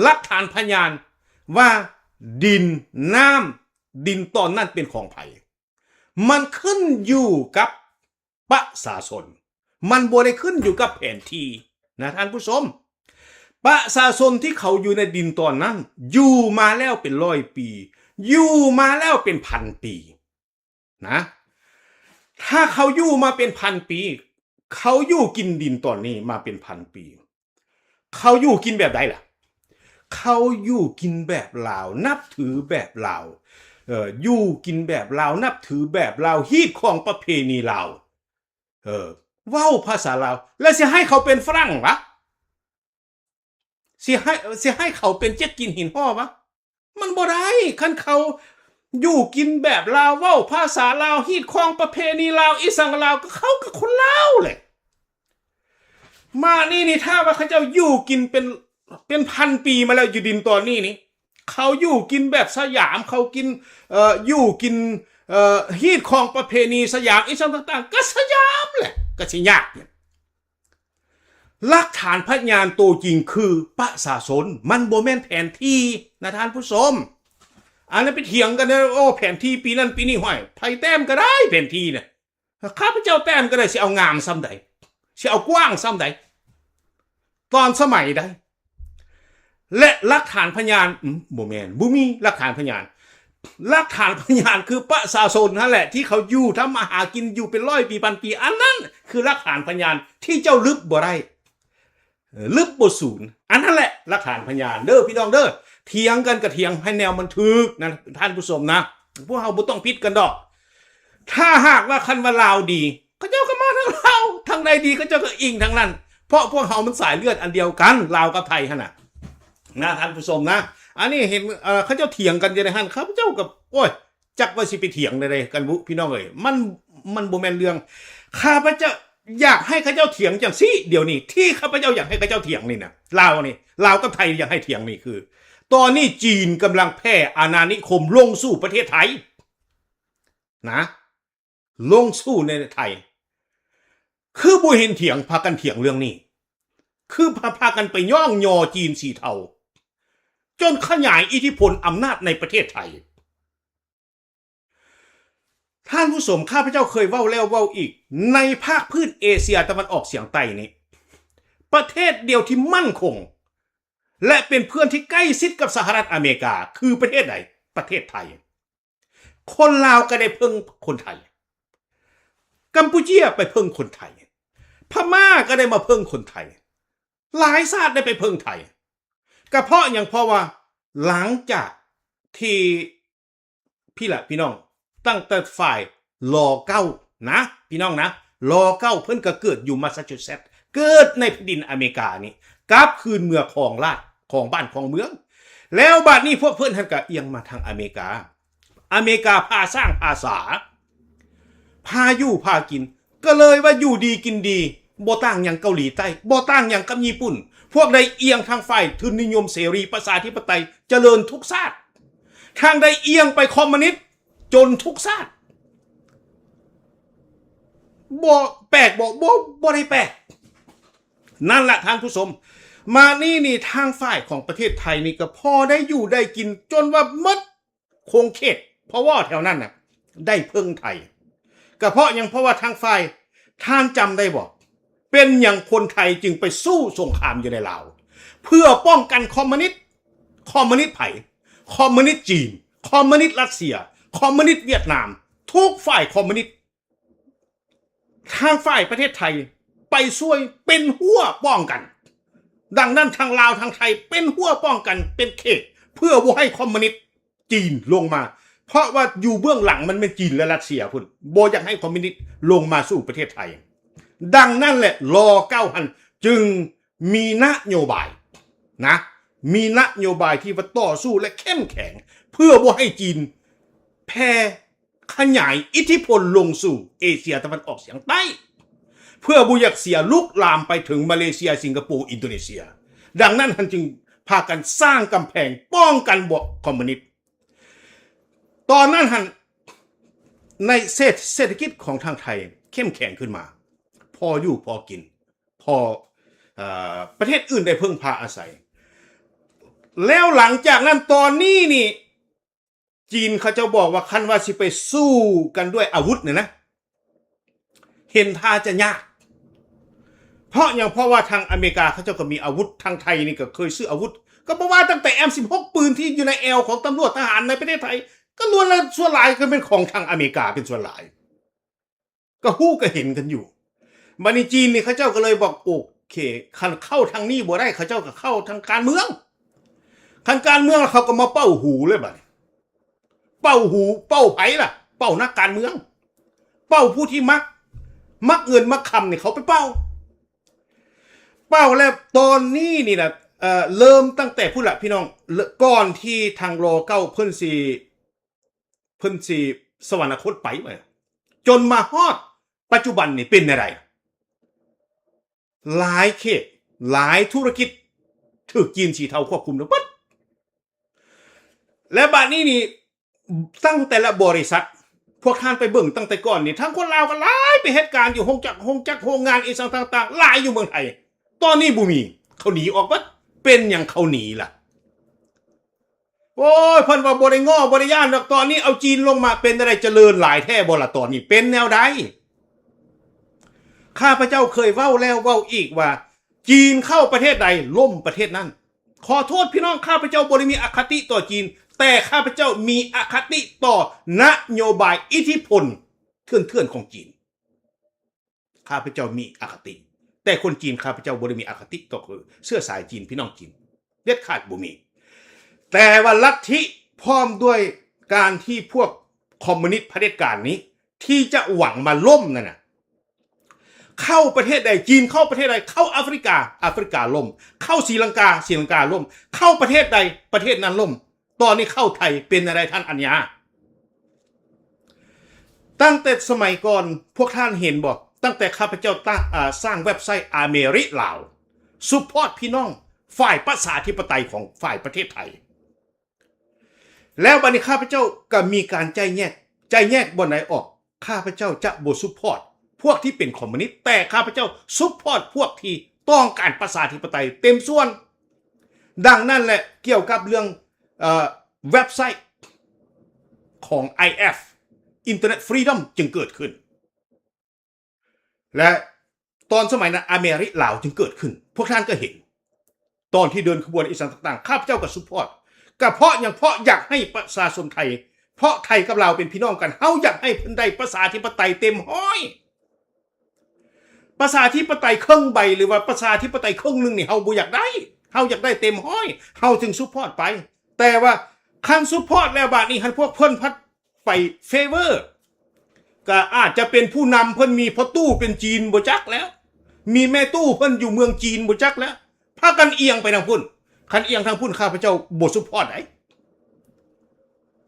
ຫຼັກຖານພະຍານວ່າດິນ ນ້ຳ ດິນຕອນນັ້ນເປັນຂອງໃຜ ມັນຂຶ້ນຢູ່ກັບປະຊາຊົນ, ມັນບໍ່ໄດ້ຂຶ້ນຢູ່ກັບແຜນທີ່ນະທ່ານຜູ້ຊົມ. ປະຊາຊົນທີ່ເຂົາຢູ່ໃນດິນຕອນນັ້ນ ຢູ່ມາແລ້ວເປັນຮ້ອຍປີ, ຢູ່ມາແລ້ວເປັນພັນປີນະ. ຖ້າເຂົາຢູ່ມາເປັນພັນປີ, ເຂົາຢູ່ກິນດິນຕອນນີ້ມາເປັນພັນປີ, ເຂົາຢູ່ກິນແບບໃດລະ? ເຂົາຢູ່ກິນແບບລາວ, ນັບຖືແບບລາວ, ເອີ ຢູ່ກິນແບບລາວ, ນັບຖືແບບລາວ, ຮີດຄອງປະເພນີລາວ, ເອີ ເວົ້າພາສາລາວ, ແລ້ວຊິໃຫ້ເຂົາເປັນຝຣັ່ງວະ? ຊິໃຫ້ ຊິໃຫ້ເຂົາເປັນເຈັກກິນຫີນຫໍ່ວະ? ມັນບໍ່ໄດ້. ຄັນເຂົາຢູ່ກິນແບບລາວ, ເວົ້າພາສາລາວ, ຮີດຄອງປະເພນີລາວ, ອີ່ສັງລາວ, ກໍເຂົາກໍຄົນລາວແຫຼະ. ມານີ້ນີ້ ຖ້າວ່າເຂົາເຈົ້າຢູ່ກິນເປັນ ເປັນພັນປີມາແລ້ວ ຢູ່ດິນຕອນນີ້ນີ້ ເຂົາຢູ່ກິນແບບສະຫຍາມ, ເຂົາກິນ ເອີ ຢູ່ກິນ ເອີ ຮີດຄອງປະເພນີສະຫຍາມ ອີ່ສັງຕ່າງໆ ກໍສະຫຍາມແຫຼະ, ກໍຊິຍາກຫຍັງ? ຫຼັກຖານພະຍານໂຕຈິງຄືປະຊາຊົນ, ມັນບໍ່ແມ່ນແຜນທີ່ນະທ່ານຜູ້ຊົມ. ອັນນັ້ນໄປຖຽງກັນເດີ, ໂອ້ ແຜນທີ່ປີນັ້ນປີນີ້, ຫ້ວຍ ໃຜແຕ້ມກໍໄດ້ແຜນທີ່ນະ. ຂ້າພະເຈົ້າແຕ້ມກໍໄດ້, ຊິເອົາງາມສ່ຳໃດ? ຊິເອົາກວ້າງສ່ຳໃດ? ຕອນສະໄໝໃດ? ແລະ ຫຼັກຖານພະຍານ ອືມ ບໍ່ແມ່ນ, ບໍ່ມີຫຼັກຖານພະຍານ. ຫຼັກຖານພະຍານຄືປະຊາຊົນຫັ້ນແຫຼະ ທີ່ເຂົາຢູ່ທຳມາຫາກິນຢູ່ເປັນຮ້ອຍປີພັນປີ, ອັນນັ້ນຄືຫຼັກຖານພະຍານທີ່ເຈົ້າລຶບບໍ່ໄດ້ ເອີ ລຶບບໍ່ສູນ. ອັນນັ້ນແຫຼະຫຼັກຖານພະຍານເດີພີ່ນ້ອງເດີ. ຖຽງກັນກໍຖຽງໃຫ້ແນວມັນຖືກນະທ່ານຜູ້ຊົມນະ, ພວກເຮົາບໍ່ຕ້ອງຜິດກັນດອກ. ຖ້າຫາກວ່າຄັນວ່າລາວດີ ເຂົາເຈົ້າກໍມາທາງລາວ, ທາງໃດດີເຂົາເຈົ້າກໍອີງທາງນັ້ນ, ເພາະພວກເຮົາມັນສາຍເລືອດອັນດຽວກັນ ລາວກັບໄທຫັ້ນນະ ນະທ່ານຜູ້ຊົມນະ. ອັນນີ້ເຫັນ ເອີ ເຂົາເຈົ້າຖຽງກັນຢູ່ໃນຫັ້ນ, ຂ້າພະເຈົ້າກໍ ໂອ້ຍ ຈັກວ່າຊິໄປຖຽງແນວໃດກັນບຸພີ່ນ້ອງເອີຍ, ມັນ ມັນບໍ່ແມ່ນເລື່ອງ. ຂ້າພະເຈົ້າຢາກໃຫ້ເຂົາເຈົ້າຖຽງຈັ່ງຊີ້ດຽວນີ້, ທີ່ຂ້າພະເຈົ້າຢາກໃຫ້ເຂົາເຈົ້າຖຽງນີ້ນະ ລາວນີ້ ລາວກັບໄທຢາກໃຫ້ຖຽງນີ້ຄື ຕອນນີ້ຈີນກຳລັງແຜ່ອານານິຄົມລົງສູ່ປະເທດໄທນະ. ລົງສູ່ໃນໄທ ຄືບໍ່ເຫັນຖຽງ ພາກັນຖຽງເລື່ອງນີ້, ຄືພາ ພາກັນໄປຍ້ອງຍໍຈີນສີເທົາ ຈົນຂະຫຍາຍອິດທິພົນອຳນາດໃນປະເທດໄທ. ທ່ານຜູ້ຊົມ, ຂ້າພະເຈົ້າເຄີຍເວົ້າແລ້ວເວົ້າອີກ, ໃນພາກພື້ນເອເຊຍຕາເວັນອອກສຽງໃຕ້ນີ້ ປະເທດດຽວທີ່ໝັ້ນຄົງ ແລະ ເປັນເພື່ອນທີ່ໃກ້ຊິດກັບສະຫະລັດອາເມລິກາ ຄືປະເທດໃດ? ປະເທດໄທ. ຄົນລາວກໍໄດ້ເພິ່ງຄົນໄທ, ກຳປູເຈຍໄປເພິ່ງຄົນໄທ, ພະມ້າກໍໄດ້ມາເພິ່ງຄົນໄທ, ຫຼາຍຊາດໄດ້ໄປເພິ່ງໄທ. ກະເພາະຫຍັງ? ເພາະວ່າຫຼັງຈາກທີ່ ພີ່ລະພີ່ນ້ອງ, ຕັ້ງແຕ່ຝ່າຍ ລ ເກົ້າ ນະ ພີ່ນ້ອງນະ, ລ ເກົ້າ ເພິ່ນກໍເກີດຢູ່ມາສາຈູເຊັດ, ເກີດໃນແຜ່ນດິນອາເມລິການີ້, ກັບຄືນເມືອຄອງລາດ ຄອງບ້ານຄອງເມືອງ. ແລ້ວບາດນີ້ພວກເພິ່ນຫັ້ນກໍອຽງມາທາງອາເມລິກາ, ອາເມລິກາພາສ້າງພາສາ, ພາຢູ່ພາກິນ, ກໍເລີຍວ່າຢູ່ດີກິນດີ, ບໍ່ຕ່າງຫຍັງເກົາຫຼີໃຕ້, ບໍ່ຕ່າງຫຍັງກັບຍີ່ປຸ່ນ. ພວກໃດອຽງທາງຝ່າຍທຶນນິຍົມເສລີປະຊາທິປະໄຕ ຈະເລີນທຸກຊາດ, ທາງໃດອຽງໄປຄອມມູນິດ ຈົນທຸກຊາດ. ບໍ່ແປກບໍ? ບໍ່ ບໍ່ໄດ້ແປກ. ນັ້ນລະທ່ານຜູ້ຊົມ, ມານີ້ນີ້ ທາງຝ່າຍຂອງປະເທດໄທນີ້ກໍພໍໄດ້ຢູ່ໄດ້ກິນ ຈົນວ່າໝົດຂົງເຂດ ພະວໍແຖວນັ້ນນະ ໄດ້ເພິ່ງໄທ. ກະເພາະຫຍັງ? ເພາະວ່າທາງຝ່າຍ ທ່ານຈຳໄດ້ບໍ່? ເປັນຫຍັງຄົນໄທຈຶ່ງໄປສູ້ສົງຄາມຢູ່ໃນລາວ? ເພື່ອປ້ອງກັນຄອມມູນິດ. ຄອມມູນິດໃຜ? ຄອມມູນິດຈີນ, ຄອມມູນິດຣັດເຊຍ, ຄອມມູນິດຫວຽດນາມ, ທຸກຝ່າຍຄອມມູນິດ. ທາງຝ່າຍປະເທດໄທໄປຊ່ວຍເປັນຮົ້ວປ້ອງກັນ. ດັ່ງນັ້ນ ທັງລາວທັງໄທເປັນຮົ້ວປ້ອງກັນ ເປັນເຂດ ເພື່ອບໍ່ໃຫ້ຄອມມູນິດ ຈີນລົງມາ, ເພາະວ່າຢູ່ເບື້ອງຫຼັງມັນແມ່ນຈີນ ແລະ ຣັດເຊຍພຸ້ນ, ບໍ່ຢາກໃຫ້ຄອມມູນິດລົງມາສູ່ປະເທດໄທ. ດັ່ງນັ້ນແຫຼະ ລ ເກົ້າ ຫັ້ນຈຶ່ງມີນະໂຍບາຍນະ, ມີນະໂຍບາຍທີ່ວ່າຕໍ່ສູ້ ແລະ ເຂັ້ມແຂງ ເພື່ອບໍ່ໃຫ້ຈີນແຜ່ ຂະຫຍາຍອິດທິພົນລົງສູ່ເອເຊຍຕາເວັນອອກສຽງໃຕ້ ເພື່ອບໍ່ຢາກເສຍລຸກລາມໄປເຖິງມາເລເຊຍ, ສິງກະໂປ, ອິນໂດເນເຊຍ. ດັ່ງນັ້ນຫັ້ນຈຶ່ງພາກັນສ້າງກຳແພງປ້ອງກັນບວກຄອມມູນິດ. ຕອນນັ້ນຫັ້ນ ໃນເສດ ເສດຖະກິດຂອງທາງໄທເຂັ້ມແຂງຂຶ້ນມາ, ພໍຢູ່ພໍກິນ, ພໍ ເອີ ປະເທດອື່ນໄດ້ເພິ່ງພາອາໄສ. ແລ້ວຫຼັງຈາກນັ້ນ ຕອນນີ້ນີ້ ຈີນເຂົາເຈົ້າບອກວ່າ ຄັນວ່າຊິໄປສູ້ກັນດ້ວຍອາວຸດນີ້ນະ ເຫັນທ່າຈະຍາກ. ເພາະຫຍັງ? ເພາະວ່າທາງອາເມລິກາເຂົາເຈົ້າກໍມີອາວຸດ, ທາງໄທນີ້ກໍເຄີຍຊື້ອາວຸດ, ກໍບໍ່ວ່າຕັ້ງແຕ່ ເອັມ ສິບຫົກ ປືນທີ່ຢູ່ໃນແອວຂອງຕຳຫຼວດທະຫານໃນປະເທດໄທ ກໍລ້ວນແລ້ວສ່ວນຫຼາຍກໍເປັນຂອງທາງອາເມລິກາເປັນສ່ວນຫຼາຍ. ກໍຮູ້ກໍເຫັນກັນຢູ່. ບັດນີ້ຈີນນີ້ເຂົາເຈົ້າກໍເລີຍບອກ ໂອເຄ ຄັນເຂົ້າທາງນີ້ບໍ່ໄດ້ ເຂົາເຈົ້າກໍເຂົ້າທາງການເມືອງ. ຄັນການເມືອງແລ້ວ ເຂົາກໍມາເປົ່າຫູເລີຍບັດນີ້. ເປົ່າຫູ ເປົ່າໃຜລະ? ເປົ່ານັກການເມືອງ. ເປົ່າຜູ້ທີ່ມັກ ມັກເງິນມັກຄຳນີ້ ເຂົາໄປເປົ່າ. ເປົ່າແລ້ວ ຕອນນີ້ນີ້ນະ ເອີ ເລີ່ມຕັ້ງແຕ່ພຸ້ນລະ ພີ່ນ້ອງ, ເລີ່ມ ກ່ອນທີ່ທາງ ລ ເກົ້າ ເພິ່ນຊິ ເພິ່ນຊິສະຫວັນນະຄົດໄປ ຈົນມາຮອດປັດຈຸບັນນີ້ເປັນແນວໃດ? ຫຼາຍເຂດ ຫຼາຍທຸລະກິດຖືກຈີນສີເທົາຄວບຄຸມທັງໝົດ. ແລະ ບາດນີ້ນີ້ ຕັ້ງແຕ່ລະບໍລິສັດ ພວກທ່ານໄປເບິ່ງຕັ້ງແຕ່ກ່ອນນີ້ ທັງຄົນລາວກໍຫຼາຍໄປເຮັດການຢູ່ໂຮງຈັກ ໂຮງຈັກ ໂຮງງານອີ່ສັງຕ່າງໆ ຫຼາຍຢູ່ເມືອງໄທ. ຕອນນີ້ບໍ່ມີ ເຂົາໜີອອກເບິດ. ເປັນຫຍັງເຂົາໜີລະ? ໂອ້ຍ ເພິ່ນວ່າບໍ່ໄດ້ງໍ້ ບໍ່ໄດ້ຢ້ານດອກ. ຕອນນີ້ເອົາຈີນລົງມາ ເປັນແນວໃດ? ຈະເລີນຫຼາຍແທ້ບໍ່ລະ? ຕອນນີ້ເປັນແນວໃດ? ຂ້າພະເຈົ້າເຄີຍເວົ້າແລ້ວເວົ້າອີກວ່າ ຈີນເຂົ້າປະເທດໃດ ລົ້ມປະເທດນັ້ນ. ຂໍໂທດພີ່ນ້ອງ, ຂ້າພະເຈົ້າບໍ່ໄດ້ມີອະຄະຕິຕໍ່ຈີນ, ແຕ່ຂ້າພະເຈົ້າມີອະຄະຕິຕໍ່ນະໂຍບາຍອິດທິພົນເຖື່ອນໆຂອງຈີນ. ຂ້າພະເຈົ້າມີອະຄະຕິ, ແຕ່ຄົນຈີນ ຂ້າພະເຈົ້າບໍ່ໄດ້ມີອະຄະຕິຕໍ່ເຊື້ອສາຍຈີນ, ພີ່ນ້ອງຈີນ ເດັດຂາດບໍ່ມີ. ແຕ່ວ່າລັດທິພ້ອມດ້ວຍການທີ່ພວກຄອມມູນິດຜະເດັດການນີ້ ທີ່ຈະຫວັງມາລົ້ມນັ້ນນະ ເຂົ້າປະເທດໃດ ຈີນເຂົ້າປະເທດໃດ, ເຂົ້າອາຟຣິກາ ອາຟຣິກາລົ້ມ, ເຂົ້າສີລັງກາ ສີລັງກາລົ້ມ, ເຂົ້າປະເທດໃດ ປະເທດນັ້ນລົ້ມ. ຕອນນີ້ເຂົ້າໄທເປັນແນວໃດທ່ານອັນຍາ? ຕັ້ງແຕ່ສະໄໝກ່ອນ ພວກທ່ານເຫັນບໍ່? ຕັ້ງແຕ່ຂ້າພະເຈົ້າຕັ້ງ ອາ ສ້າງເວັບໄຊອາເມລິລາວ ຊັບພອດພີ່ນ້ອງຝ່າຍປະຊາທິປະໄຕຂອງຝ່າຍປະເທດໄທ ແລ້ວບັດນີ້ຂ້າພະເຈົ້າກໍມີການໄຈ້ແຍກ, ໄຈ້ແຍກບ່ອນໃດອອກ ຂ້າພະເຈົ້າຈະບໍ່ຊັບພອດພວກທີ່ເປັນຄອມມູນິດ, ແຕ່ຂ້າພະເຈົ້າຊັບພອດພວກທີ່ຕ້ອງການປະຊາທິປະໄຕເຕັມສ່ວນ. ດັ່ງນັ້ນແຫຼະ ກ່ຽວກັບເລື່ອງ ເອີ ເວັບໄຊຂອງ ໄອເອັຟ ອິນເຕີເນັດຟຣີດອມ ຈຶ່ງເກີດຂຶ້ນ. ແລະ ຕອນສະໄໝນັ້ນ ອາເມລິລາວຈຶ່ງເກີດຂຶ້ນ. ພວກທ່ານກໍເຫັນ ຕອນທີ່ເດີນຂະບວນອີ່ສັງຕ່າງໆ ຂ້າພະເຈົ້າກໍຊັບພອດ. ກໍເພາະຫຍັງ? ເພາະຢາກໃຫ້ປະຊາຊົນໄທ, ເພາະໄທກັບລາວເປັນພີ່ນ້ອງກັນ, ເຮົາຢາກໃຫ້ເພິ່ນໄດ້ປະຊາທິປະໄຕເຕັມຮ້ອຍ. ປະຊາທິປະໄຕເຄິ່ງໃບ ຫຼືວ່າປະຊາທິປະໄຕເຄິ່ງໜຶ່ງນີ້ ເຮົາບໍ່ຢາກໄດ້, ເຮົາຢາກໄດ້ເຕັມຮ້ອຍ ເຮົາຈຶ່ງຊັບພອດໄປ. ແຕ່ວ່າຄັນຊັບພອດແລ້ວ ບາດນີ້ຫັ້ນ ພວກເພິ່ນພັດ ໄປເຟເວີ ກໍອາດຈະເປັນຜູ້ນຳເພິ່ນ ມີພໍ່ຕູ້ເປັນຈີນບໍ່ຈັກແລ້ວ, ມີແມ່ຕູ້ເພິ່ນຢູ່ເມືອງຈີນບໍ່ຈັກແລ້ວ, ພາກັນອຽງໄປທາງພຸ້ນ. ຄັນອຽງທາງພຸ້ນ ຂ້າພະເຈົ້າບໍ່ຊັບພອດໃດ.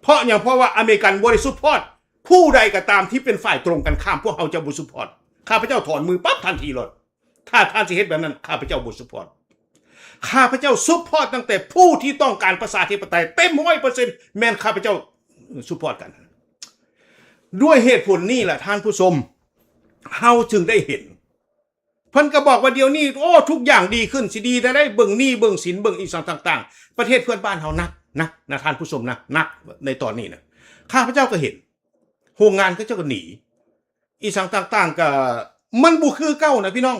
ເພາະຫຍັງ? ເພາະວ່າອາເມລິກັນບໍ່ໄດ້ຊັບພອດຜູ້ໃດກໍຕາມທີ່ເປັນຝ່າຍຕົງກັນຂ້າມ, ພວກເຮົາຈະບໍ່ຊັບພອດ. ຂ້າພະເຈົ້າຖອນມືປັບທັນທີໂລດ. ຖ້າທ່ານຊິເຮັດແບບນັ້ນ ຂ້າພະເຈົ້າບໍ່ຊັບພອດ. ຂ້າພະເຈົ້າຊັບພອດຕັ້ງແຕ່ຜູ້ທີ່ຕ້ອງການປະຊາທິປະໄຕເຕັມຮ້ອຍເປີເຊັນ ແມ່ນຂ້າພະເຈົ້າຊັບພອດກັນ. ດ້ວຍເຫດຜົນນີ້ລະທ່ານຜູ້ຊົມ ເຮົາຈຶ່ງໄດ້ເຫັນ ເພິ່ນກໍບອກວ່າດຽວນີ້ ໂອ້ ທຸກຢ່າງດີຂຶ້ນ ຊິດີແນວໃດ ເບິ່ງໜີ້ ເບິ່ງສິນ ເບິ່ງອີ່ສັງຕ່າງໆ ປະເທດເພື່ອນບ້ານເຮົາໜັກ ໜັກນະທ່ານຜູ້ຊົມນະ ໜັກໃນຕອນນີ້ນະ. ຂ້າພະເຈົ້າກໍເຫັນ ໂຮງງານເຂົາເຈົ້າກໍໜີ ອີ່ສັງຕ່າງໆ ກໍມັນບໍ່ຄືເກົ່ານະພີ່ນ້ອງ.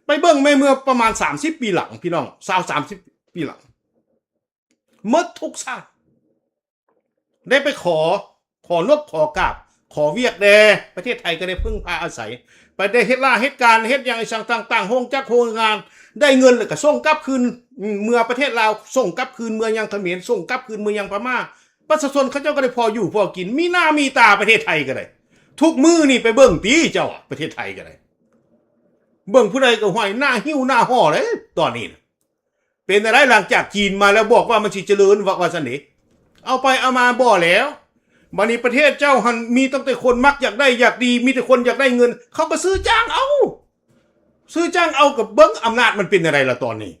ໄປເບິ່ງແມ່ນເມື່ອປະມານສາມສິບປີຫຼັງ ພີ່ນ້ອງ ຊາວ ສາມສິບປີຫຼັງ ໝົດທຸກຊາດ ໄດ້ໄປຂໍ ຂໍນົບຂໍກາບ ຂໍວຽກແດ່ ປະເທດໄທກໍໄດ້ເພິ່ງພາອາໄສ ໄປໄດ້ເຮັດລາເຮັດການ ເຮັດຫຍັງອີ່ສັງຕ່າງໆ ໂຮງຈັກໂຮງງານ ໄດ້ເງິນແລ້ວກໍສົ່ງກັບຄືນ ເມືອປະເທດລາວ ສົ່ງກັບຄືນເມືອຍັງຂະເໝນ ສົ່ງກັບຄືນເມືອຍັງພະມ້າ. ປະຊາຊົນເຂົາເຈົ້າກໍໄດ້ພໍຢູ່ພໍກິນ ມີໜ້າມີຕາ ປະເທດໄທກໍໄດ້. ທຸກມື້ນີ້ໄປເບິ່ງຕິເຈົ້າ ປະເທດໄທກໍໄດ້ ເບິ່ງຜູ້ໃດກໍຫ້ອຍໜ້າຫິ້ວໜ້າຫໍ່ເດ້ຕອນນີ້ນະ. ເປັນຈັ່ງໃດ? ຫຼັງຈາກຈີນມາແລ້ວບອກວ່າມັນຊິຈະເລີນ ວ່າ ວ່າຊັ້ນເດ. ເອົາໄປເອົາມາບໍ່ແລ້ວ ບາດນີ້ປະເທດເຈົ້າຫັ້ນມີຕັ້ງແຕ່ຄົນມັກຢາກໄດ້ຢາກດີ ມີແຕ່ຄົນຢາກໄດ້ເງິນ ເຂົາກໍຊື້ຈ້າງເອົາ ຊື້ຈ້າງເອົາ ກໍເບິ່ງອຳນາດມັນເປັນແນວໃດລະຕອນນີ້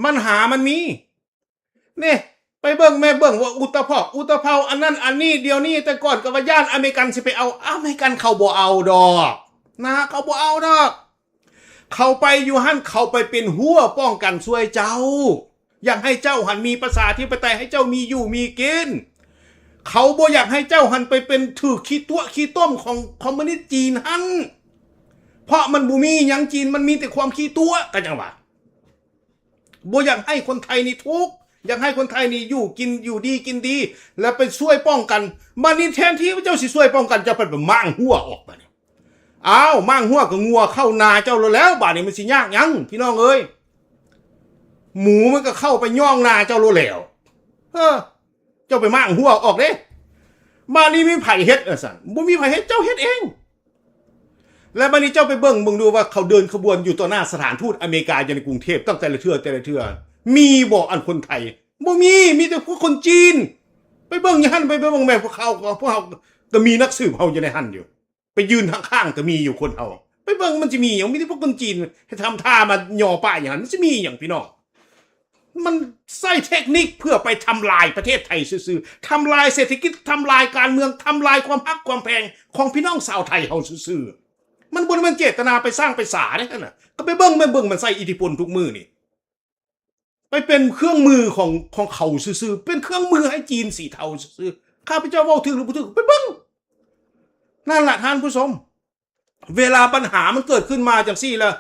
ບັນຫາມັນມີ ນີ້ ໄປເບິ່ງແມ່ເບິ່ງວ່າອຸດຕະເພາະ ອຸດຕະເພົາ ອັນນັ້ນອັນນີ້ ດຽວນີ້ ແຕ່ກ່ອນກໍວ່າຢ້ານອາເມລິກັນຊິໄປເອົາ ອາເມລິກັນເຂົາບໍ່ເອົາດອກນະ ເຂົາບໍ່ເອົາດອກ ເຂົາໄປຢູ່ຫັ້ນ ເຂົາໄປເປັນຮົ້ວປ້ອງກັນຊ່ວຍເຈົ້າ ຢາກໃຫ້ເຈົ້າຫັ້ນມີປະຊາທິປະໄຕ ໃຫ້ເຈົ້າມີຢູ່ມີກິນ ເຂົາບໍ່ຢາກໃຫ້ເຈົ້າຫັ້ນໄປເປັນຖືກຂີ້ຕົວະຂີ້ຕົມຂອງຄອມມູນິດຈີນຫັ້ນ ເພາະມັນບໍ່ມີຫຍັງ ຈີນມັນມີແຕ່ຄວາມຂີ້ຕົວະ ກໍຈັ່ງວ່າ ບໍ່ຢາກໃຫ້ຄົນໄທນີ້ທຸກ ຢາກໃຫ້ຄົນໄທນີ້ຢູ່ກິນ ຢູ່ດີກິນດີ ແລ້ວໄປຊ່ວຍປ້ອງກັນ ບາດນີ້ແທນທີ່ເຈົ້າຊິຊ່ວຍປ້ອງກັນ ເຈົ້າໄປມ້າງຮົ້ວອອກ ບາດນີ້ ອ້າວ ມ້າງຮົ້ວກໍງົວເຂົ້ານາເຈົ້າໂລດແລ້ວ ບາດນີ້ມັນຊິຍາກຫຍັງ ພີ່ນ້ອງເອີຍ ໝູມັນກໍເຂົ້າໄປຍ່ອງນາເຈົ້າໂລດແລ້ວ ເອີ ເຈົ້າໄປມ້າງຮົ້ວອອກເດ້ ບາດນີ້ມີໃຜເຮັດວ່າຊັ້ນ ບໍ່ມີໃຜເຮັດ ເຈົ້າເຮັດເອງ ແລະ ບາດນີ້ເຈົ້າໄປເບິ່ງ ເບິ່ງດູວ່າເຂົາເດີນຂະບວນຢູ່ຕໍ່ໜ້າສະຖານທູດອາເມລິກາຢູ່ໃນກຸງເທບ ຕັ້ງແຕ່ລະເທື່ອ ແຕ່ລະເທື່ອ ມີບໍ່ອັນຄົນໄທ ບໍ່ມີ ມີແຕ່ພວກຄົນຈີນ ໄປເບິ່ງຢູ່ຫັ້ນ ໄປ ໄປເບິ່ງແມ່ ພວກເຮົາ ພວກເຮົາກໍມີນັກສືບເຮົາຢູ່ໃນຫັ້ນຢູ່ ໄປຢືນຂ້າງໆ ກໍມີຢູ່ຄົນເຮົາ ໄປເບິ່ງມັນຊິມີຫຍັງ ມີແຕ່ພວກຄົນຈີນ ເຮັດທຳທ່າມາຍໍປ້າຍຢູ່ຫັ້ນ ມັນຊິມີຫຍັງ ພີ່ນ້ອງ ມັນໃຊ້ເທັກນິກເພື່ອໄປທຳລາຍປະເທດໄທຊື່ໆ ທຳລາຍເສດຖະກິດ ທຳລາຍການເມືອງ ທຳລາຍຄວາມຮັກຄວາມແພງຂອງພີ່ນ້ອງຊາວໄທເຮົາຊື່ໆ ມັນບໍ່ໄດ້ແມ່ນເຈດຕະນາໄປສ້າງໄປສາເດ້ຫັ້ນນະ ກໍໄປເບິ່ງແມ່ນເບິ່ງ ມັນໃຊ້ອິດທິພົນທຸກມື້ນີ້ ໄປເປັນເຄື່ອງມືຂອງ ຂອງເຂົາຊື່ໆ ເປັນເຄື່ອງມືໃຫ້ຈີນສີເທົາຊື່ໆ ຂ້າພະເຈົ້າເວົ້າຖືກຫຼືບໍ່ຖືກ ໄປເບິ່ງ ນັ້ນລະທ່ານຜູ້ຊົມ ເວລາບັນຫາມັນເກີດຂຶ້ນມາຈັ່ງຊີ້ລະ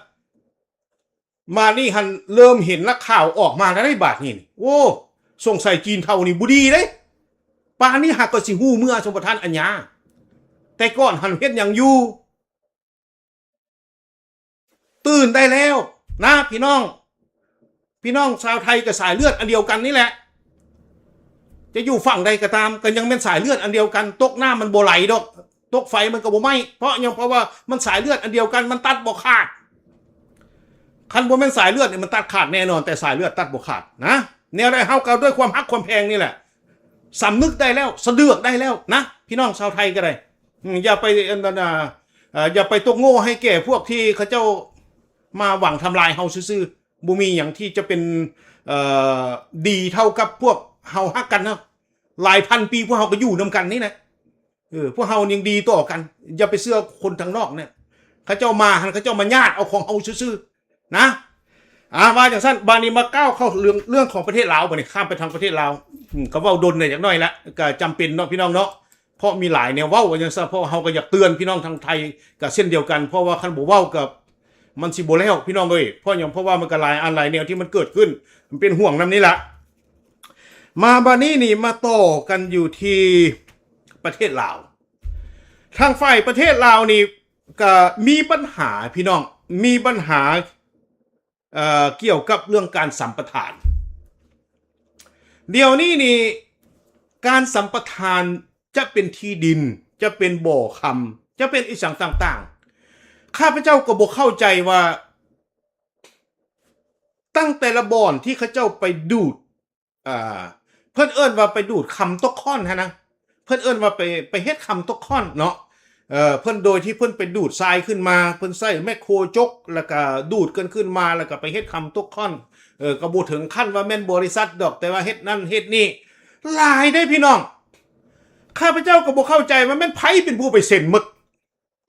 ມານີ້ຫັ້ນເລີ່ມເຫັນນັກຂ່າວອອກມາແລ້ວເດ້ບາດນີ້ ໂອ້ ສົງໄສຈີນເທົານີ້ບໍ່ດີເດ້ ປ່ານນີ້ຫາກໍຊິຮູ້ເມືອ ສົມປະທານອາຍາ ແຕ່ກ່ອນຫັ້ນເຮັດຫຍັງຢູ່? ຕື່ນໄດ້ແລ້ວນະພີ່ນ້ອງ ພີ່ນ້ອງຊາວໄທກໍສາຍເລືອດອັນດຽວກັນນີ້ແຫຼະ ຈະຢູ່ຝັ່ງໃດກໍຕາມ ກໍຍັງແມ່ນສາຍເລືອດອັນດຽວກັນ ຕົກນ້ຳມັນບໍ່ໄຫຼດອກ ຕົກໄຟມັນກໍບໍ່ໄໝ້ ເພາະຫຍັງ ເພາະວ່າມັນສາຍເລືອດອັນດຽວກັນ ມັນຕັດບໍ່ຂາດ ຄັນບໍ່ແມ່ນສາຍເລືອດນີ້ ມັນຕັດຂາດແນ່ນອນ ແຕ່ສາຍເລືອດຕັດບໍ່ຂາດນະ ແນວໃດເຮົາກໍດ້ວຍຄວາມຮັກຄວາມແພງນີ້ແຫຼະ ສຳນຶກໄດ້ແລ້ວ ສະເດືອກໄດ້ແລ້ວນະ ພີ່ນ້ອງຊາວໄທກໍໄດ້ ອືມ ຢ່າໄປ ອັນນັ້ນ ອ່າ ເອີ ຢ່າໄປຕົກໂງ່ໃຫ້ແກ່ພວກທີ່ເຂົາເຈົ້າມາຫວັງທຳລາຍເຮົາຊື່ໆ ບໍ່ມີຫຍັງທີ່ຈະເປັນ ເອີ ດີເທົ່າກັບພວກເຮົາຮັກກັນເນາະ ຫຼາຍພັນປີພວກເຮົາກໍຢູ່ນຳກັນນີ້ນະ ເອີ ພວກເຮົາຍັງດີຕໍ່ກັນ ຢ່າໄປເຊື່ອຄົນທາງນອກນະ ເຂົາເຈົ້າມາຫັ້ນ ເຂົາເຈົ້າມາຍາດເອົາຂອງເຮົາຊື່ໆ ນະ ອ່າ ວ່າຈັ່ງຊັ້ນ ບາດນີ້ມາກ້າວເຂົ້າເລື່ອງ ເລື່ອງຂອງປະເທດລາວ ບາດນີ້ຂ້າມໄປທາງປະເທດລາວ ອືມ ກໍເວົ້າດົນແດ່ຈັກໜ້ອຍລະ ກໍຈຳເປັນເນາະ ພີ່ນ້ອງເນາະ ເພາະມີຫຼາຍແນວເວົ້າ ວ່າຈັ່ງຊັ້ນ ເພາະເຮົາກໍຢາກເຕືອນພີ່ນ້ອງທາງໄທກໍເຊັ່ນດຽວກັນ ເພາະວ່າຄັນບໍ່ເວົ້າກໍມັນຊິບໍ່ແລ້ວ ພີ່ນ້ອງເອີຍ ເພາະຫຍັງ ເພາະວ່າມັນກໍຫຼາຍອັນຫຼາຍແນວທີ່ມັນເກີດຂຶ້ນ ມັນເປັນຫ່ວງນຳນີ້ລະ ມາບາດນີ້ນີ້ ມາຕໍ່ກັນຢູ່ທີ່ປະເທດລາວ ທາງຝ່າຍປະເທດລາວນີ້ ກະມີບັນຫາພີ່ນ້ອງ ມີບັນຫາ ເອີ ກ່ຽວກັບເລື່ອງການສຳປະທານ ດຽວນີ້ນີ້ ການສຳປະທານຈະເປັນທີ່ດິນ ຈະເປັນບໍ່ຄຳ ຈະເປັນອີ່ຫຍັງຕ່າງໆ ຂ້າພະເຈົ້າກໍບໍ່ເຂົ້າໃຈວ່າ ຕັ້ງແຕ່ລະບ່ອນທີ່ເຂົາເຈົ້າໄປດູດ ອ່າ ເພິ່ນເອີ້ນວ່າໄປດູດຄຳຕົກຂ້ອນຫັ້ນນະ ເພິ່ນເອີ້ນວ່າໄປ ໄປເຮັດຄຳຕົກຂ້ອນເນາະ ເອີ ເພິ່ນ ໂດຍທີ່ເພິ່ນໄປດູດຊາຍຂຶ້ນມາ ເພິ່ນໃຊ້ແມັກໂຄຈົກ ແລ້ວກະດູດກັນຂຶ້ນມາ ແລ້ວກະໄປເຮັດຄຳຕົກຂ້ອນ ເອີ ກໍບໍ່ເຖິງຂັ້ນວ່າແມ່ນບໍລິສັດດອກ ແຕ່ວ່າເຮັດນັ້ນເຮັດນີ້ ຫຼາຍເດ້ພີ່ນ້ອງ ຂ້າພະເຈົ້າກໍບໍ່ເຂົ້າໃຈວ່າແມ່ນໃຜເປັນຜູ້ໄປເຊັນໝົດ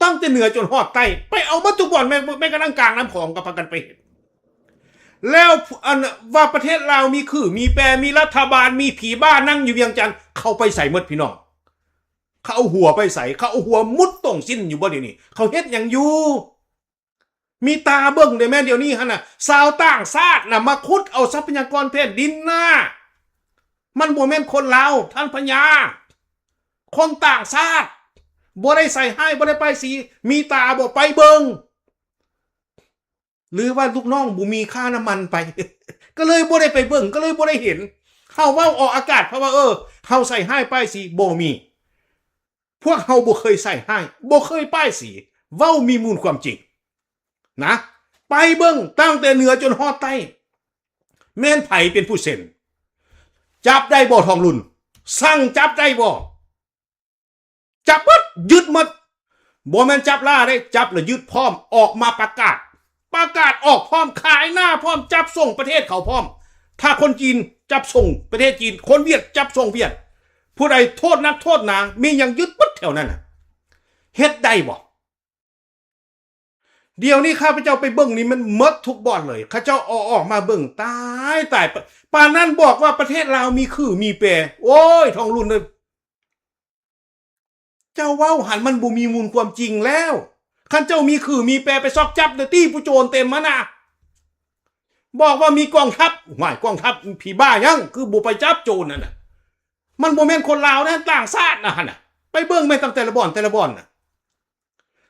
ຕັ້ງແຕ່ເໜືອຈົນຮອດໃຕ້ ໄປເອົາໝົດທຸກບ່ອນ ແມ້ ແມ້ກະທັ້ງກາງນ້ຳຂອງກໍພາກັນໄປເຮັດ ແລ້ວອັນວ່າປະເທດລາວມີຂື່ມີແປ ມີລັດຖະບານ ມີຜີບ້ານັ່ງຢູ່ວຽງຈັນ ເຂົາໄປໃສໝົດພີ່ນ້ອງ ເຂົາເອົາຫົວໄປໃສ ເຂົາເອົາຫົວມຸດຕົງສິ້ນຢູ່ບໍ່ດຽວນີ້ ເຂົາເຮັດຫຍັງຢູ່ ມີຕາເບິ່ງໄດ້ແມ່ນດຽວນີ້ຫັ້ນນະ ຊາວຕ່າງຊາດນະ ມາຂຸດເອົາຊັບພະຍາກອນແຜ່ນດິນນະ ມັນບໍ່ແມ່ນຄົນລາວ ທ່ານພະຍາ ຄົນຕ່າງຊາດ ບໍ່ໄດ້ໃສ່ຮ້າຍ ບໍ່ໄດ້ປ້າຍສີ ມີຕາບໍ່ໄປເບິ່ງ ຫຼືວ່າລູກນ້ອງບໍ່ມີຄ່ານ້ຳມັນໄປ ກໍເລີຍບໍ່ໄດ້ໄປເບິ່ງ ກໍເລີຍບໍ່ໄດ້ເຫັນ ເຮົາເວົ້າອອກອາກາດ ເພາະວ່າ ເອີ ເຮົາໃສ່ຮ້າຍປ້າຍສີ ບໍ່ມີ ພວກເຮົາບໍ່ເຄີຍໃສ່ຮ້າຍ ບໍ່ເຄີຍປ້າຍສີ ເວົ້າມີມູນຄວາມຈິງນະ ໄປເບິ່ງຕັ້ງແຕ່ເໜືອຈົນຮອດໃຕ້ ແມ່ນໃຜເປັນຜູ້ເຊັນ? ຈັບໄດ້ບໍ່ ທອງລຸນ? ສັ່ງຈັບໄດ້ບໍ່? ຈັບໝົດ ຍຶດໝົດ. ບໍ່ແມ່ນຈັບລ້າເດ້ ຈັບແລ້ວຍຶດພ້ອມ ອອກມາປະກາດ ປະກາດອອກພ້ອມ ຂາຍໜ້າພ້ອມ ຈັບສົ່ງປະເທດເຂົາພ້ອມ. ຖ້າຄົນຈີນຈັບສົ່ງປະເທດຈີນ ຄົນຫວຽດຈັບສົ່ງຫວຽດ ຜູ້ໃດໂທດໜັກໂທດໜາ ມີຫຍັງຍຶດໝົດແຖວນັ້ນນະ. ເຮັດໄດ້ບໍ່? ດຽວນີ້ຂ້າພະເຈົ້າໄປເບິ່ງນີ້ ມັນໝົດທຸກບ່ອນເລີຍ. ເຂົາເຈົ້າເອົາອອກມາເບິ່ງ ຕາຍ ຕາຍ ປານນັ້ນບອກວ່າປະເທດລາວມີຂືມີແປ. ໂອ້ຍ ທອງລຸນເອີຍ ເຈົ້າເວົ້າຫັ້ນມັນບໍ່ມີມູນຄວາມຈິງແລ້ວ. ຄັນເຈົ້າມີຂືມີແປ ໄປຊອກຈັບເດີຕິ ຜູ້ໂຈນເຕັມຫັ້ນນະ. ບອກວ່າມີກອງທັບ ຫ້ວຍ ກອງທັບຜີບ້າຫຍັງ ຄືບໍ່ໄປຈັບໂຈນຫັ້ນນະ. ມັນບໍ່ແມ່ນຄົນລາວນະ ຕ່າງຊາດນະຫັ້ນນະ. ໄປເບິ່ງແມ່ນຕັ້ງແຕ່ລະບ່ອນ ແຕ່ລະບ່ອນນະ.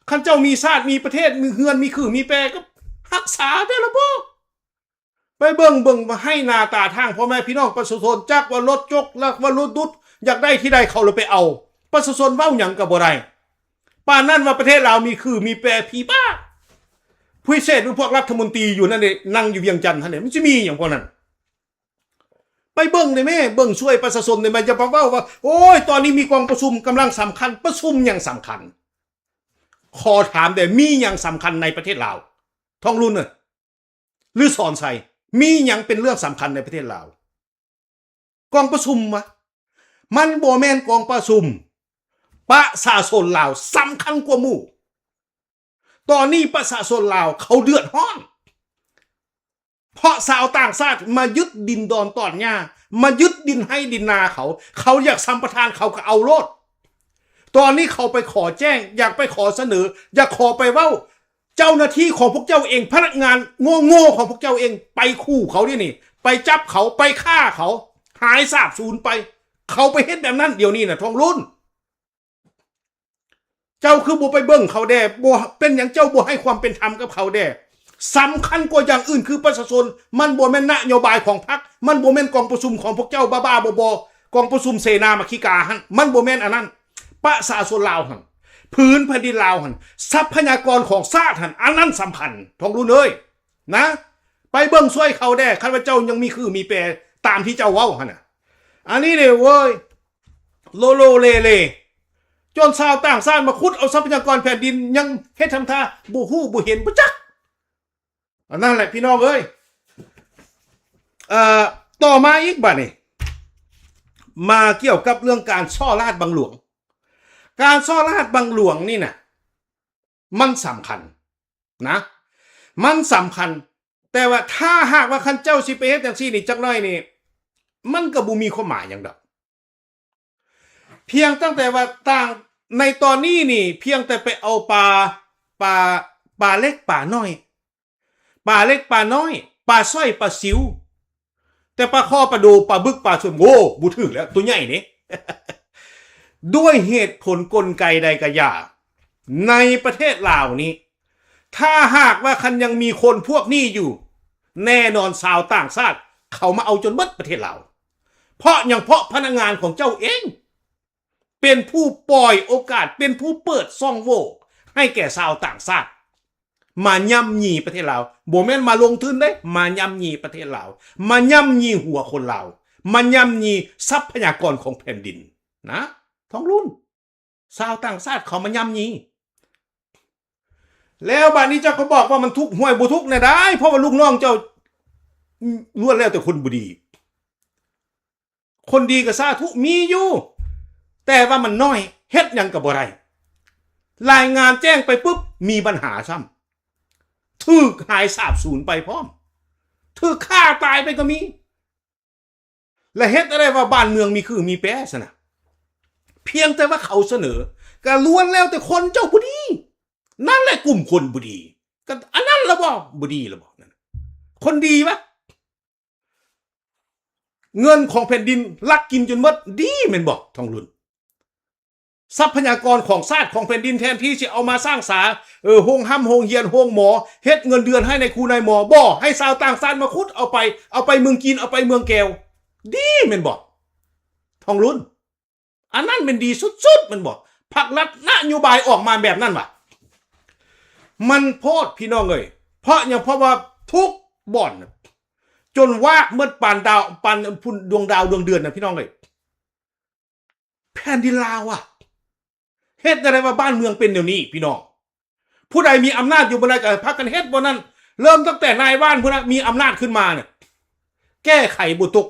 ຄັນເຈົ້າມີຊາດ ມີປະເທດ ມີເຮືອນ ມີຂືມີແປ ກໍຮັກສາແຕ່ລະບໍ່. ໄປເບິ່ງ ເບິ່ງວ່າໃຫ້ໜ້າຕາທາງພໍ່ແມ່ພີ່ນ້ອງປະຊາຊົນ ຈັກວ່າລົດຈົກ ລັກວ່າລົດດຸດ ຢາກໄດ້ທີ່ໃດເຂົາລະໄປເອົາ. ປະຊາຊົນເວົ້າຫຍັງກໍບໍ່ໄດ້. ປານນັ້ນວ່າປະເທດລາວມີຂືມີແປ ຜີບ້າ. ຜູ້ເສດ ພວກລັດຖະມົນຕີຢູ່ນັ້ນເດ ນັ່ງຢູ່ວຽງຈັນຫັ້ນເດ ມັນຊິມີຫຍັງພວກນັ້ນ? ໄປເບິ່ງໄດ້ແມ້ ເບິ່ງຊ່ວຍປະຊາຊົນໄດ້ແມ້. ຢ່າມາເວົ້າວ່າ ໂອ້ຍ ຕອນນີ້ມີກອງປະຊຸມກຳລັງສຳຄັນ. ປະຊຸມຫຍັງສຳຄັນ? ຂໍຖາມແດ່ ມີຫຍັງສຳຄັນໃນປະເທດລາວ? ທອງລຸນເອີຍ ຫຼື ສອນໄຊ ມີຫຍັງເປັນເລື່ອງສຳຄັນໃນປະເທດລາວ? ກອງປະຊຸມວະ? ມັນບໍ່ແມ່ນກອງປະຊຸມ. ປະຊາຊົນລາວສຳຄັນກວ່າໝູ່. ຕອນນີ້ປະຊາຊົນລາວເຂົາເດືອດຮ້ອນ ເພາະຊາວຕ່າງຊາດມາຍຶດດິນດອນຕອນຫຍ້າ ມາຍຶດດິນໄຮ່ດິນນາເຂົາ. ເຂົາຢາກສຳປະທານເຂົາກໍເອົາໂລດ. ຕອນນີ້ເຂົາໄປຂໍແຈ້ງ ຢາກໄປຂໍສະເໜີ ຢາກຂໍໄປເວົ້າ. ເຈົ້າໜ້າທີ່ຂອງພວກເຈົ້າເອງ ພະນັກງານໂງ່ໆຂອງພວກເຈົ້າເອງ ໄປຂູ່ເຂົາດຽວນີ້ ໄປຈັບເຂົາ ໄປຂ້າເຂົາ ຫາຍສາບສູນໄປ. ເຂົາໄປເຮັດແບບນັ້ນດຽວນີ້ນະ ທອງລຸນ. ເຈົ້າຄືບໍ່ໄປເບິ່ງເຂົາແດ່? ບໍ່ ເປັນຫຍັງເຈົ້າບໍ່ໃຫ້ຄວາມເປັນທຳກັບເຂົາແດ່? ສຳຄັນກວ່າຢ່າງອື່ນຄືປະຊາຊົນ. ມັນບໍ່ແມ່ນນະໂຍບາຍຂອງພັກ ມັນບໍ່ແມ່ນກອງປະຊຸມຂອງພວກເຈົ້າບ້າໆ ບໍໆ ກອງປະຊຸມເສນາມະຄີກາຫັ້ນ ມັນບໍ່ແມ່ນອັນນັ້ນ. ປະຊາຊົນລາວຫັ້ນ ພື້ນແຜ່ນດິນລາວຫັ້ນ ຊັບພະຍາກອນຂອງຊາດຫັ້ນ ອັນນັ້ນສຳຄັນ ທອງລຸນເອີຍ ນະ. ໄປເບິ່ງຊ່ວຍເຂົາແດ່ ຄັນວ່າເຈົ້າຍັງມີຄືມີແປຕາມທີ່ເຈົ້າເວົ້າຫັ້ນນະ. ອັນນີ້ເດ້ເວີຍ ໂລໂລເລເລ ຈົນຊາວຕ່າງຊາດມາຂຸດເອົາຊັບພະຍາກອນແຜ່ນດິນ ຍັງເຮັດທຳທ່າບໍ່ຮູ້ບໍ່ເຫັນບໍ່ຈັກ. ອັນນັ້ນແຫຼະພີ່ນ້ອງເອີຍ. ເອີ ຕໍ່ມາອີກບາດນີ້ ມາກ່ຽວກັບເລື່ອງການສໍ້ລາດບັງຫຼວງ. ການສໍ້ລາດບັງຫຼວງນີ້ນະ ມັນສຳຄັນນະ ມັນສຳຄັນ. ແຕ່ວ່າຖ້າຫາກວ່າຄັນເຈົ້າຊິໄປເຮັດຈັ່ງຊີ້ນີ້ ຈັກໜ້ອຍນີ້ ມັນກໍບໍ່ມີຄວາມໝາຍຫຍັງດອກ. ພຽງຕັ້ງແຕ່ວ່າຕ່າງ ໃນຕອນນີ້ນີ້ ພຽງແຕ່ໄປເອົາປາ ປາ ປາເລັກປານ້ອຍ ປາເລັກປານ້ອຍ ປາສ້ອຍປາຊິວ ແຕ່ປາຄໍ່ປາໂດ ປາບຶກ ປາຊົມ ໂອ້ ບໍ່ຖືກແລ້ວ ຕົວໃຫຍ່ນີ້. ດ້ວຍເຫດຜົນກົນໄກໃດກໍຢ່າ ໃນປະເທດລາວນີ້ ຖ້າຫາກວ່າຄັນຍັງມີຄົນພວກນີ້ຢູ່ ແນ່ນອນຊາວຕ່າງຊາດເຂົາມາເອົາຈົນເບິດປະເທດລາວ. ເພາະຫຍັງ? ເພາະພະນັກງານຂອງເຈົ້າເອງ ເປັນຜູ້ປ່ອຍໂອກາດ ເປັນຜູ້ເປີດຊ່ອງໂຫວ່ໃຫ້ແກ່ຊາວຕ່າງຊາດ ມາຍ່ຳຢີປະເທດລາວ. ບໍ່ແມ່ນມາລົງທຶນເດ້ ມາຍ່ຳຢີປະເທດລາວ ມາຍ່ຳຢີຫົວຄົນລາວ ມາຍ່ຳຢີຊັບພະຍາກອນຂອງແຜ່ນດິນນະ ທອງລຸນ. ຊາວຕ່າງຊາດເຂົາມາຍ່ຳຢີ ແລ້ວບາດນີ້ເຈົ້າກໍບອກວ່າມັນທຸກ ຫ້ວຍ ບໍ່ທຸກແນວໃດ ເພາະວ່າລູກນ້ອງເຈົ້າ ອືມ ລ້ວນແລ້ວແຕ່ຄົນບໍ່ດີ. ຄົນດີກໍສາທຸມີຢູ່ ແຕ່ວ່າມັນນ້ອຍ ເຮັດຫຍັງກໍບໍ່ໄດ້. ລາຍງານແຈ້ງໄປປຶບ ມີບັນຫາຊ້ຳ ຖືກຫາຍສາບສູນໄປພ້ອມ ຖືກຂ້າຕາຍໄປກໍມີ. ແລະ ເຮັດໃຫ້ໄດ້ວ່າບ້ານເມືອງມີຄືມີແປຊັ້ນນະ. ພຽງແຕ່ວ່າເຂົາສະເໜີ ກໍລ້ວນແລ້ວແຕ່ຄົນເຈົ້າບໍ່ດີ. ນັ້ນແຫຼະກຸ່ມຄົນບໍ່ດີ. ກໍອັນນັ້ນລະບໍ່ ບໍ່ດີລະບໍ່ ນັ້ນ ຄົນດີວະ? ເງິນຂອງແຜ່ນດິນລັກກິນຈົນໝົດ ດີແມ່ນບໍ່ ທອງລຸນ? ຊັບພະຍາກອນຂອງຊາດຂອງແຜ່ນດິນ ແທນທີ່ຊິເອົາມາສ້າງສາ ເອີ ໂຮງຮ່ຳໂຮງຮຽນ ໂຮງໝໍ ເຮັດເງິນເດືອນໃຫ້ນາຍຄູນາຍໝໍ ບໍ່ ໃຫ້ຊາວຕ່າງຊາດມາຂຸດເອົາໄປ ເອົາໄປເມືອງຈີນ ເອົາໄປເມືອງແກວ ດີແມ່ນບໍ່ ທອງລຸນ? ອັນນັ້ນແມ່ນດີສຸດໆ ແມ່ນບໍ່? ພັກລັດນະໂຍບາຍອອກມາແບບນັ້ນຫວາ? ມັນໂພດ ພີ່ນ້ອງເອີຍ. ເພາະຫຍັງ? ເພາະວ່າທຸກບ່ອນ ຈົນວາກໝົດປານດາວ ປານພຸ້ນ ດວງດາວດວງເດືອນນະ ພີ່ນ້ອງເອີຍ. ແຜ່ນດິນລາວອະ ເຮັດແນວໃດວ່າບ້ານເມືອງເປັນແນວນີ້ ພີ່ນ້ອງ? ຜູ້ໃດມີອຳນາດຢູ່ບ່ອນໃດກໍພາກັນເຮັດບ່ອນນັ້ນ ເລີ່ມຕັ້ງແຕ່ນາຍບ້ານພຸ້ນນະ ມີອຳນາດຂຶ້ນມານະ ແກ້ໄຂບໍ່ຕົກ.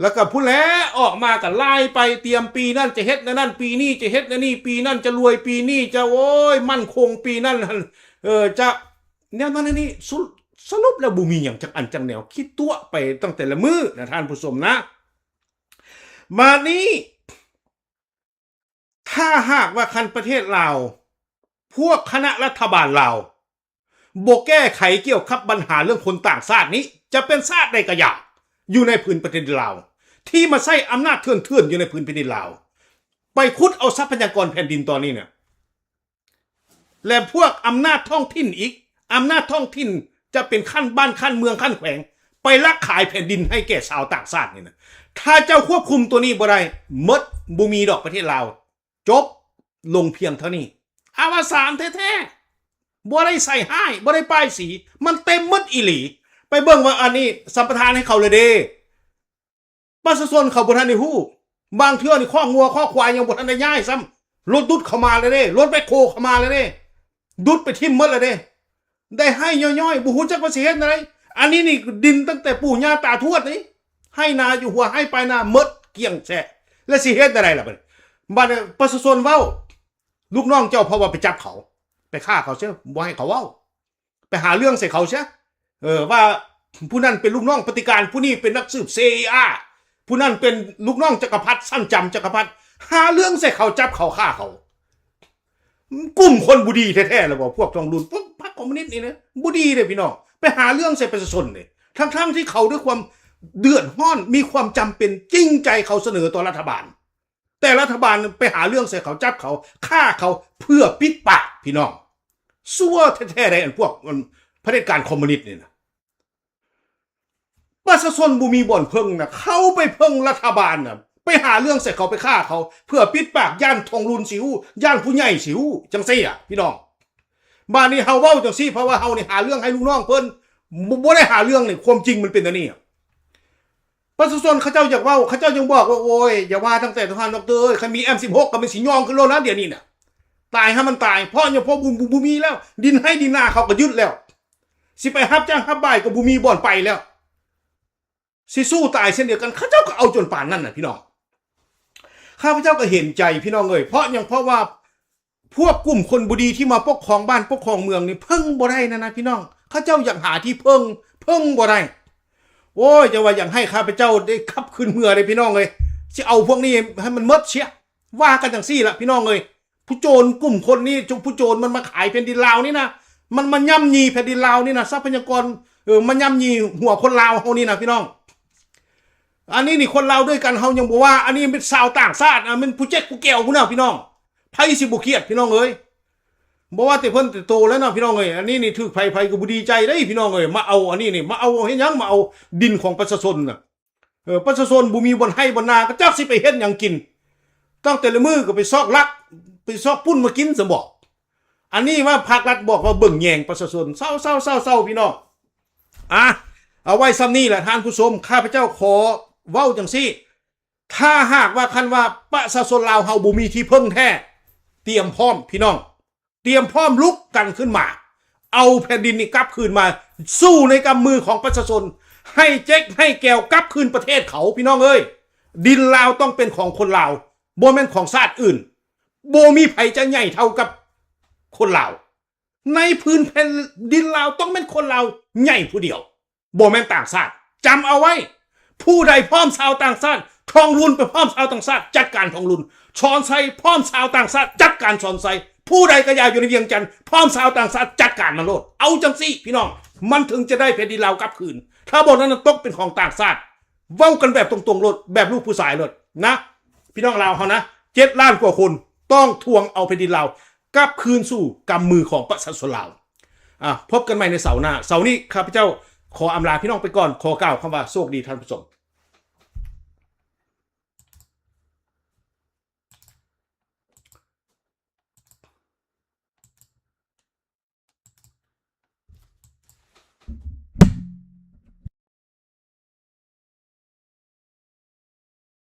ແລ້ວກໍພຸ້ນແຫຼະ ອອກມາກໍລາຍໄປ ຕຽມປີນັ້ນຈະເຮັດແນວນັ້ນ ປີນີ້ຈະເຮັດແນວນີ້ ປີນັ້ນຈະລວຍ ປີນີ້ຈະ ໂອ້ຍ ໝັ້ນຄົງ ປີນັ້ນຫັ້ນ ເອີ ຈະແນວນັ້ນແນວນີ້ ສະ ສະຫຼຸບແລ້ວບໍ່ມີຫຍັງຈັກອັນຈັກແນວ ຄິດຕົວະໄປຕັ້ງແຕ່ລະມື້ນະ ທ່ານຜູ້ຊົມນະ. ບາດນີ້ ຖ້າຫາກວ່າຄັນປະເທດລາວ ພວກຄະນະລັດຖະບານລາວ ບໍ່ແກ້ໄຂກ່ຽວກັບບັນຫາເລື່ອງຄົນຕ່າງຊາດນີ້ ຈະເປັນຊາດໃດກໍຢ່າ ຢູ່ໃນພື້ນແຜ່ນດິນລາວ ທີ່ມາໃຊ້ອຳນາດເຖື່ອນໆ ຢູ່ໃນພື້ນແຜ່ນດິນລາວ ໄປຂຸດເອົາຊັບພະຍາກອນແຜ່ນດິນຕອນນີ້ນະ ແລະ ພວກອຳນາດທ້ອງຖິ່ນອີກ ອຳນາດທ້ອງຖິ່ນຈະເປັນຂັ້ນບ້ານ ຂັ້ນເມືອງ ຂັ້ນແຂວງ ໄປລັກຂາຍແຜ່ນດິນໃຫ້ແກ່ຊາວຕ່າງຊາດນີ້ນະ ຖ້າເຈົ້າຄວບຄຸມຕົວນີ້ບໍ່ໄດ້ ໝົດ ບໍ່ມີດອກປະເທດລາວ ຈົບລົງພຽງເທົ່ານີ້ ອະວະສານແທ້ໆ ບໍ່ໄດ້ໃສ່ຮ້າຍ ບໍ່ໄດ້ປ້າຍສີ ມັນເຕັມໝົດອີ່ຫຼີ. ໄປເບິ່ງວ່າອັນນີ້ສຳປະທານໃຫ້ເຂົາແລ້ວເດ້ ປະຊາຊົນເຂົາບໍ່ທັນໄດ້ຮູ້ ບາງເທື່ອນີ້ຄອກງົວຄອກຄວາຍຍັງບໍ່ທັນໄດ້ຍ້າຍຊ້ຳ ລົດດຸດເຂົ້າມາແລ້ວເດ້ ລົດແບັກໂຄເຂົ້າມາແລ້ວເດ້ ດຸດໄປຖິ້ມໝົດແລ້ວເດ້ ໄດ້ໄຮ່ຍ້ອຍໆ ບໍ່ຮູ້ຈັກວ່າຊິເຮັດແນວໃດ. ອັນນີ້ນີ້ດິນຕັ້ງແຕ່ປູ່ຍ່າຕາທວດນີ້ ໄຮ່ນາຢູ່ຫົວໄຮ່ປາຍນາໝົດກ້ຽງແຊະ ແລ້ວຊິເຮັດແນວໃດລະບາດນີ້? ບາດນີ້ປະຊາຊົນເວົ້າ ລູກນ້ອງເຈົ້າ ເພາະວ່າໄປຈັບເຂົາ ໄປຂ້າເຂົາເສຍ ບໍ່ໃຫ້ເຂົາເວົ້າ ໄປຫາເລື່ອງໃສ່ເຂົາເສຍ ເອີ ວ່າຜູ້ນັ້ນເປັນລູກນ້ອງປະຕິການ ຜູ້ນີ້ເປັນນັກສືບ ເຊໄອເອ ຜູ້ນັ້ນເປັນລູກນ້ອງຈັກກະພັດ ຊັ້ນຈຳຈັກກະພັດ ຫາເລື່ອງໃສ່ເຂົາ ຈັບເຂົາ ຂ້າເຂົາ. ກຸ່ມຄົນບໍ່ດີແທ້ໆ ລະບໍ່ ພວກທອງລຸນ ພວກພັກຄອມມູນິດນີ້ນະ ບໍ່ດີເດ້ພີ່ນ້ອງ ໄປຫາເລື່ອງໃສ່ປະຊາຊົນເດ້ ທັງໆທີ່ເຂົາດ້ວຍຄວາມເດືອດຮ້ອນ ມີຄວາມຈຳເປັນ ຈິງໃຈເຂົາສະເໜີຕໍ່ລັດຖະບານ ແຕ່ລັດຖະບານໄປຫາເລື່ອງໃສ່ເຂົາ ຈັບເຂົາ ຂ້າເຂົາ ເພື່ອປິດປາກ ພີ່ນ້ອງ ຊົ່ວແທ້ໆໃດ໋ ອັນພວກ ອັນຜະເດັດການຄອມມູນິດນີ້ນະ. ປະຊາຊົນບໍ່ມີບ່ອນເພິ່ງນະ ເຂົາໄປເພິ່ງລັດຖະບານນະ ໄປຫາເລື່ອງໃສ່ເຂົາ ໄປຂ້າເຂົາ ເພື່ອປິດປາກ ຢ້ານທອງລຸນຊິຮູ້ ຢ້ານຜູ້ໃຫຍ່ຊິຮູ້ ຈັ່ງຊີ້ອະ ພີ່ນ້ອງ. ບາດນີ້ເຮົາເວົ້າຈັ່ງຊີ້ ເພາະວ່າເຮົານີ້ຫາເລື່ອງໃຫ້ລູກນ້ອງເພິ່ນ ບໍ່ ບໍ່ໄດ້ຫາເລື່ອງນີ້ ຄວາມຈິງມັນເປັນແນວນີ້. ປະຊາຊົນເຂົາເຈົ້າຢາກເວົ້າ ເຂົາເຈົ້າຍັງບອກວ່າ ໂອ້ຍ ຢ່າວ່າຕັ້ງແຕ່ທ່ານດອກເຕີເອີຍ ຄັນມີເອັມສິບຫົກກໍແມ່ນຊິຍ່ອງຂຶ້ນໂລດນະ ດຽວນີ້ນະ ຕາຍໃຫ້ມັນຕາຍ ເພາະຫຍັງ ເພາະບໍ່ ບໍ່ ບໍ່ມີແລ້ວ ດິນໄຮ່ດິນນາເຂົາກໍຍຶດແລ້ວ ຊິໄປຮັບຈ້າງຮັບບາຍກໍບໍ່ມີບ່ອນໄປແລ້ວ ຊິສູ້ຕາຍເຊັ່ນດຽວກັນ ເຂົາເຈົ້າກໍເອົາຈົນປານນັ້ນນະ ພີ່ນ້ອງ. ຂ້າພະເຈົ້າກໍເຫັນໃຈ ພີ່ນ້ອງເອີຍ ເພາະຫຍັງ ເພາະວ່າ ພວກກຸ່ມຄົນບໍ່ດີທີ່ມາປົກຄອງບ້ານປົກຄອງເມືອງນີ້ ເພິ່ງບໍ່ໄດ້ນັ້ນນະ ພີ່ນ້ອງ ເຂົາເຈົ້າຢາກຫາທີ່ເພິ່ງ ເພິ່ງບໍ່ໄດ້. ໂອ້ຍ ຈະວ່າຢາກໃຫ້ຂ້າພະເຈົ້າໄດ້ກັບຄືນເມືອເດ້ ພີ່ນ້ອງເອີຍ ຊິເອົາພວກນີ້ໃຫ້ມັນໝົດເສຍ ວ່າກັນຈັ່ງຊີ້ລະ ພີ່ນ້ອງເອີຍ. ຜູ້ໂຈນ ກຸ່ມຄົນນີ້ ຈຸ ຜູ້ໂຈນມັນມາຂາຍແຜ່ນດິນລາວນີ້ນະ ມັນມາຍ່ຳຢີ່ແຜ່ນດິນລາວນີ້ນະ ຊັບພະຍາກອນ ເອີ ມາຍ່ຳຢີ່ຫົວຄົນລາວເຮົານີ້ນະ ພີ່ນ້ອງ. ອັນນີ້ນີ້ຄົນລາວດ້ວຍກັນເຮົາຍັງບໍ່ວ່າ ອັນນີ້ແມ່ນຊາວຕ່າງຊາດ ອັນແມ່ນຜູ້ເຈັກຜູ້ແກວພຸ້ນນະ ພີ່ນ້ອງ ໃຜຊິບໍ່ຄຽດ ພີ່ນ້ອງເອີຍ. ບໍ່ວ່າແຕ່ເພິ່ນແຕ່ໂຕແລ້ວເນາະ ພີ່ນ້ອງເອີຍ ອັນນີ້ນີ້ຖືກໃຜ ໃຜກໍບໍ່ດີໃຈເດ້ ພີ່ນ້ອງເອີຍ. ມາເອົາອັນນີ້ນີ້ ມາເອົາເຮັດຫຍັງ ມາເອົາດິນຂອງປະຊາຊົນນະ ເອີ ປະຊາຊົນບໍ່ມີບ່ອນໄຮ່ບ່ອນນາ ກໍຈັກຊິໄປເຮັດຫຍັງກິນ ຕັ້ງແຕ່ລະມື້ກໍໄປຊອກລັກ ໄປຊອກປຸ້ນມາກິນຊັ້ນບໍ. ອັນນີ້ວ່າພາກລັດບອກວ່າເບິ່ງແຍງປະຊາຊົນ ເຊົາໆໆໆ ພີ່ນ້ອງ. ອາ ເອົາໄວ້ສ່ຳນີ້ແຫຼະທ່ານຜູ້ຊົມ ຂ້າພະເຈົ້າຂໍເວົ້າຈັ່ງຊີ້ ຖ້າຫາກວ່າຄັນວ່າປະຊາຊົນລາວເຮົາບໍ່ມີທີ່ເພິ່ງແທ້ ຕຽມພ້ອມ ພີ່ນ້ອງ ຕຽມພ້ອມລຸກກັນຂຶ້ນມາ ເອົາແຜ່ນດິນນີ້ກັບຄືນມາສູ່ໃນກຳມືຂອງປະຊາຊົນ ໃຫ້ເຈັກໃຫ້ແກວກັບຄືນປະເທດເຂົາ ພີ່ນ້ອງເອີຍ. ດິນລາວຕ້ອງເປັນຂອງຄົນລາວ ບໍ່ແມ່ນຂອງຊາດອື່ນ. ບໍ່ມີໃຜຈະໃຫຍ່ເທົ່າກັບຄົນລາວ. ໃນພື້ນແຜ່ນດິນລາວຕ້ອງແມ່ນຄົນລາວໃຫຍ່ຜູ້ດຽວ. ບໍ່ແມ່ນຕ່າງຊາດ. ຈຳເອົາໄວ້. ຜູ້ໃດພ້ອມຊາວຕ່າງຊາດ, ທອງລຸນໄປພ້ອມຊາວຕ່າງຊາດ, ຈັດການທອງລຸນ. ສອນໄຊພ້ອມຊາວຕ່າງຊາດ, ຈັດການສອນໄຊ. ຜູ້ໃດກະຢ່າຢູ່ໃນວຽງຈັນ ພ້ອມຊາວຕ່າງຊາດ, ຈັດການມັນໂລດ. ເອົາຈັ່ງຊີ້ພີ່ນ້ອງ, ມັນເຖິງຈະໄດ້ແຜ່ນດິນລາວກັບຄືນ. ຖ້າບໍ່ນັ້ນ ມັນຕົກເປັນຂອງຕ່າງຊາດ. ເວົ້າກັນແບບຕົງໆໂລດ, ແບບລູກຜູ້ຊາຍໂລດນະ. ພີ່ນ້ອງລາວເຮົານະ, ເຈັດລ້ານກວ່າຄົນ ຕ້ອງທວງເອົາແຜ່ນດິນລາວກັບຄືນສູ່ກຳມືຂອງປະຊາຊົນລາວ. ອ່າ ພົບກັນໃໝ່ໃນເສົາໜ້າ. ເສົານີ້ຂ້າພະເຈົ້າຂໍອຳລາພີ່ນ້ອງໄປກ່ອນ, ຂໍກ່າວຄຳວ່າໂຊກດີທ່ານຜູ້ຊົມ.